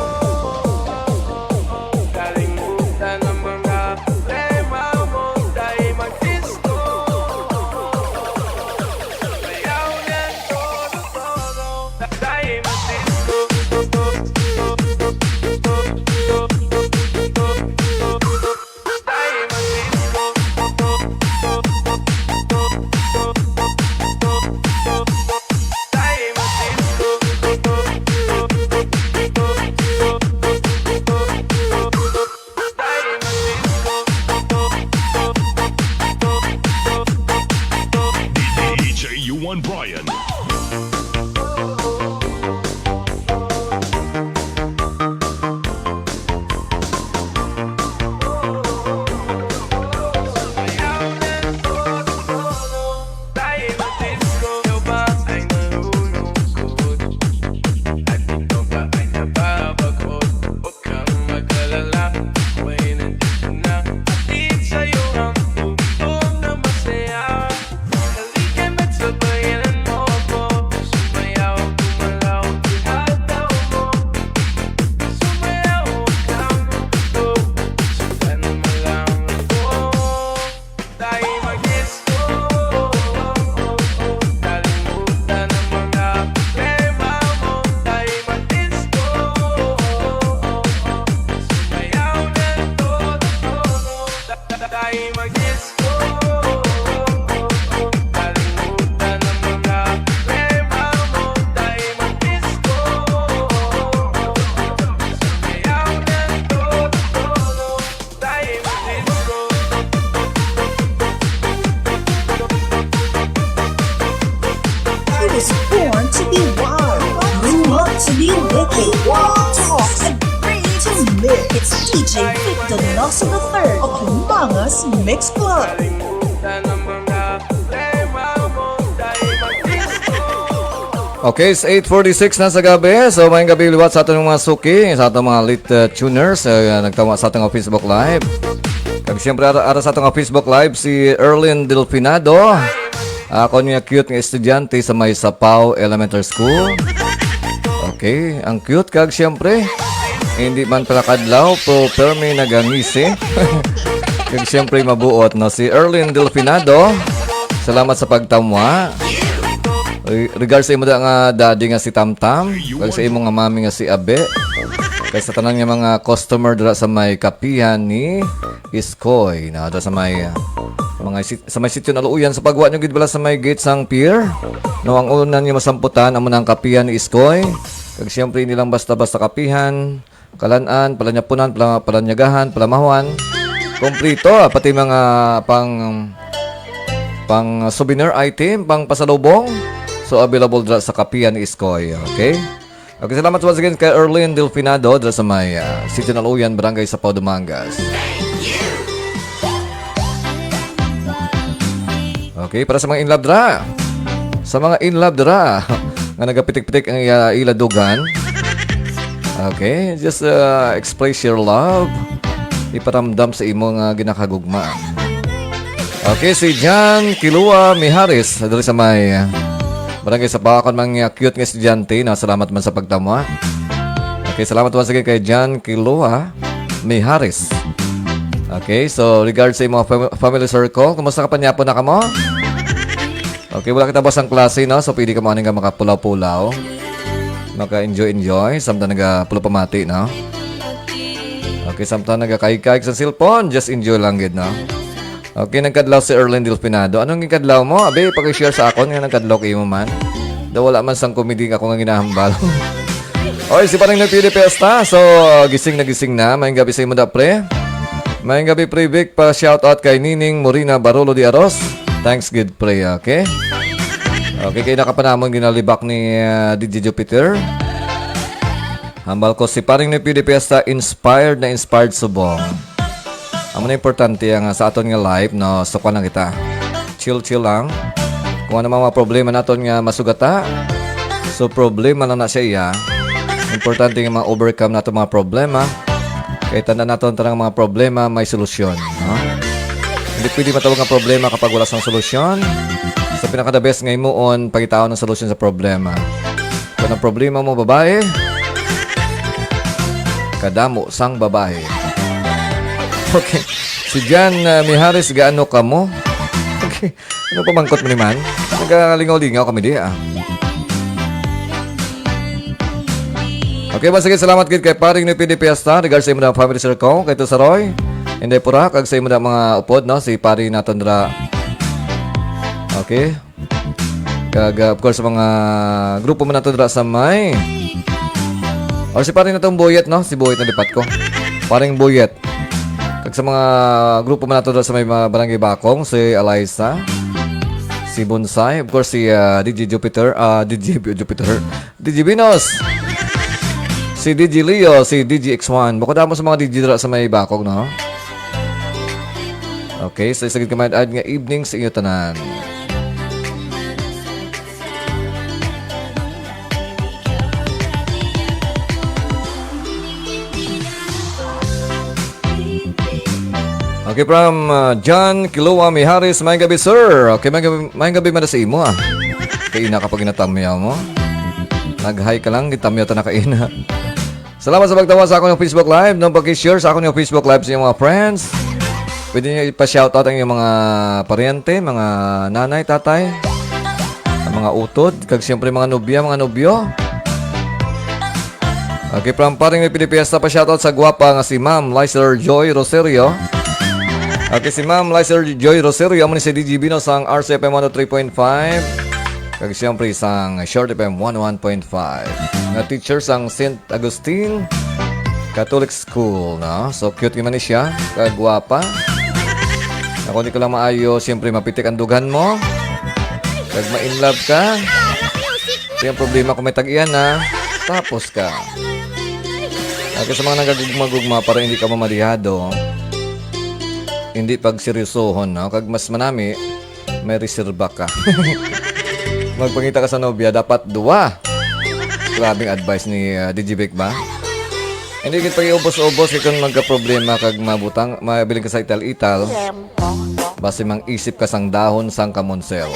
Kalimutan ang mga problema mo. Tayo mag-disco. Sayaw na todo, todo. Tayo mag-disco. D J U one Brian. Kang mag-alala, ako'y nandito na. Hatid sa'yo ang tugtog na masaya. Halika na't sabayan mo ako. Sumayaw, gumalaw, ihataw mo. Sumayaw, huwag kang magulo. Sundan mo lang ako. Tayo mag-disco. Kalimutan ang mga problema mo. Tayo mag-disco. Sumayaw na todo, todo. Tayo mag-disco. Kalimutan ang mga problema mo. Tayo mag-disco. Sumayaw na todo, todo. I was born to be wild, grew up to be wicked, talk and free to live. It's D J Vic Donoso the third of Mangas Mix Club. Okay, it's eight forty-six na sa gabi. So, maayong gabi liwat sa aton mga suki, sa aton mga late, uh, tuners, uh, nagtama sa aton Facebook Live. Kag siyempre, ara, ara sa aton Facebook Live, si Erlyn Delfinado. Ako niya cute nga estudyante sa may Sapao Elementary School. Okay, ang cute kag siyempre, hindi man palakadlaw, pero permi nagangisi. Kag siyempre, mabuot, no? Si Erlyn Delfinado. Salamat sa pagtamwa. Re-, regards sa imo da nga daddy nga si Tamtam, kag sa imo nga mami nga si Abe, kag sa tanan nga mga customer dira sa may kapihan ni Iskoy, na dira sa may, ah, mga sit-, sa may sitio Aluyan, sa pagwa nyo gid bala sa may gate sang pier. No, ang una nyo masamputan, amo na ang kapihan ni Iskoy. Kag siyempre, hindi lang basta-basta kapihan, kalan-an, palanyapunan, pala-, palanyagahan, palamahuan. Kompleto, ah, pati mga pang, pang souvenir item, pang pasalubong. So, available dira sa kapihan ni Iskoy, okay? Okay, salamat once again kay Erlene Delfinado dira sa may, ah, Sitio Naluyan, Barangay Sapaw, Dumangas. Okay, para sa mga in love dira. Sa mga in love dira nga nagapitik-pitik ang iya, ila dugan. Okay, just, uh, express your love. Iparamdam sa imo nga ginakagugma. Okay, si John Kilua Miharis diri sa may, uh, Barangay Sapaw, akon mga cute nga estudyante, no? Salamat man sa pagtamwa. Okay, salamat once again kay John Kilua Miharis. Okay, so regards sa imo fam-, family circle, kumusta ka, panyapon na kamo? Okay, wala kita buwas sang klase, no? So, pwede ka mo ani nga makapulaw-pulaw. Maka-enjoy-enjoy. Samtang nagapulaw pamati, no? Okay, samtang nagakaig-kaig sa cellphone, just enjoy lang gid, no? Okay, nagkadlaw si Erlen Delfinado. Anong gikadlaw mo? Abi, paki-share sa akon nga nagkadlaw kayo mo man. Daw wala man sang comedy ako nga ginahambal. Oy, si Paring Nagpili Fiesta. So, gising na gising na. Maayong gabi sa imo, da, pre. Maayong gabi, pre Vic. Pa-shoutout kay Nining Morina Barolo de Aros. Thanks, good, pre. Okay? Okay, kay nakapanamon ginalibak ni, ah, D J Jupiter. Hambal ko, si Paring Nagpili Fiesta, inspired na inspired subong. Amo na importante ang, ah, sa aton nga life, no? So, kuwan lang kita. Chill-chill lang. Kung ano mga problema naton nga masugata, so problema lang na siya, iya. Importante nga ma-overcome nato mga problema. Kay tanda naton, tanang mga problema may solusyon, no? Hindi pwede matawag ang problema kapag wala sang solusyon. So, pinaka-the best nga himuon, pangitaon ang solusyon sa problema. Kung ang problema mo, babae, kadamo sang babae. Okay. Si Jan, uh, Miharis, gaano ka mo? Okay. Ano pamangkot mo ni man? Nagalingaw-lingaw kami di, ah. Okay, ba, sige, salamat gid kay Paring ni P D Fiesta. Regards sa imo na family circle, kay Ito Saroy, Inday Pura, kag sa imo na mga upod, no? Si Pari naton dira. Okay. Kag, ah, of course, sa mga grupo man nato dira sa may, or si pare natong Buyet, no? Si Buyet na lipat ko. Paring Buyet. Kag sa mga grupo man nato dira sa may mga Barangay Bakong, si Eliza, si Bonsai, of course, si, ah, D J Jupiter, ah, D J Jupiter, D J Venus, si D J Leo, si D J X one. Bukod amo sa mga D J dira sa may Bakong, no? Okay, so isa gid ka maad-ad nga evening sa inyo tanan. Okay, from, uh, John Kilua Miharis, maayong gabi, sir. Okay, maayong gabi, maayong gabi man sa imo, ah. Kay ina ka pag ginatamyaw mo. Nag-hi ka lang, gitamyaw ta na ka ina. Salamat sa pagtawa sa akong Facebook Live. Nung pag-share sa akong Facebook Live sa inyong mga friends, pwede niyo ipa-shoutout ang inyong mga paryente, mga nanay, tatay, ang mga utod, kag siyempre mga nobya, mga nobyo. Okay, from Paring May Pilipiesta, pa-shoutout sa gwapa nga si Ma'am Lizer Joy Rosario. Okay, si Ma'am Lizer Joy Rosario, amo ni si D J Bino sang R C F M one oh three point five. Kag siyempre sang Short F M one oh one point five. Nga teacher sang Saint Agustin Catholic School, no? So, cute naman ni siya. Kagwapa. Ako, di ko lang maayo, siyempre, mapitik ang dughan mo. Kag ma-in love ka. Di ang problema kung may tag-iyan na. Tapos ka. Kag sa mga nagagugma-gugma para hindi ka mamadihado, hindi pagseryosohon, no? Kag mas manami, may reserba ka. Magpangita ka sa nobya, dapat duwa. Grabing advice ni, uh, D J Vic ba? Hindi gid pag-iubos-ubos kay kung magka-problema kag mabutang, mabiling ka sa ital-ital. Basi mang isip ka sang dahon sang kamonsel.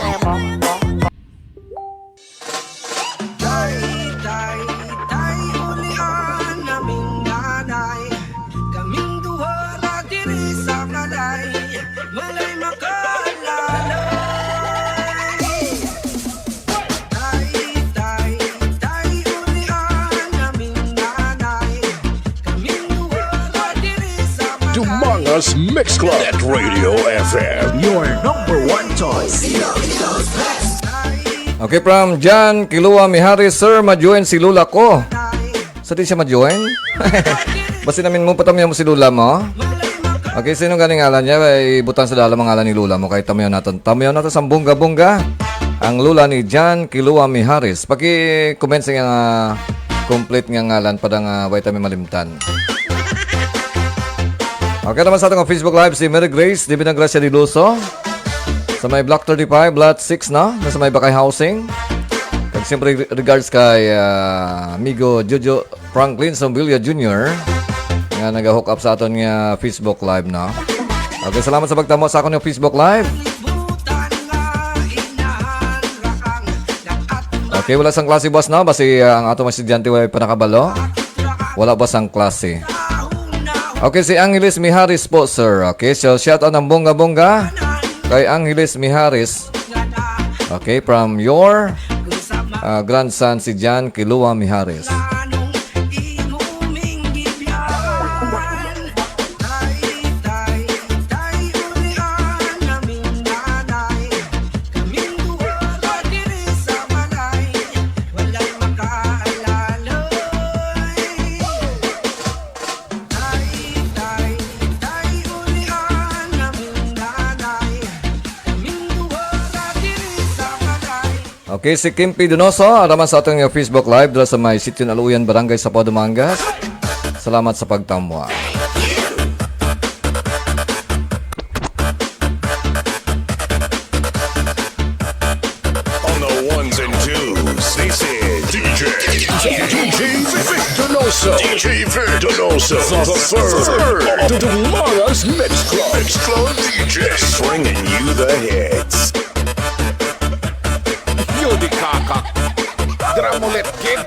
Tay, tay, tay, ulian naming nanay. Kaming duha ra diri sa balay. Walay makaalalay. Mix Club at Radio F M. Your number one choice. Okay, from Jan Kilua Miharis, sir, ma-join si Lola ko. Sa di siya ma-join? Basi namin mo, patamiyan mo si Lola mo. Okay, sino ganing ngalan niya? Ay, ibutang sa dala mga ngalan ni Lola mo. Kay tamiyan natin. Tamiyan natin sa bongga-bongga. Ang Lola ni Jan Kilua Miharis. Paki-comment sa nga complete nga ngalan para nga way tami malimtan. Okay naman sa atong Facebook Live, si Mary Grace, di Gracia Diloso. Sa may Block thirty-five, Lot six na, na sa may Bakay Housing. Kag siyempre, regards kay ah, amigo Jojo Franklin Sombilya Junior nga nag-hook up sa aton nga Facebook Live na. Okay, salamat sa pagtamo sa akon nga Facebook Live. Okay, wala sang klase, boss, no? Basi ah, ang ato mga estudyante wala pa nakabalo. Wala ba sang klase? Okay, si Angeles Miharis po, sir. Okay, so shout out ng bongga-bongga kay Angeles Miharis. Okay, from your ah, grandson si Jan Kilua Miharis. Okay, si Kimpi Donoso, araman sa aton nga Facebook Live dira sa may Sitio Aluyan, Barangay Sapaw, Dumangas. Salamat sa pagtamwa. On the ones and twos, this is D J, D J Vic Donoso. D J Vic Donoso, the third. The Dumangas Mix Club. Mix Club D J. Bringing you the hits. Yo, di kaka. Dramulet Kid.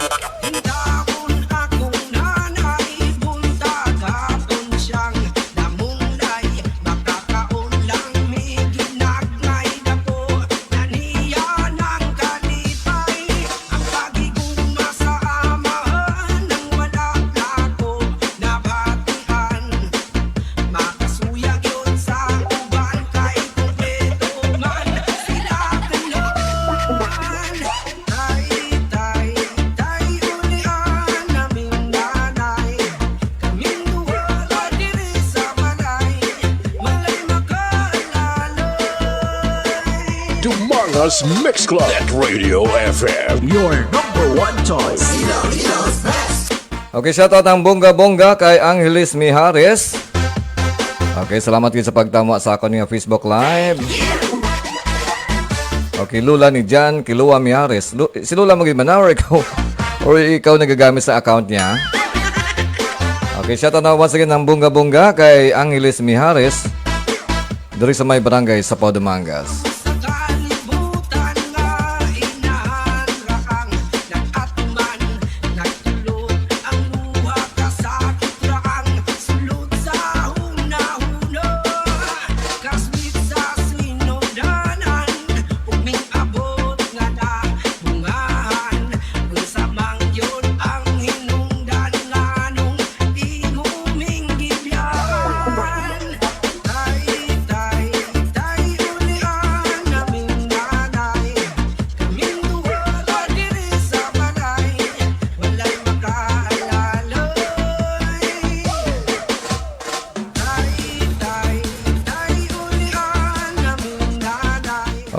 Dumangas Mix Club at Radio F M. Your number one choice. Okay, shout out ang bongga-bongga kay Angeles Mihares. Okay, salamat gid sa pagtama sa akon nga Facebook Live. Okay, Lola ni Jan Kilua Mihares. Lu- si Lola mo gid man na, or ikaw? Or ikaw nagagamit sa account niya? Okay, shout out na once again ang bongga-bongga kay Angeles Mihares. Diri sa may barangay sa Pau, Dumangas.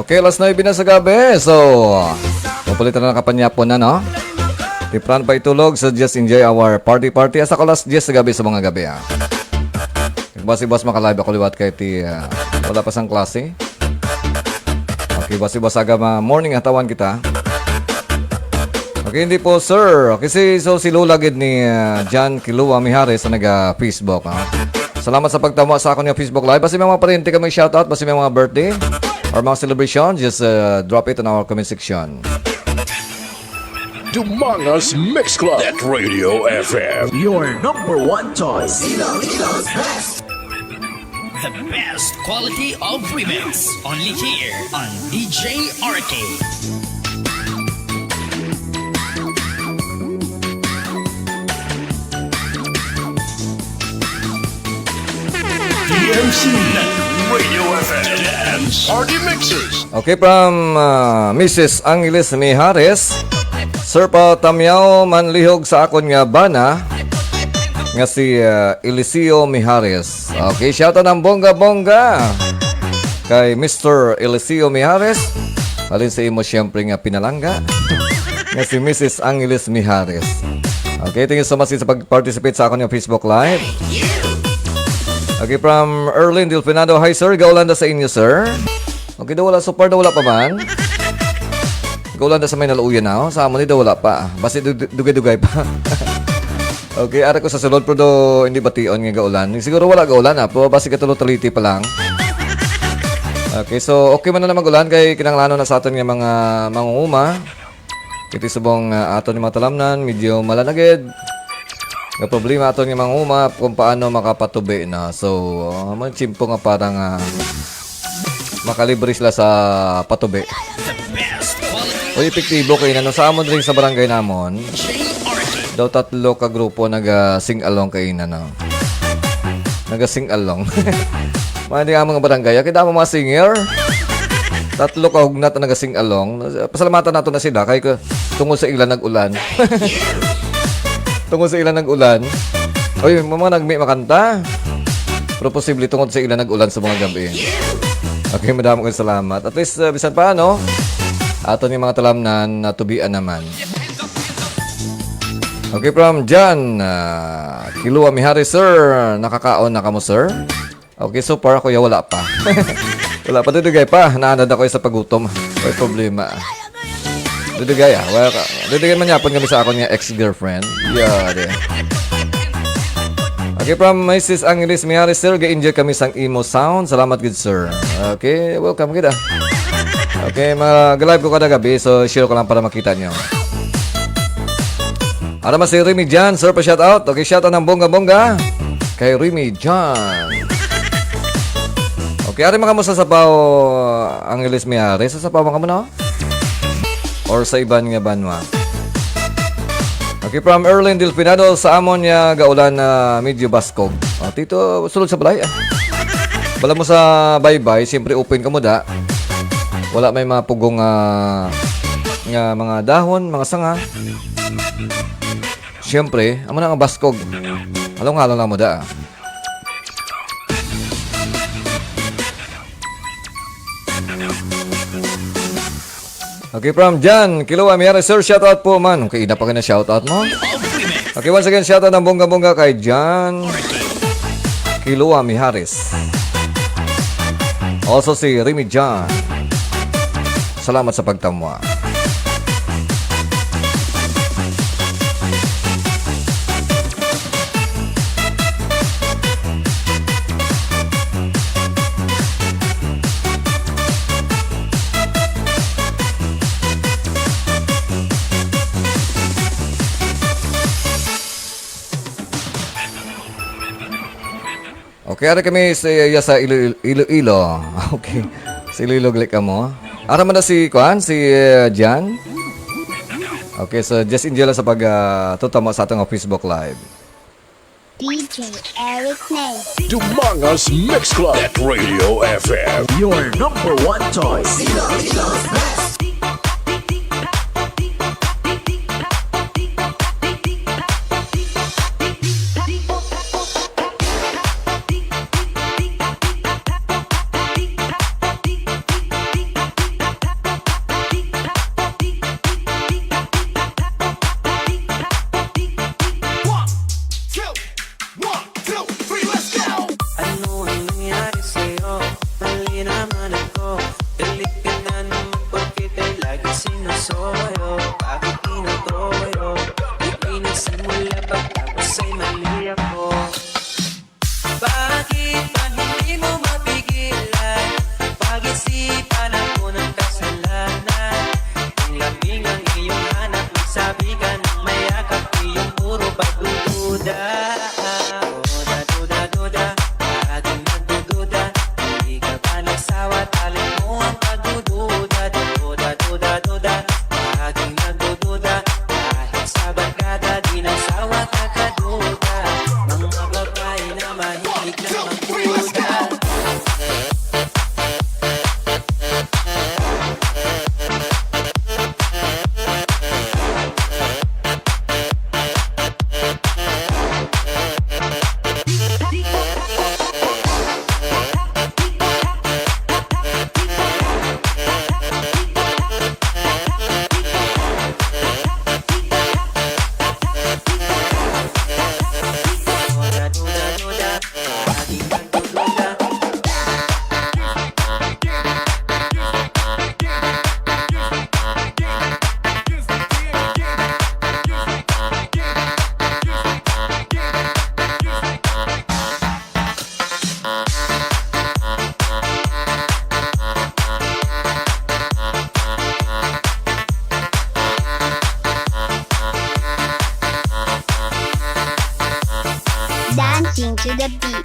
Okay, alas nuebe na sa gabi. So, mapulit na nakapanyapon na, no? Tipran pa itulog. So, just enjoy our party-party. Hasta ko alas diyes sa gabi sa mga gabi, ah. Basi boss makalive ako liwat kay ti ah, wala pa sang klase. Okay, basi boss aga ma morning hatawan kita. Okay, hindi po sir. Kasi so si Lola gid ni ah, John Kilua Mihares sa naga Facebook. Ha? Salamat sa pagtama sa akon nga Facebook Live. Basi may mga pariente kami shoutout, basi may mga birthday or mga celebration, just uh, drop it in our comment section. Dumangas Mix Club at Radio F M. Your number one choice. The best quality of remix. Only here on D J R K. M C Radio F M Dance Party Mixers. Okay, from uh, Missus Angeles Mijares, Sir, patamyaw manlihog sa akon nga bana nga si uh, Eliseo Mijares. Okay, shout out ng bongga-bongga kay Mister Eliseo Mijares. Halin sa imo siyempre nga pinalangga nga si Missus Angeles Mijares. Okay, thank you so much sa pag-participate sa akon nga Facebook Live. Okay, from Erlin Delfinado. Hi, sir. Gaulan da sa inyo, sir. Okay, daw wala. So far, daw wala pa man. Gaulan da sa may naluuyan na, oh. Sa amo ni daw wala pa. Basi dug- dugay-dugay pa. Okay, ara ko sa sulod, pero do, hindi bation nga gaulan. Siguro wala gaulan, ah. Pero basi katulo taliti pa lang. Okay, so okay man na mag-ulan kay kinahanglanon na sa aton nga mga mangunguma. Iti subong uh, aton nga mga talamnan, medyo malanagid. Nga problema aton nga mangunguma kung paano makapatubi na. So, uh, may tiyempo nga para nga makalibre sila sa patubi. Uy, epektibo kay nano sa amon rin sa barangay namon. Daw tatlo ka grupo naga-sing along kay nano. Naga-sing along. Mga di among barangay, kay damo mga singer. Tatlo ka hugnat na naga-sing along. Pasalamatan nato na sila kay ka- tungod sa ila nag-ulan. Tungod sa ila nag-ulan. Oy, mga nagmi makanta. Pero posible tungod sa ila nag-ulan sa mga gabi. Okay, madamo kayong salamat. At least, uh, bisan pa, ano, aton yung mga talamnan natubian naman. Okay, from John, uh, Kilua Mihari, sir. Nakakaon na kamo, sir? Okay, so far, kuya, wala pa. Wala pa, dudugay pa. Naanad ako sa pagutom. May problema. Dudugay, ah. Wala ka. Dudugay man yapon kami sa akon nga ex-girlfriend. Yeah, di. Okay, from Missus Angeles Mihares, sir, ga-enjoy kami sang imo sound. Salamat gid, sir. Okay, welcome gid, ah. Okay, mag-live ko kada gabi, so share ko lang para makita niyo. Ara man si Remy Jan, sir, pa shout out. Okay, shout out ng bongga-bongga kay Remy Jan. Okay, ari man kamo sa Sapaw, Angeles Mihares. Sa Sapaw man kamo, no? Or sa iban nga banwa. Okay, from Erlin Delfinado, sa amon nga gaulan na medyo baskog. O, tito, sulod sa balay, ah. Bala mo sa baybay, siyempre open ka mo da. Wala may mga pugong ah, nga mga dahon, mga sanga. Siyempre, amo na ang baskog. Halong-halong lang mo da. Okay, from Jan Kilua Mihares, sir, shout out po man. Okay, ina pa ka na shout out mo. Okay, once again, shout out ng bongga-bongga kay Jan Kilua Mihares. Also si Remy Jan. Salamat sa pagtamwa. Okay, ari kami sa iya sa Ilo- Iloilo. Okay. Sa Iloilo gali kamo. Ara man na si kuan, si uh, Jan. Okay, so just enjoy lang sa pag uh, tutamo sa atong Facebook Live. D J Eric Nate. Dumangas Mix Club at Radio F M. Your number one choice. Ano ang nangyari sa'yo? Mali naman ako. Galit ka na naman porke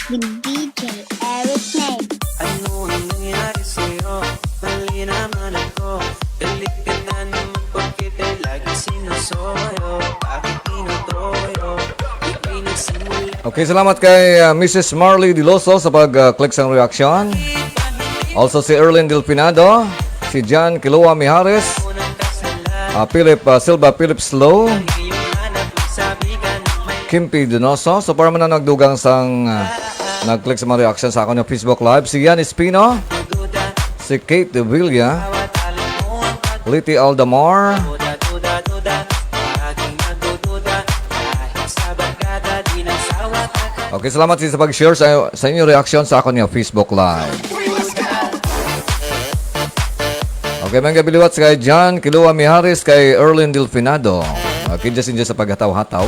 with D J Eric Nate. Ano ang nangyari sa'yo? Mali naman ako. Galit ka na naman porkit ay lagi sinusuyo. Bakit pinatuyo? Ika'y nagsimula. Okay, salamat kay, ah, Missus Marley Diloso sa pag, ah, click sang reaction. Also si Erlyn Delfinado, si John Kilua Mijares, ah, Philip, ah, Silva, Philip Slow, Kimpi Donoso. So, para man ang nagdugang sang, ah, nag-click sa mga reaction sa akon nga Facebook Live, si Yan Espino, si Kate Villa, Liti Aldamar. Okay, salamat sa pag-share sa, sa inyong reaction sa akon nga Facebook Live. Okay, mga kabiliwat, kay John Kilua Mijares, kay Erlyn Delfinado. Okay, just enjoy sa paghataw-hataw.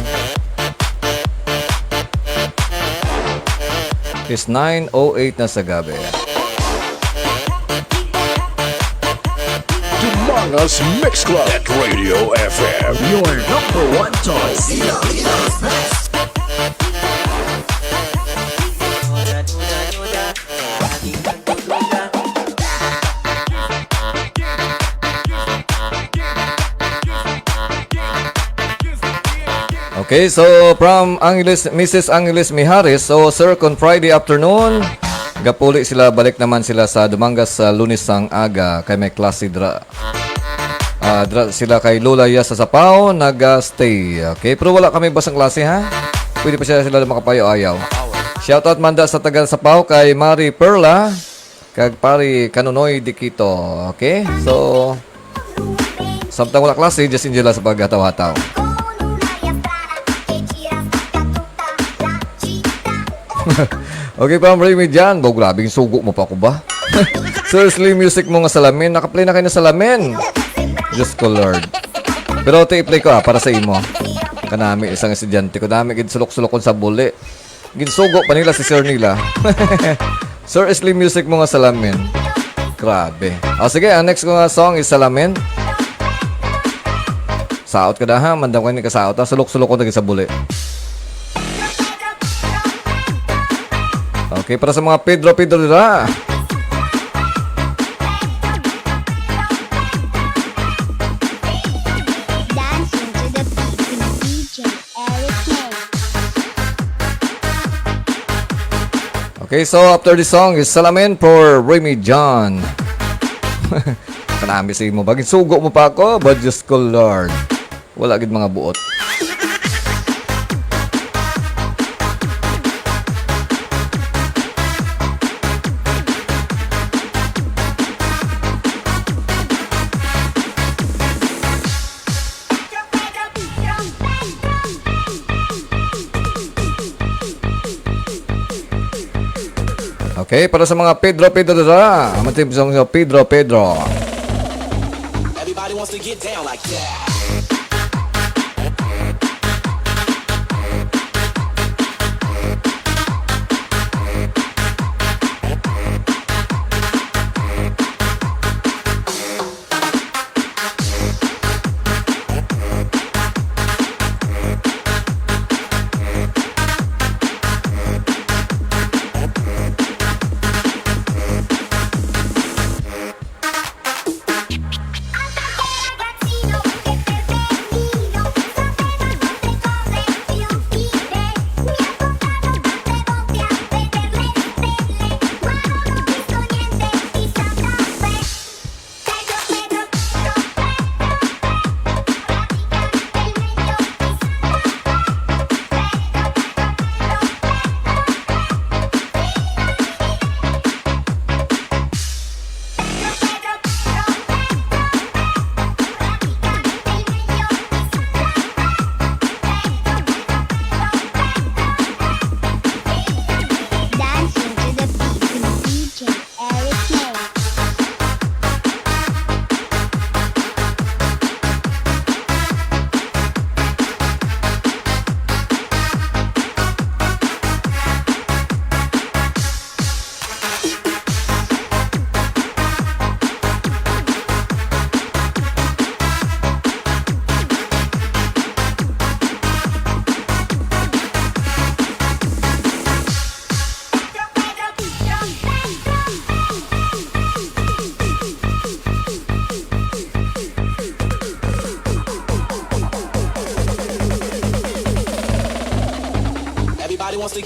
Is nine oh eight na sa gabi. Dumangas Mix Club at Radio F M. Your number one choice. Okay, so from Angeles, Missus Angeles Mijares, so sir, kon Friday afternoon, gapuli sila, balik naman sila sa Dumangas sa Lunes sang aga, kay may klase dra. Ah, dra sila kay Lola Yas sa Sapaw, nag-stay. Okay, pero wala kami basang klase, ha? Pwede pa sila, sila makapayo-ayaw. Shoutout man da sa taga Sapaw kay Mari Perla, kag Pari Kanunoy Dikito. Okay? So, samtang wala klase, just enjoy lang sa paghataw-hataw. Okay, from Remy Jan. Bo, grabe, yung sugo mo pa ako ba? Seriously, music mo nga salamin. Nakaplay na kayo na salamin. Diyos ko, Lord. Pero ito i-play ko, ah, para sa imo. Kanami, isang estudyante ko. Dami, gid sulok-sulokon sa buli. Ginsugo pa nila si sir nila. Sir Slim, music mo nga salamin. Grabe. Ah, sige, ang next ko nga song is Salamin. Saot ka da, ha? Mandam ka ni kasaot, ha? Sulok-sulok ko lagi sa buli. Okay, para sa mga Pedro, Pedro dira. Dancing to the beat with D J Eric May. Okay, so after the song is Salamin for Remy John. Kanami sa imo, bagay sugo mo pa ako, but Diyos ko, Lord. Wala gid mga buot. Okay, para sa mga Pedro, Pedro dira. Ang team song sa Pedro, Pedro. Everybody wants to get down like that.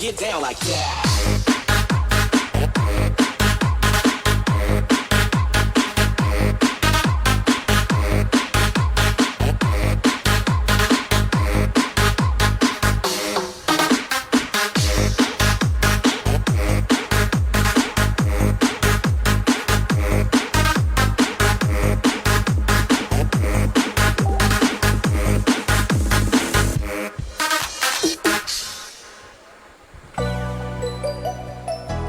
Get down like that.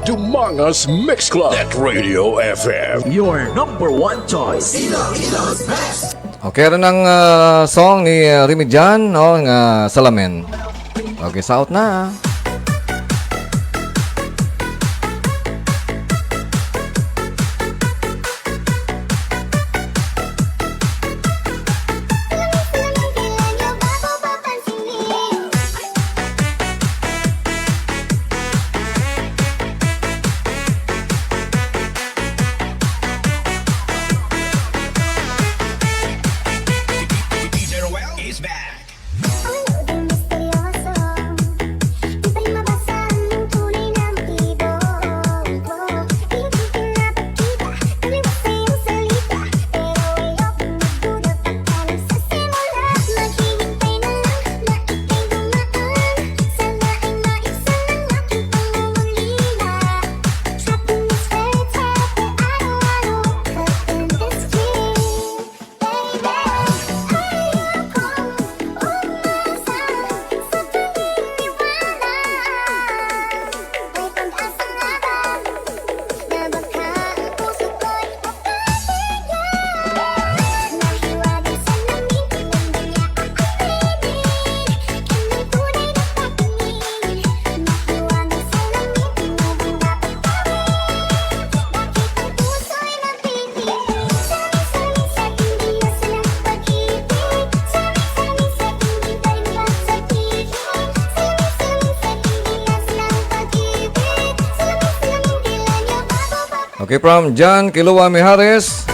Dumangas Mix Club at Radio F M. Your number one choice. Iloilo's best. Okay, rin ang ah, song ni ah, Remy Jan, no, nga Salamin. Okay, saot na. Okay, from John Kilua Mijares.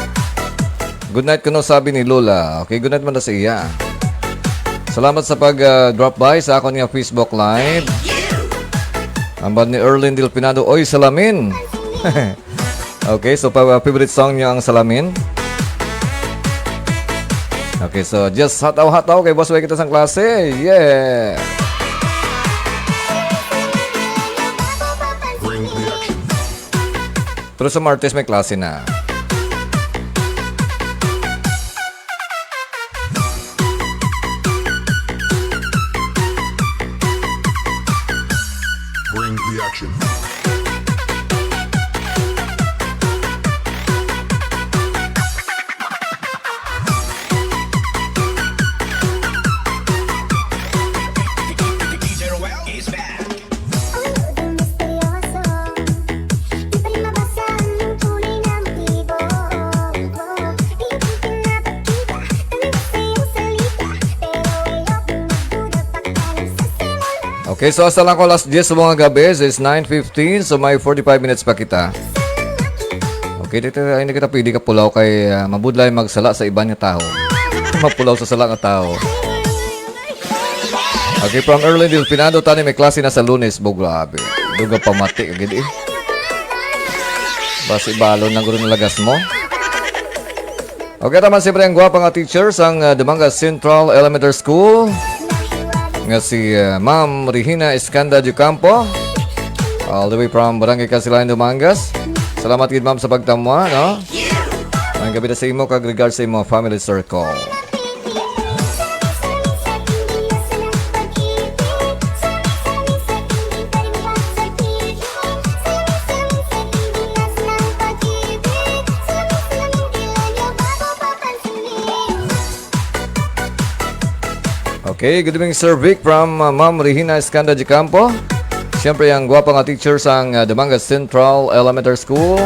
Good night kuno, sabi ni Lola. Okay, good night man na sa iya. Salamat sa pag ah, drop by sa akon nga Facebook Live. Ambal ni Erlyn Delfinado, oy, Salamin. Okay, so pa, favorite song niya ang Salamin. Okay, so just hataw-hataw kay boss way kita sang klase. Yeah. Pero sa Martes may klase na. Bring the action. Okay, so hasta lang ko alas diyes sa mga gabi, it's nine fifteen, so may forty-five minutes pa kita. Okay, dito ay hindi kita pwede kapulaw kay ah, mabudlay magsala sa iban nga tao. Mapulaw sa sala nga tao. Okay, from Erlyn Delfinado, tani may klase na sa Lunes, bo, grabe. Duga pamati ka gid eh. Basi balon lang guro nalagas mo. Okay, taman siyempre ang gwapa nga teacher sang ah, Dumangas Central Elementary School nga si ah, Ma'am Regina Escanda de Campo. All the way from Barangay Kasilayan, Dumangas. Salamat gid, ma'am, sa pagtamwa, no? Ang gabi na sa imo kag regards sa imo family circle. Okay, good evening, Sir Vic, from uh, Ma'am Regina Escanda de Campo. Siyempre, ang gwapa nga teacher sang uh, Dumangas Central Elementary School.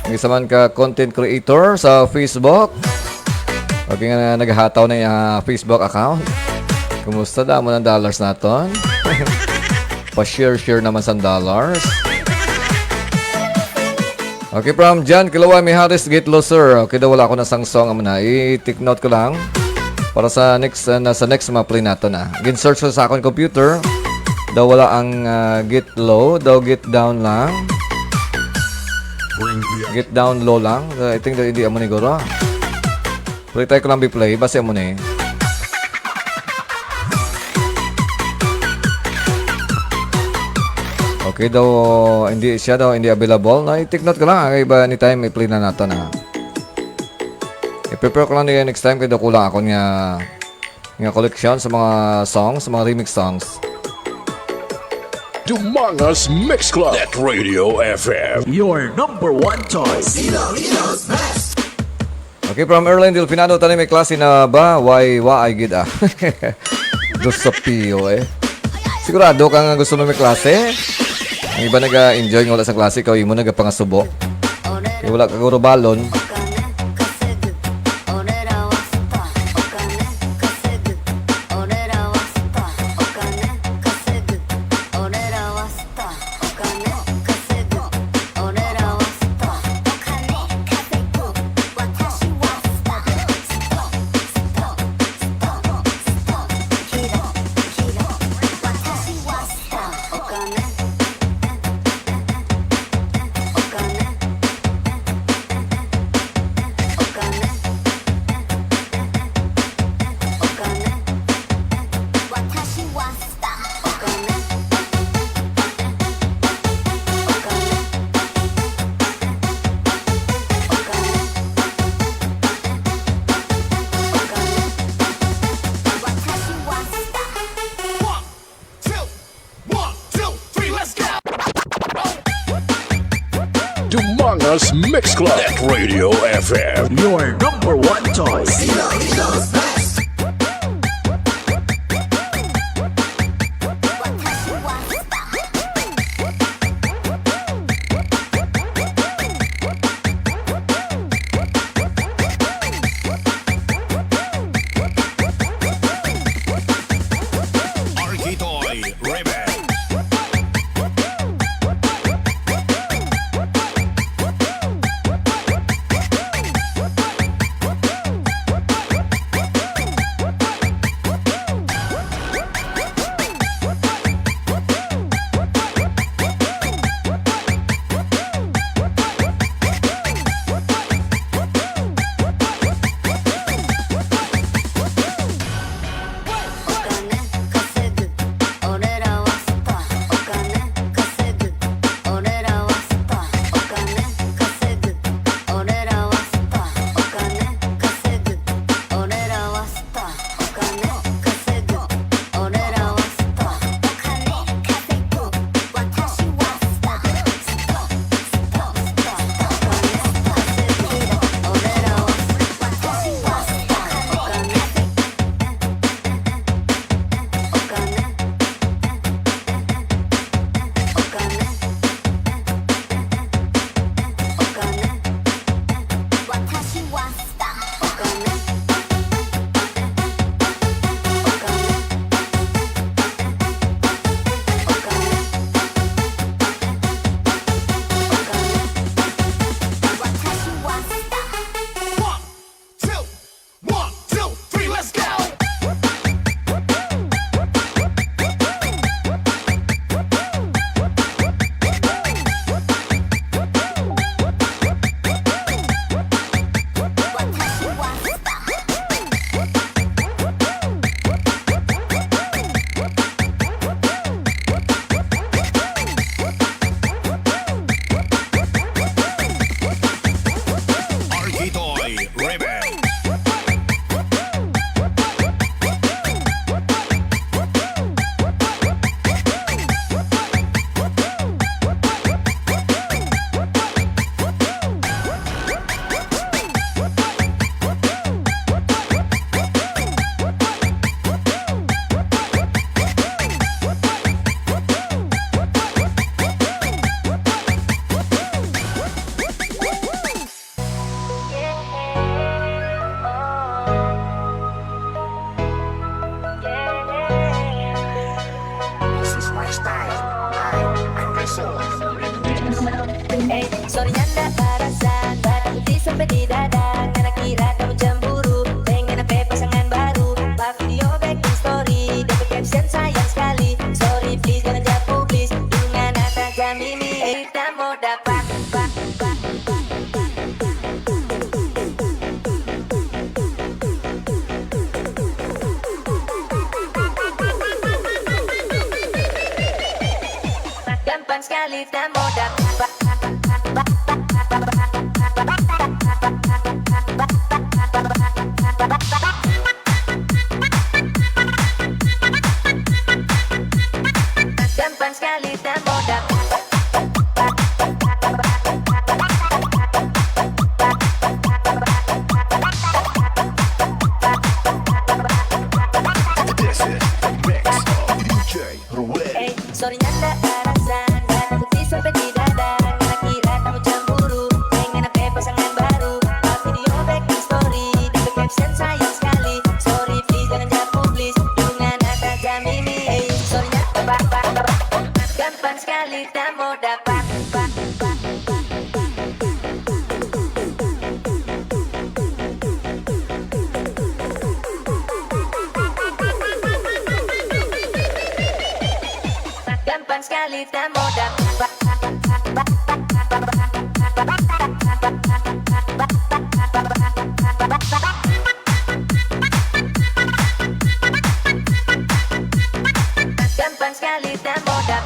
Ang isa man ka content creator sa Facebook. Okay nga, naghataw na yung uh, Facebook account. Kumusta? Damo ng dollars naton. Pa-share-share naman sa dollars. Okay, from John Kilaway Mijares, Gate Loser. Okay daw, wala ako na sang song amo na. I-take note ko lang. Para sa next, uh, na, sa next ma-play nato na. Gin-search ko sa akong computer. Daw wala ang, ah, get low, daw get down lang. Get down low lang. Uh, I think daw hindi amo ni guro. Pero try ko lang bi-play, basi amo ni. Okay daw, hindi siya daw, hindi available. Na, i-take note ko lang, ah, kay ba anytime i-play na nato na. I-prepare ko lang niya next time, kay daw kulang ako nga, nga collection sa mga songs, sa mga remix songs. Dumangas Mix Club at Radio F M. Your number one choice. Okay, from Erlen Delfinado, tani may klase na ba? Why, why gid ah. Dos sa piyo eh. Sigurado ka nga gusto mo may klase? Ang iba naga-enjoy nga wala sa klase, ikaw imo nagapangasubo. Kay wala ka guro balon. Dumangas Mix Club at Radio F M. Your number one choice. Kalita mo dapat. Gampang kalita mo dapat. This is the mix of D J Ruel. Ey, sorry na ta alasan, gani ko ti sa pagkidada, nga nakita mo dyan buro, kay nga napepasangan baro, pa video back ang story, dapat caption sa iyang skali, sorry, please, lang dyan po, please, yung nga nata dyan, mimi, ey, sorry na, ba, ba, ba, ba, gampang skali, tamo, dapat, ba, ba, ba, ba, ba. Gampang kalita mo da. Gampang kalita mo da.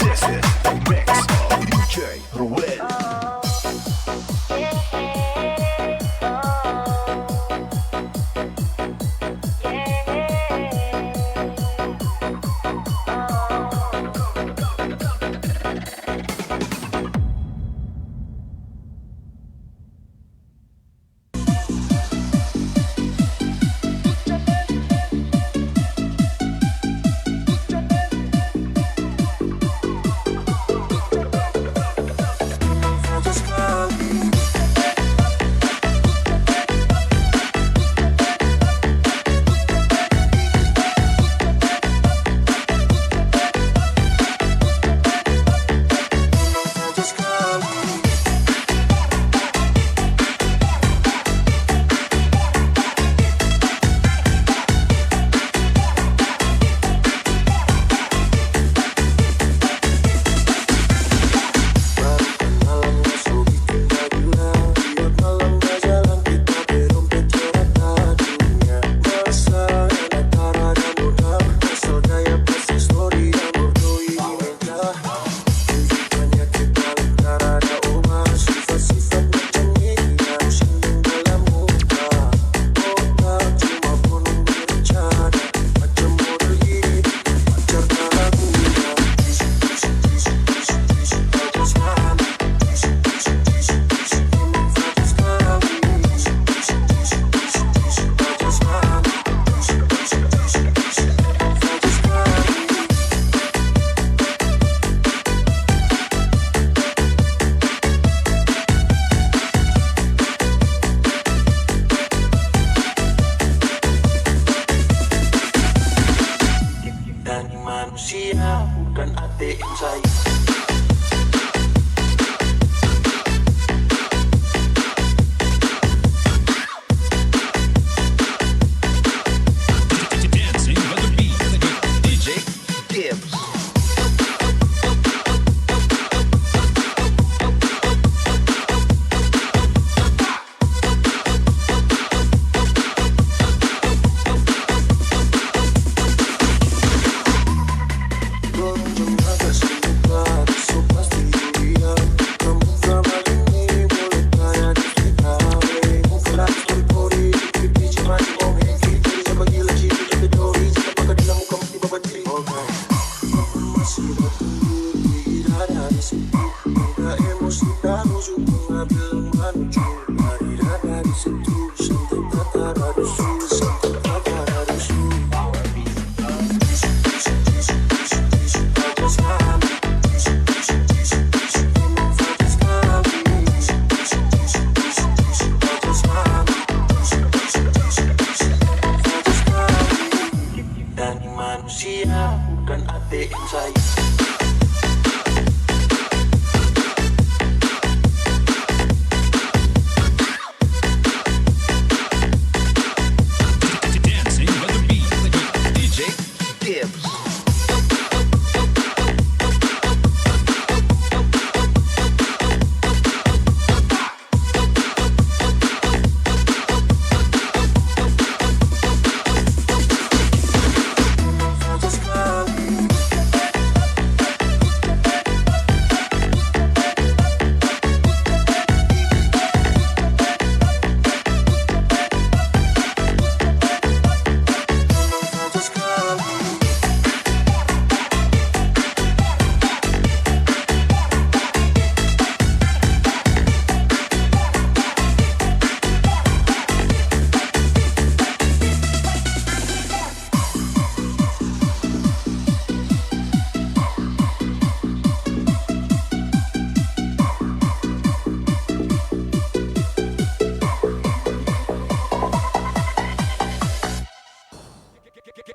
This is the mix of D J Ruel. Dani Manusia, bukan ate insay. Dancing with the beat, D J Gibbs. Dani Manusia, bukan ate insay. Dancing with the beat, D J Gibbs.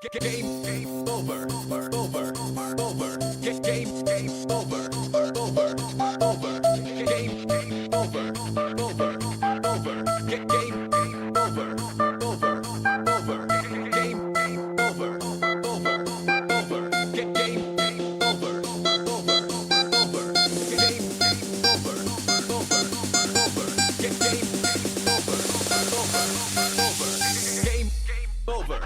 Game, game over, over, over, over. Ga-, game, game over, over, over. Game, game over, over, over. Ga-, game, game over, over, over. Game, game over, over, over. Ga-, game, game over, over, over. Game, game over, over, over. Ga-, game, game over, over, over. Game, game over.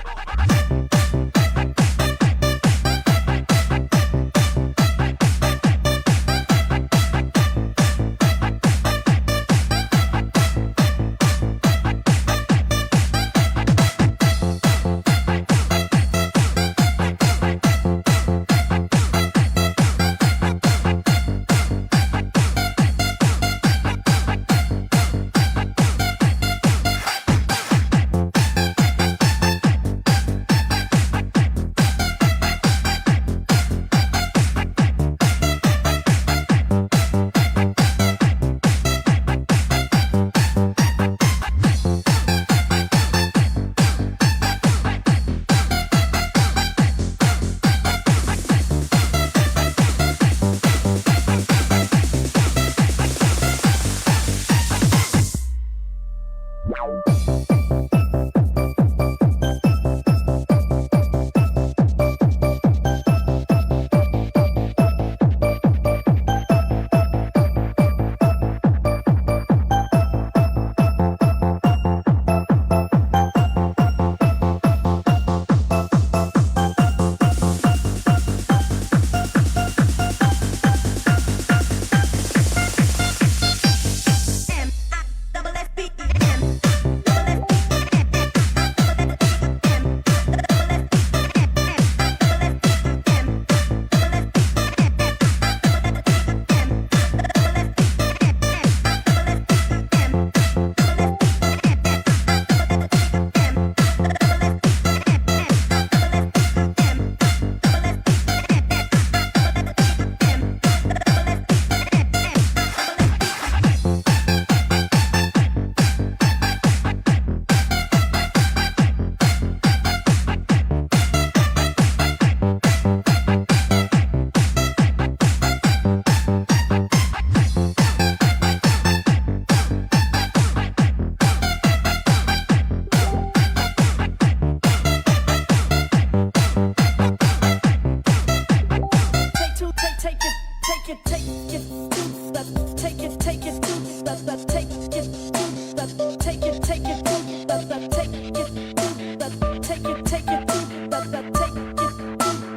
Take two, take, take it, take it, take it, two steps. Take it, take it, two steps, take it, two steps. Take it, take it, two steps, take it, two steps. Take it, take it, two steps, take it, two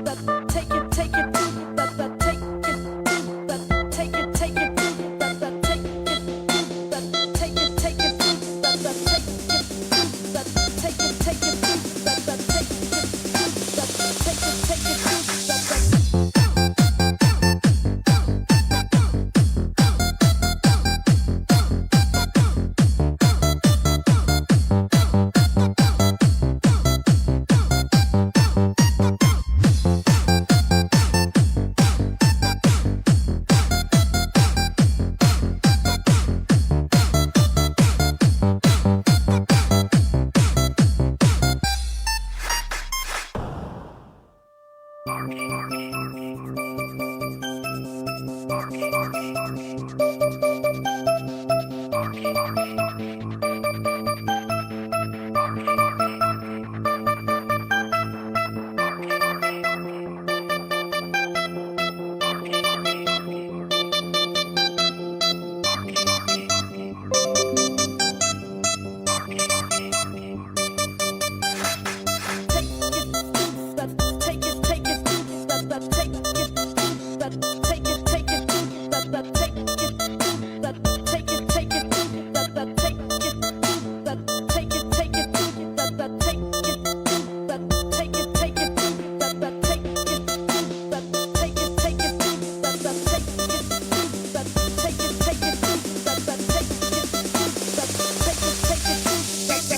steps. Take it, take it, two steps, take it, two steps. Take it, take it, two steps, take it, two steps. Take it, take it, two steps, take it, two steps. Take it, take it, two steps, take it, two steps. Take it, take it, two steps.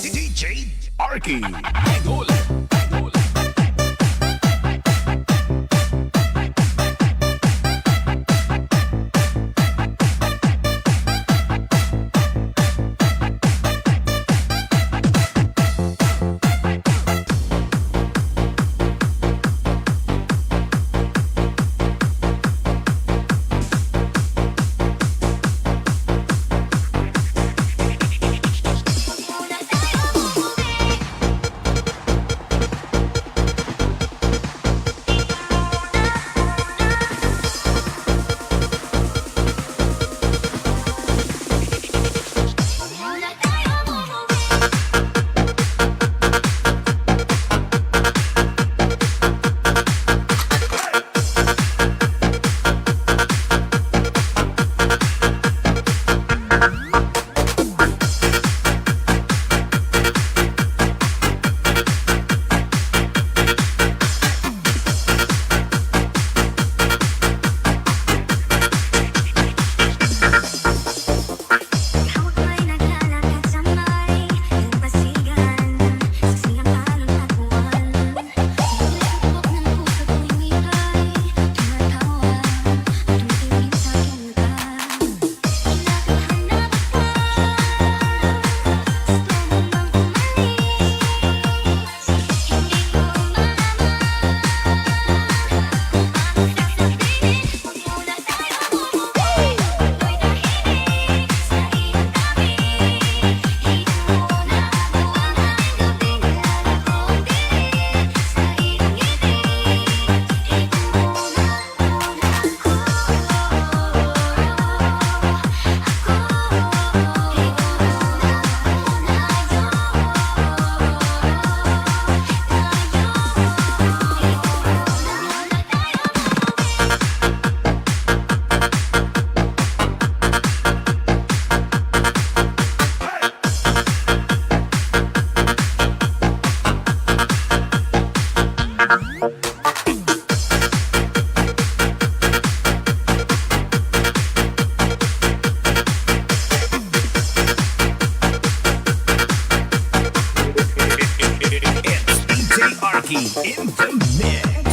D J Arky. Idol. Idol. In the mix.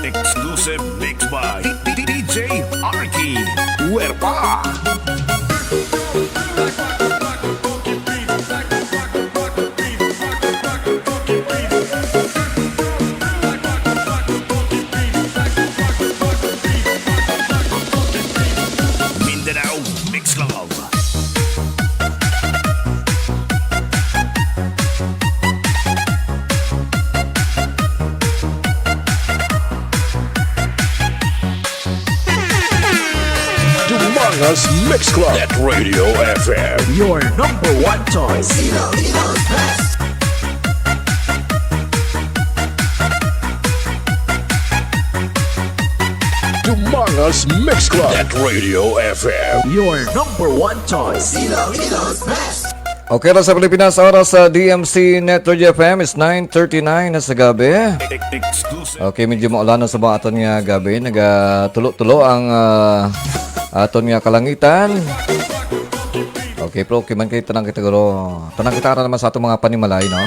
Exclusive mix by D J Arky Huerpa. Mindanao Mix Club. Dumangas Mix Club at Radio F M. Your number one choice. Dumangas Mix Club at Radio F M. Your number one choice. Okay, oras sa Pilipinas, oras sa D M C Net Radio F M is nine thirty-nine na sa gabi. Exclusive. Okay, medyo maulanon sa mga aton nga gabi. Nagatulo-tulo ang, ah, aton nga kalangitan. Okay, pero okay man kay tanang kita, guro. Tanang kita ara naman sa atong mga panimalay, no?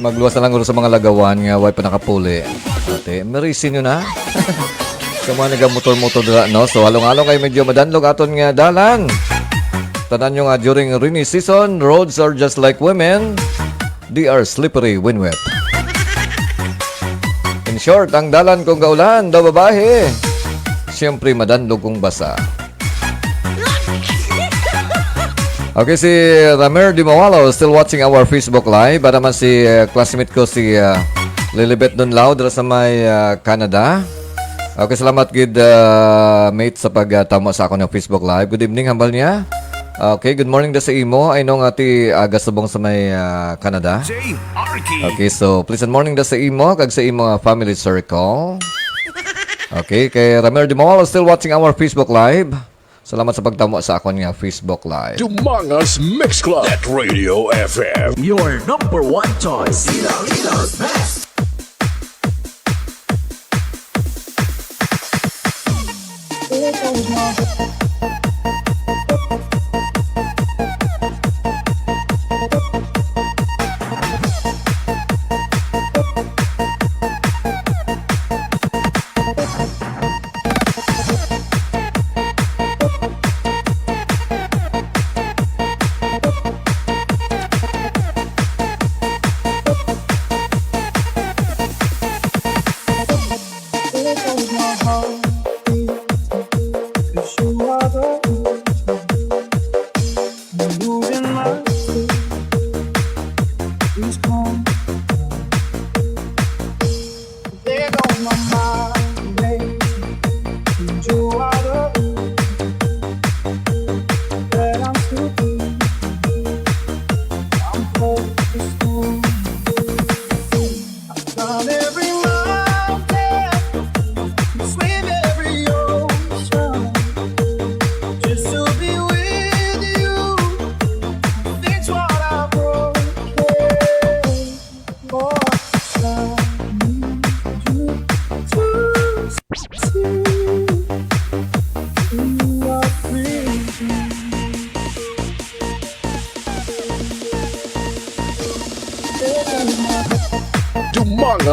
Magluwas na lang, guro, sa mga lagawan nga way pa nakapuli. Ate, merisin nyo na. Sa mga nagamotor-motor dira, no? So, halong-halong kay medyo madanlog aton nga dalan. Tanan nyo nga during rainy season, roads are just like women. They are slippery when wet. In short, ang dalan kung gaulan, daw babae, siyempre madanlog kung basa. Okay, si Ramer Dimawalo still watching our Facebook Live. Para man si, uh, classmate ko si, uh, Lilibet Dunlao dira sa may, uh, Canada. Okay, salamat gid, uh, mate, sa pagtamo sa akon nga Facebook Live. Good evening, hambal niya. Okay, good morning da sa imo. Ay, no, nga ti aga subong sa may, uh, Canada. J R K. Okay, so pleasant morning da sa imo kag sa imo, uh, family circle. Okay, kay Ramer Dimawalo still watching our Facebook Live. Salamat sa pagtamo sa akon nga Facebook Live. Dumangas Mix Club at Radio F M. Your number one choice. Ilogos Best.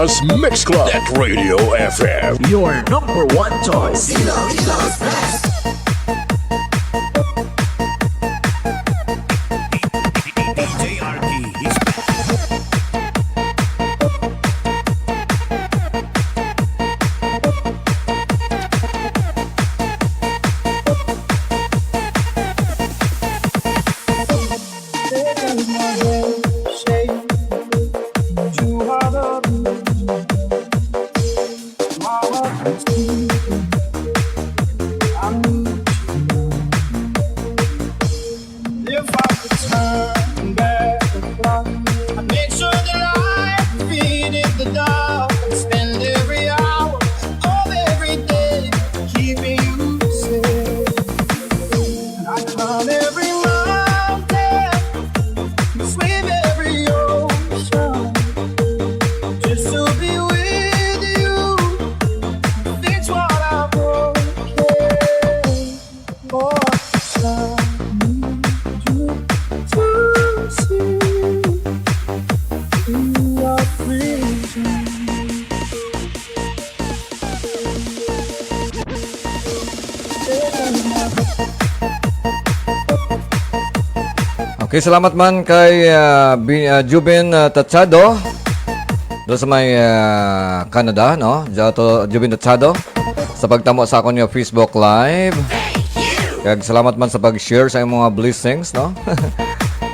As Mix Club at Radio F M. Your number one choice. If I could turn back the clock, I'd make sure that I defeated the dark and spend every hour of every day keeping you safe. I'd climb every mountain, swim every ocean, just to be with you, fix what I broke. Lord, I need you to see you are pleasing. Okay, salamat man kay, ah, Bi-, ah, Jubin, ah, Tachado. Doon sa may, ah, Canada, no? Jato, Jubin Tachado, sa pagtamo sa akon nga Facebook Live. Kag salamat man sa pag-share sa imong mga blessings, no?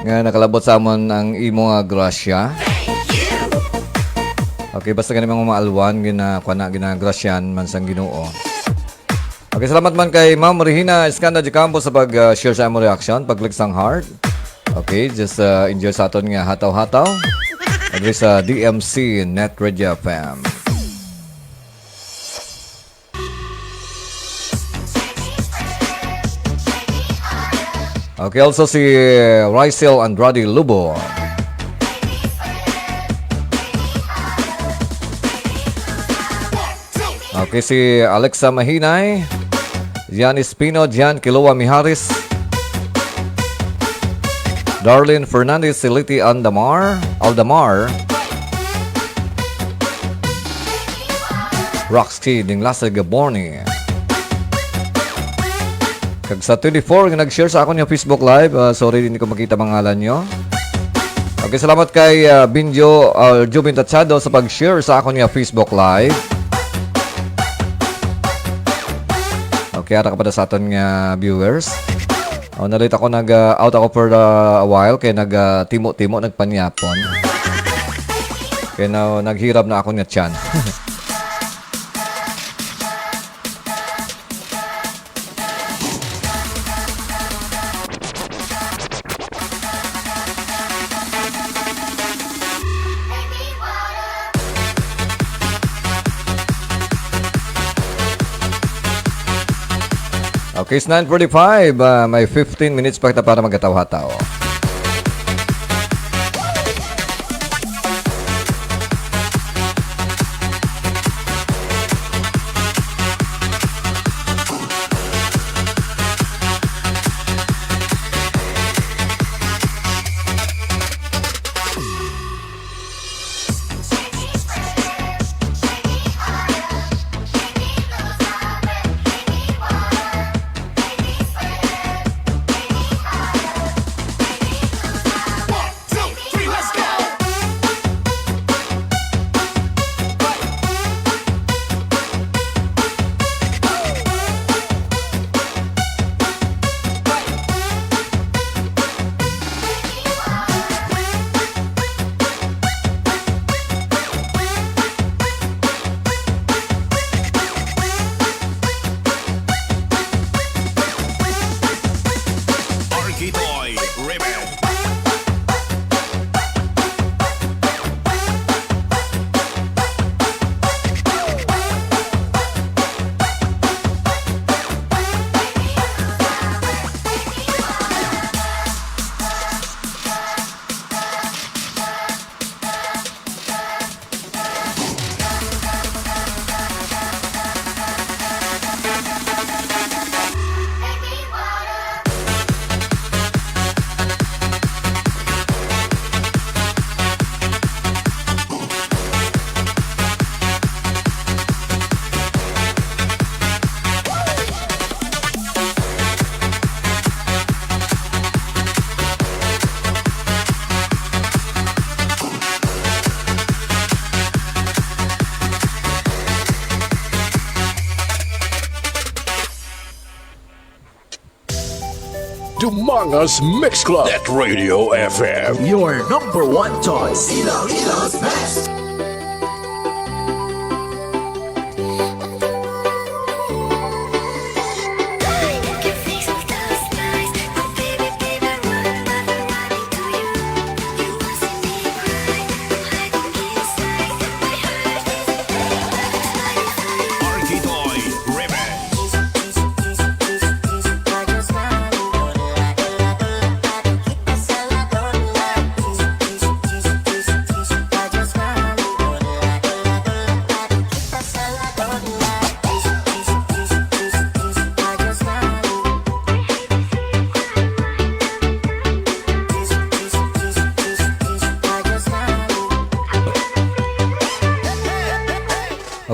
Nga nakalabot sa amon ang imo nga grasya. Okay, basta gani mga maalwan, gina-, kuwan na, ginagrasyan man sang Ginoo. Okay, salamat man kay Ma'am Regina Escanda de Campos sa pag, ah, share sa among reaction, pag-click sang heart. Okay, just, ah, enjoy sa aton nga hataw-hataw. Diri sa D M C Net Radio F M. Okay, also si Rysel Andrade Lubo. Okay, si Alexa Mahinay, Jan Espino, Jan Kiloa Mijares, Darlene Fernandez, Siliti Andamar, Aldamar, Roxy Dinglasig Borney. Kag sa twenty-four nga nag-share sa akon nga Facebook Live, ah, sorry, hindi ko makita pangalan nyo. Okay, salamat kay, ah, Binjo, ah, Jubin Tachado sa pag-share sa akon nga Facebook Live. Okay, ara ka pa sa aton nga viewers. Oh, nalit ako, nag, ah, out ako for, ah, a while kay nag, ah, timo-timo, nagpanyapon. Kay na, naghirap na akon nga tiyan. Okay, it's nine forty-five. Ah, may fifteen minutes pa kita para magkataw-hataw. Dumangas Mix Club at Radio F M. Your number one choice. Iloilo's best.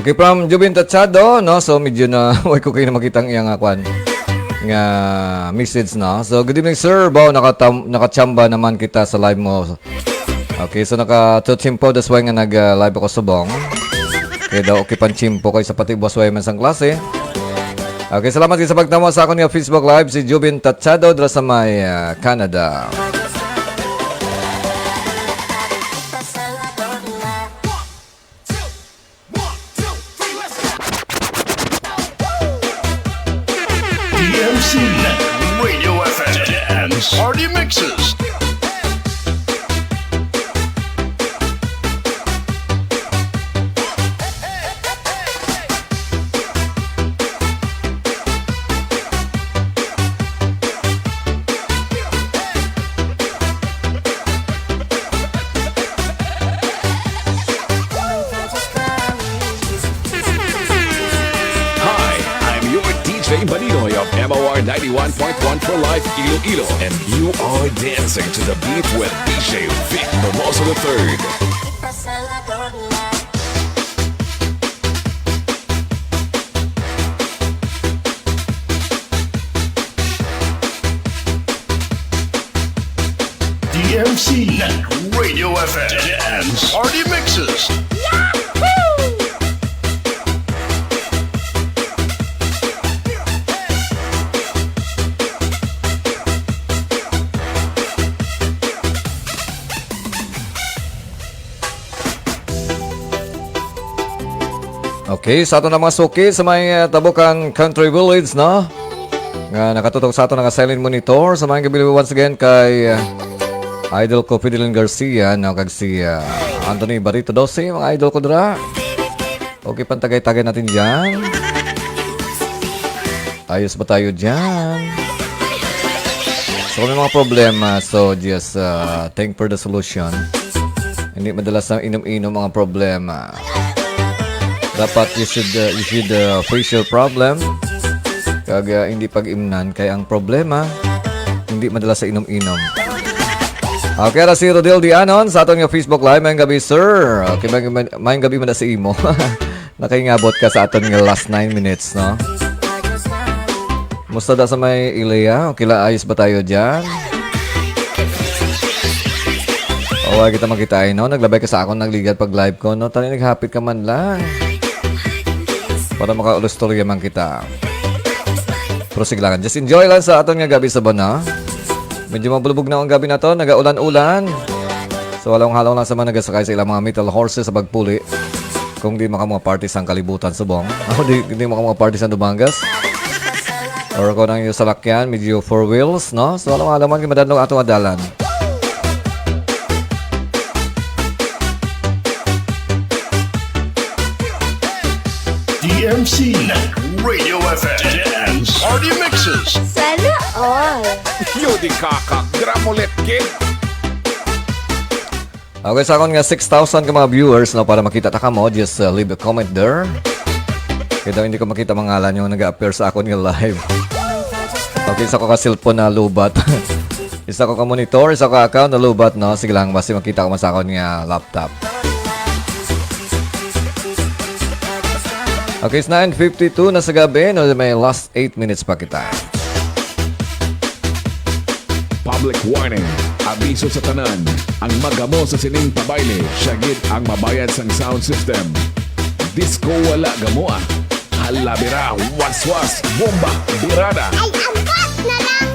Okay, from Jubin Tachado, no? So, medyo na, way ko kayo na makita ang iyang, ah, kwan, nga message, no? So, good evening, sir. Bao, nakatam-, nakachamba naman kita sa live mo. Okay, so naka-two chimpo, that's why nga nag, ah, live ako subong. Kaya daw, okay pang chimpo kay sa pati buwas way man sang klase. Okay, salamat kayo sa pagtamo sa akon nga Facebook Live, si Jubin Tachado, dira sa may, ah, Canada. D M C Network Radio F M Dance Party Mixes. Hi, I'm your D J Balinoy of M O R ninety-one point one for Life Iloilo, and you are dancing to the beat with D J Vic Mimoso the third. D M C Net Radio F M Dance Party Mixes. Yahoo! Okay, sa aton na mga suki sa may, uh, Tabukan Country Village, no? Nga nakatutok sa aton nga silent monitor. Sa mga gabi, once again, kay, uh, idol ko, Fidelin Garcia, no? Kag si, uh, Anthony Barito Doce, mga idol ko dira. Okay, pantagay-tagay natin dyan. Ayos ba tayo dyan? So, kung may mga problema, so just, uh, think for the solution. Hindi madalas na inom-inom mga problema. Dapat you should, uh, you should, uh, face your problem. Kag, uh, hindi pag-imnan kay ang problema, hindi madala sa inom-inom. Okay, ara si Rodel Dianon sa aton nga Facebook Live. Mayong gabi, sir. Okay, may, may, mayong gabi man na sa imo. Nakaingabot ka sa aton nga last nine minutes, no? Musta da sa may Ilea? Okay la, ayos ba tayo dyan? O, wala kita makitain, no? Naglabay ka sa akon, nagligad pag live ko, no? Tani, naghapit ka man lang. Para makaulustorya man kita. Pero sige lang, just enjoy lang sa aton nga gabi sa bana. Medyo mabulubog na ang gabi na to, nagaulan-ulan. So, halong-halong lang sa mga nagasakay sa ilang mga metal horses sa pagpuli. Kung di maka mga party sang kalibutan subong. Ako di, di maka mga party sa Dumangas. Or kung ang iyong salakyan, medyo four wheels, no? So, alam-alam man, madadlong ato nga dalan. D M C Net Radio F M Dance Party Mixes. Sana all. Yo, di kaka, gramolet kid. Okay, sa akon nga six thousand ka mga viewers, no, para makita ta kamo, just, uh, leave a comment there. Kaya daw hindi ko makita mga ngalan yung nag-appear sa akon nga live. Okay, sa ko ka cellphone na lubat. Isa ko ka monitor, isa ko ka account na lubat, no? Sige lang, basta makita ko man sa akon nga laptop. Okay, it's nine fifty-two na sa gabi, no? May last eight minutes pa kita. Public warning. Abiso sa tanan. Ang magamo sa sining pabayle, siya gid ang mabayad sang sound system. Disco wala gamoa. Halabira, waswas, bomba, birada. Ay, agos na lang!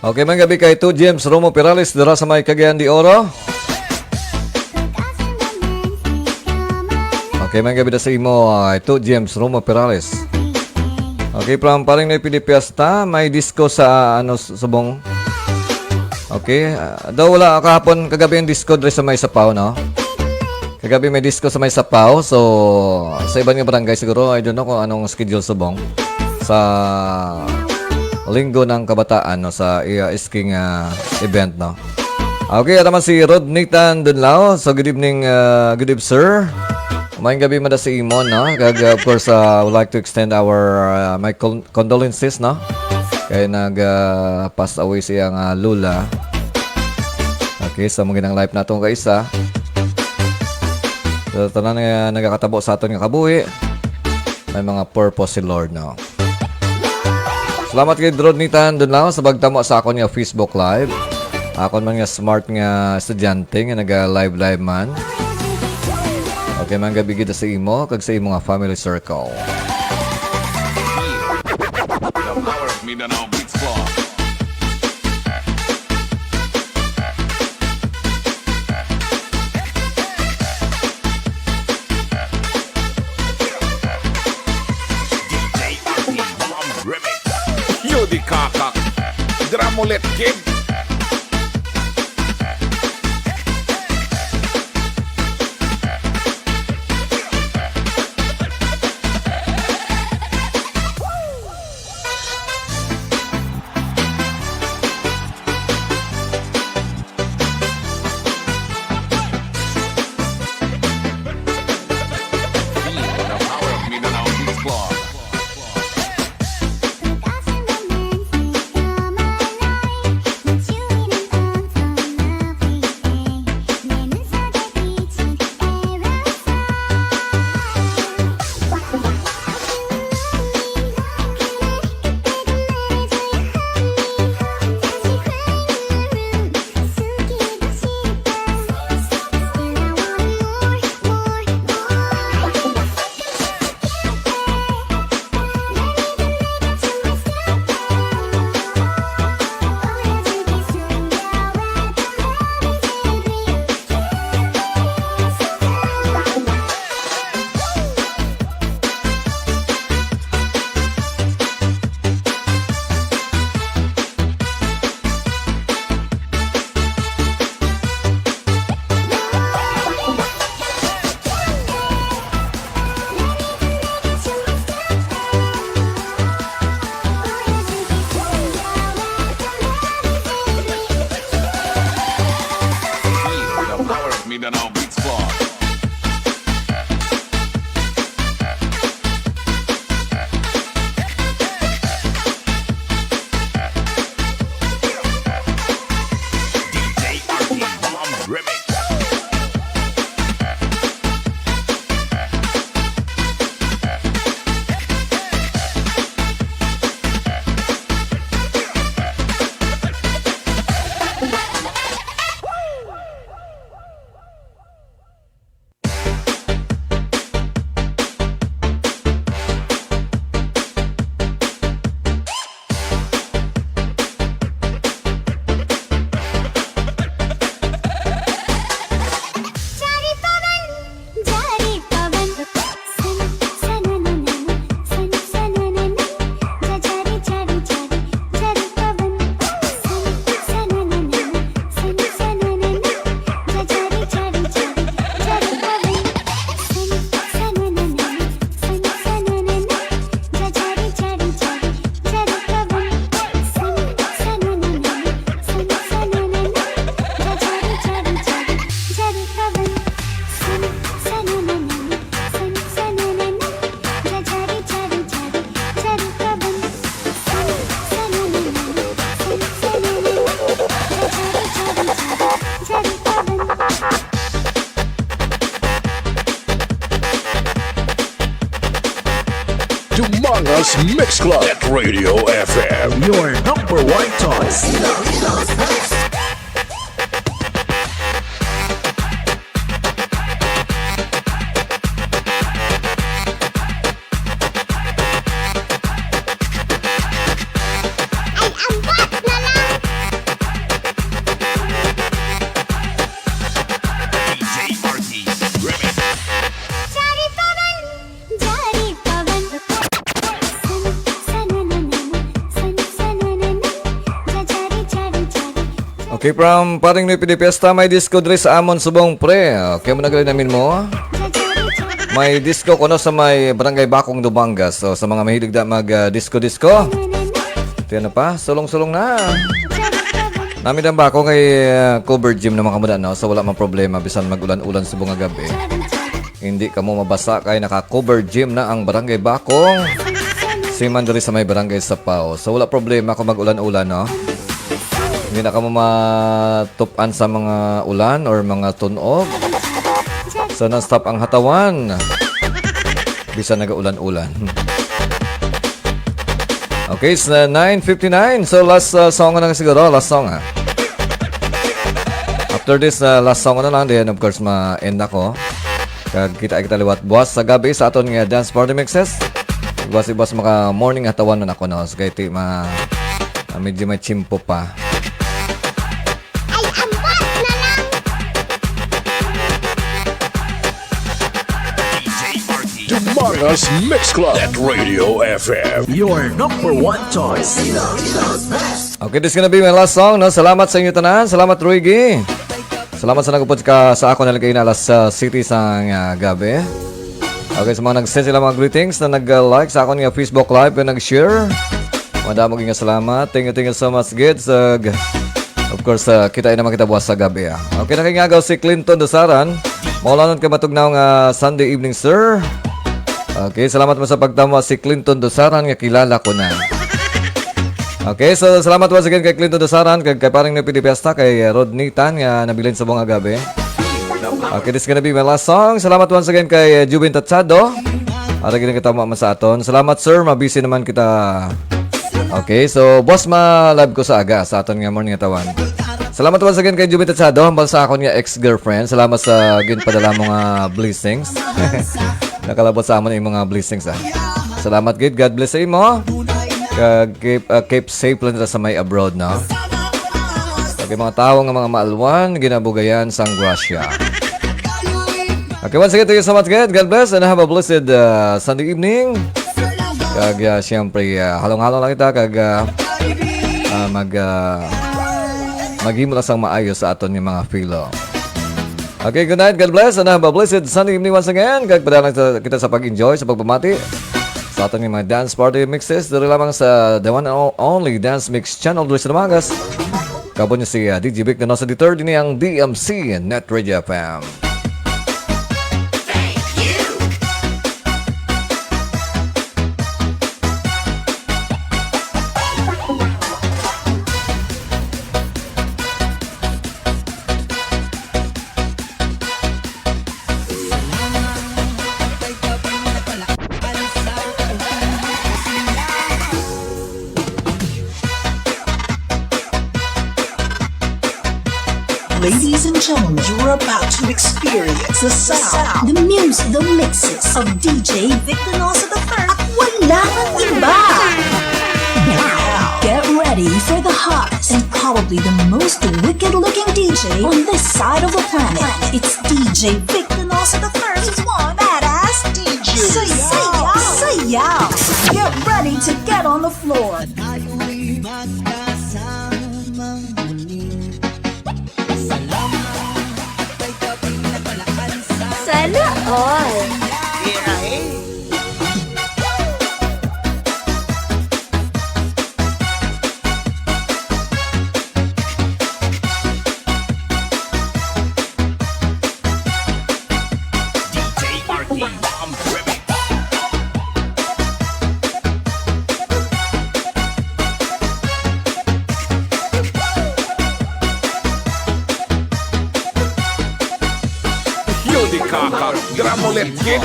Okay, may gabi kay Two James Romo Perales dira sa may Cagayan de Oro. Okay, may gabi na sa imo, ah, Two James Romo Perales. Okay, from Paring Noy Pilipias ta, may disco sa, ano, s-, subong. Okay, ah, daw wala kahapon kagabi ang disco diri sa may Sapaw, no? Kagabi may disco sa may Sapaw. So, sa iban nga barangay siguro, I don't know kung anong schedule subong sa Linggo ng Kabataan, no, sa iya S K nga event, no. Okay, ata man si Rod Nathan Dunlao. So, good evening, uh, good eve, sir. Maayong gabi man da sa imo, no? Kag, uh, of course, uh, I would like to extend our, uh, my con-, condolences, no? Kay nag, uh, pass away siya nga lola. Okay, sa mga nang life nato nga isa. Sa tanan nga nagakatabo sa aton nga kabuhi, may mga purpose si Lord, no? Salamat kay Rod Nathan Dunlao sa pagtamo sa akon nga Facebook Live. Akon man nga smart nga estudyante nga naga-live-live man. Okay, maayong gabi gid sa imo kag sa imo nga family circle. The power of Mindanao Beats Club. D J R P Bomb Remix. Yo di kakak. Dramulet Kid. The power of Mindanao Beats Club. D J R P Bomb Remix. Dumangas Mix Club at Radio F M. Your number one choice. Ay, ambot na lang. Okay, from Paring Noy P D Fiesta, may disco diri sa amon subong, pre. Okay, mo na gali namin mo. May disco kuno sa may Barangay Bakong, Dumangas. So, sa mga mahilig na mag, ah, disco-disco. Tiyan na pa, sulong-sulong na. Nami dan ba ako kay, ah, cover gym na mga kamuda, no? So, wala mang problema, bisan mag-ulan-ulan subong nga gabi. Hindi kamo mabasa kay naka-cover gym na ang Barangay Bakong. Siman diri sa may Barangay Sapao. So, wala problema kung mag-ulan-ulan, no? Hindi na kamo matupan sa mga ulan or mga tunog. So, non-stop ang hatawan. Bisan nag-ulan-ulan. Okay, it's na nine fifty-nine. So, last, uh, song na lang siguro. Last song, ha. After this, uh, last song na lang. Then, of course, ma-end ako. Kag kita kita liwat buwas sa gabi sa aton nga dance party mixes. Buwas, buwas maka morning hatawan man ako, no. So, kay ti ma, ah, medyo may tsimpo pa. Ay, ambot na lang. Dumangas Mix Club at Radio F M. Your number one choice. Okay, this gonna be my last song, no? Salamat sa inyo tanan. Salamat, Ruigi. Salamat sa nagupod ka sa ako na lagay na alas, ah, City sa, ah, gabi. Okay, sa mga nag-send sila mga greetings na nag-like sa akon nga Facebook Live and nag-share. Madamo nga salamat. Thank you, thank you so much, gid. Sa, of course, ah, kita naman kita buwas sa gabi, ah. Okay, nakingagaw si Clinton Dosaran. Maulanon ka matugnaw nga Sunday evening, sir. Okay, salamat mo sa pagtama si Clinton Dosaran nga kilala ko na. Okay, so salamat once again kay Clinton Dosaran, kag kay Paring Nepi de Fiesta, kay, uh, Rodney Tan nga nabilin sa mga gabi. Okay, this is gonna be my last song. Salamat once again kay, uh, Jubin Tachado. Ara gid ang katama man sa aton. Salamat, sir. Mabisi naman kita. Okay, so boss, ma-live ko sa aga sa aton nga morning atawan. Salamat once again kay Jubin Tachado, hambal sa akon nga ex-girlfriend. Salamat sa ginpadala mo nga blessings. Nakalabot sa amon ang mga blessings, ah. Salamat gid. God bless sa imo. Kag keep, uh, keep safe lang sa may abroad, no? Okay, mga tawo nga mga maalwan, ginabugayan sang grasya. Okay, once again, thank you so much, guys. God bless and have a blessed, uh, Sunday evening. Kag, uh, siyempre, uh, halong-halong lang kita, kag, uh, uh, mag, uh, maghimo lang sang maayo sa aton nga mga filo. Okay, good night. God bless and have a blessed Sunday evening once again. Kag padala sa, kita sa pag-enjoy, sa pagpamati sa aton nga mga dance party mixes. Diri lamang sa the one and only Dance Mix Channel, diri sa Dumangas. Kabo niya si, uh, D J Vic Nanosa the third, ini ang D M C Net Radio F M. Ladies and gentlemen, you're about to experience the sound, the music, the mixes of D J Vic Donoso the third. At wala nang iba. Now, get ready for the hottest and probably the most wicked-looking D J on this side of the planet. It's D J Vic Donoso the third's one badass D J. Sayaw! Sayaw! Get ready to get on the floor. Sana all. D J R T Bomb Remix. Yun di kaka, gramolet kid.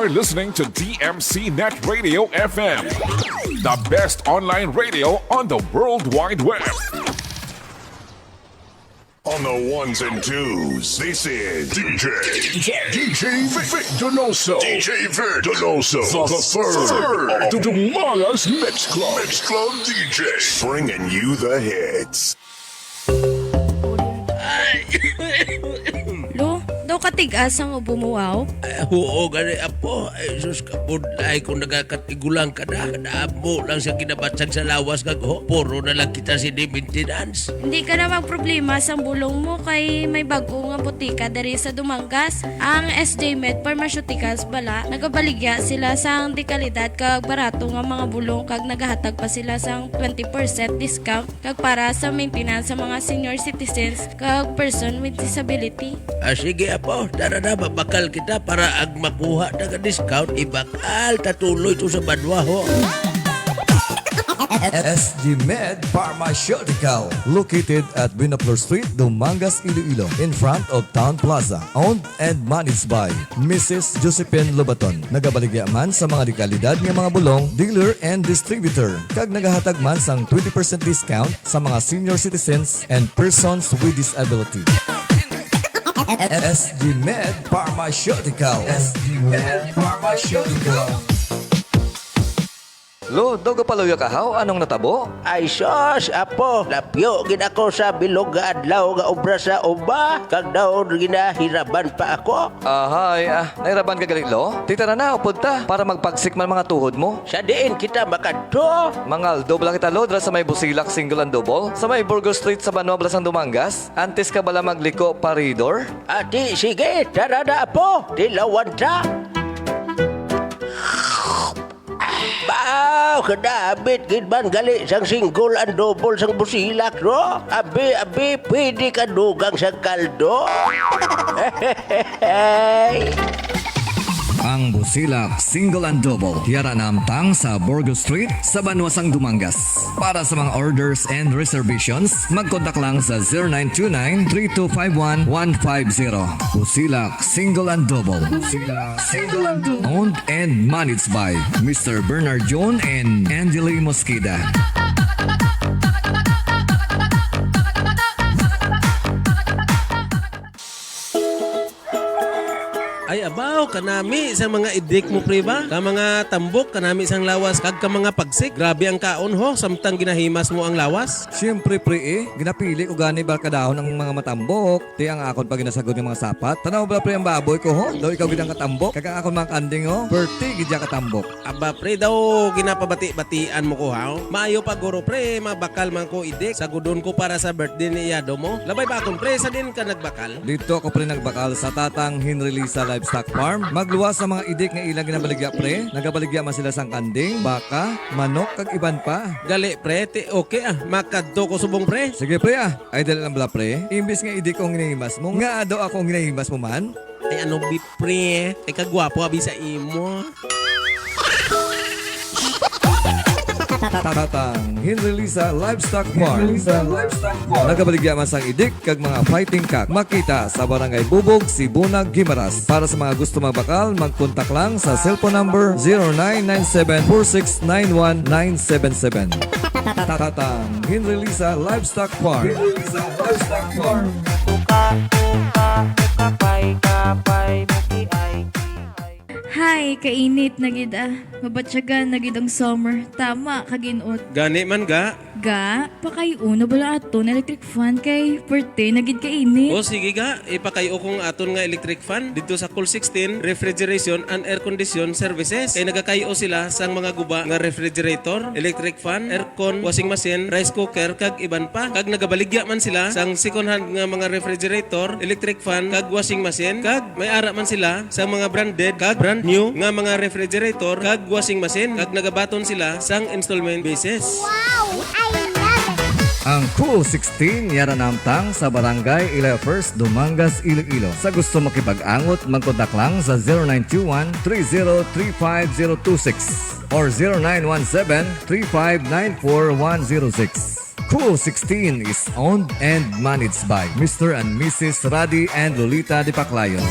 You're listening to D M C Net Radio F M, the best online radio on the World Wide Web. On the ones and twos, this is D J, D J, D J Vic, Vic Donoso, D J Vic Donoso, the, the third, the Dumangas Mix Club, Mix Club D J, bringing you the hits. Lo, daw katigas ang ubo mo, wow. Ay, huo gani, apo. Ay, sus, kabudlay kung nagakatigulang ka na. Kadamo lang siya kinabatsag sa lawas kag ho. Puro na lang kita sa maintenance. Hindi ka na magproblema sang bulong mo kay may bag-o nga butika diri sa Dumangas. Ang S J Med Pharmaceuticals bala, nagabaligya sila sang dekalidad kag barato nga mga bulong kag nagahatag pa sila sang twenty percent discount kag para sa maintenance sa mga senior citizens kag person with disability. Ah, sige, apo. Tara na, mabakal kita para ag makuha ta ka discount. Ibakal ta tuloy to sa banwa, ho. S G Med Pharmaceutical, located at Buenaflor Street, Dumangas, Iloilo, in front of Town Plaza. Owned and managed by Missus Josephine Lobaton. Nagabaligya man sa mga dekalidad nga mga bulong, dealer and distributor, kag nagahatag man sang twenty percent discount sa mga senior citizens and persons with disability. S G Med Pharmaceutical. S G Med Pharmaceutical. Lo, daw gapaluya ka, haw? Anong natabo? Ay sus, apo, lapyo gid ako sa bilog nga adlaw nga obra sa uma, kag daw ginahiraban pa ako. Ahay, ah, nahiraban ka gali, Lo? Tita na na, upod ta, para magpagsik man mga tuhod mo. Sa diin kita makadto? Mangaldo bala kita, Lo, dira sa may Busilak Single and Double, sa may Burgos Street sa Banwa, Blasang Dumangas. Antes ka bala magliko pa ridor? Ati, sige, tara na, apo, tilawan ta. Baw, kadabit gid man gali sang single and double sang Busilak, no? Abi, abi, pwede ka dugang sa kaldo. Ang Busilak Single and Double, yara namtang sa Burgos Street, sa Banwa sang Dumangas. Para sa mga orders and reservations, mag-contact lang sa zero nine two nine, three two five one, one five zero. Busilak Single and Double. Busilak Single and Double. Owned and managed by Mister Bernard John and Angeli Mosqueda. Ay abaw, kanami sang mga idik mo, pre, ba? Ka mga tambok, kanami sang lawas, kag ka mga pagsik. Grabe ang kaon, ho, samtang ginahimas mo ang lawas. Siyempre, pre, eh. Ginapili ko gani ba kadahon ang mga matambok. Ti ang akon pa ginasagod nga mga sapat. Tanaw ba, pre, ang baboy ko, ho? Daw ikaw gid ang katambok. Kag ang akon mga kanding, ho? Perti gid ya katambok. Aba, pre, daw ginapabati-batian mo ko, haw? Maayo pa, guro, pre, mabakal man ko idik. Sagudon ko para sa birthday ni iyado mo. Labay ba akon, pre, sa din ka nagbakal? Dito ako, pre, nagbakal sa Tatang Henry Lisa Livestock Farm. Magluwas sa mga idik nga ilang ginabaligya, pre. Nagabaligya man sila sang kanding, baka, manok, kag iban pa. Gali, pre, ti okay, ah. Makadto ko subong, pre. Sige, pre, ah. Ay, dali lang bala, pre. Imbis nga idik ko ang ginahimas mo, nga daw ako ang ginahimas mo man? Ay, ano, bi, pre? Ay, kagwapo, abi, sa imo. Tatang Henry Lisa Livestock Farm. Nagabaligya man sang idik kag mga fighting cock. Makita sa Barangay Bubog, Sibuna, Guimaras. Para sa mga gusto magbakal, mag-contact lang sa cellphone number zero nine nine seven four six nine one nine seven seven. Tatang Henry Lisa Livestock Farm. Hay, kainit na gid, ah. Mabatyagan na gid ang summer. Tama ka gin-ot. Gani man ga. Ga, pakay-o na bala aton electric fan kay perte na gid kainit. O sige ga, ipakay-o kong aton nga electric fan didto sa Cool sixteen Refrigeration and Air Condition Services. Kay nagakay-o sila sang mga guba nga refrigerator, electric fan, aircon, washing machine, rice cooker, kag iban pa. Kag nagabaligya man sila sang second hand nga mga refrigerator, electric fan, kag washing machine, kag may ara man sila sa mga branded kag brand new nga mga refrigerator kag washing machine, kag nagabaton sila sang installment basis. Ang Cool sixteen yara namtang sa Barangay Ilaya First, Dumangas, Iloilo. Sa gusto makipag-angot, magkontak lang sa zero nine two one three zero three five zero two six or zero nine one seven three five nine four one zero six. Cool sixteen is owned and managed by Mister and Missus Radi and Lolita Dipaclayon.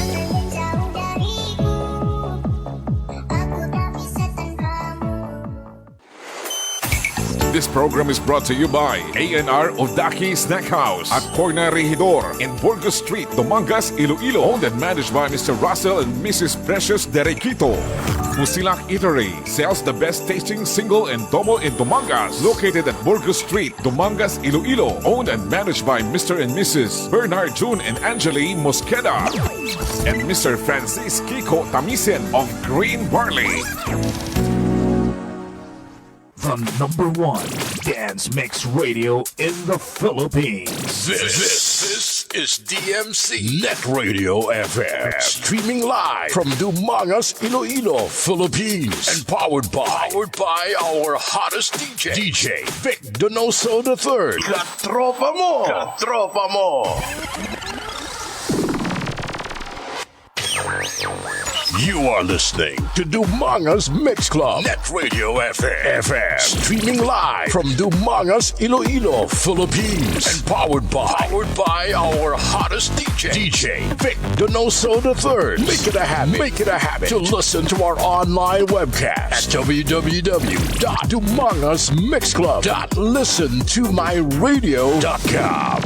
This program is brought to you by A N R Odaki Snack House at Corner Regidor in Burgos Street, Dumangas, Iloilo. Owned and managed by Mister Russell and Missus Precious Derequito. Musilak Eatery sells the best tasting single and double in Dumangas. Located at Burgos Street, Dumangas, Iloilo. Owned and managed by Mister and Missus Bernard June and Angeli Mosqueda and Mister Francis Kiko Tamisen of Green Barley. The number one dance mix radio in the Philippines. This, this is D M C Net Radio F M. Streaming live from Dumangas, Iloilo, Philippines. And powered by, powered by our hottest D J, D J Vic Donoso the third. Katropa mo! Katropa mo! You are listening to Dumangas Mix Club, Net Radio F M, F M. Streaming live from Dumangas, Iloilo, Philippines. And powered by, powered by our hottest D J, D J Vic Donoso the third. Make it a habit, make it a habit to listen to our online webcast at w w w dot dumangas mix club dot listen to my radio dot com.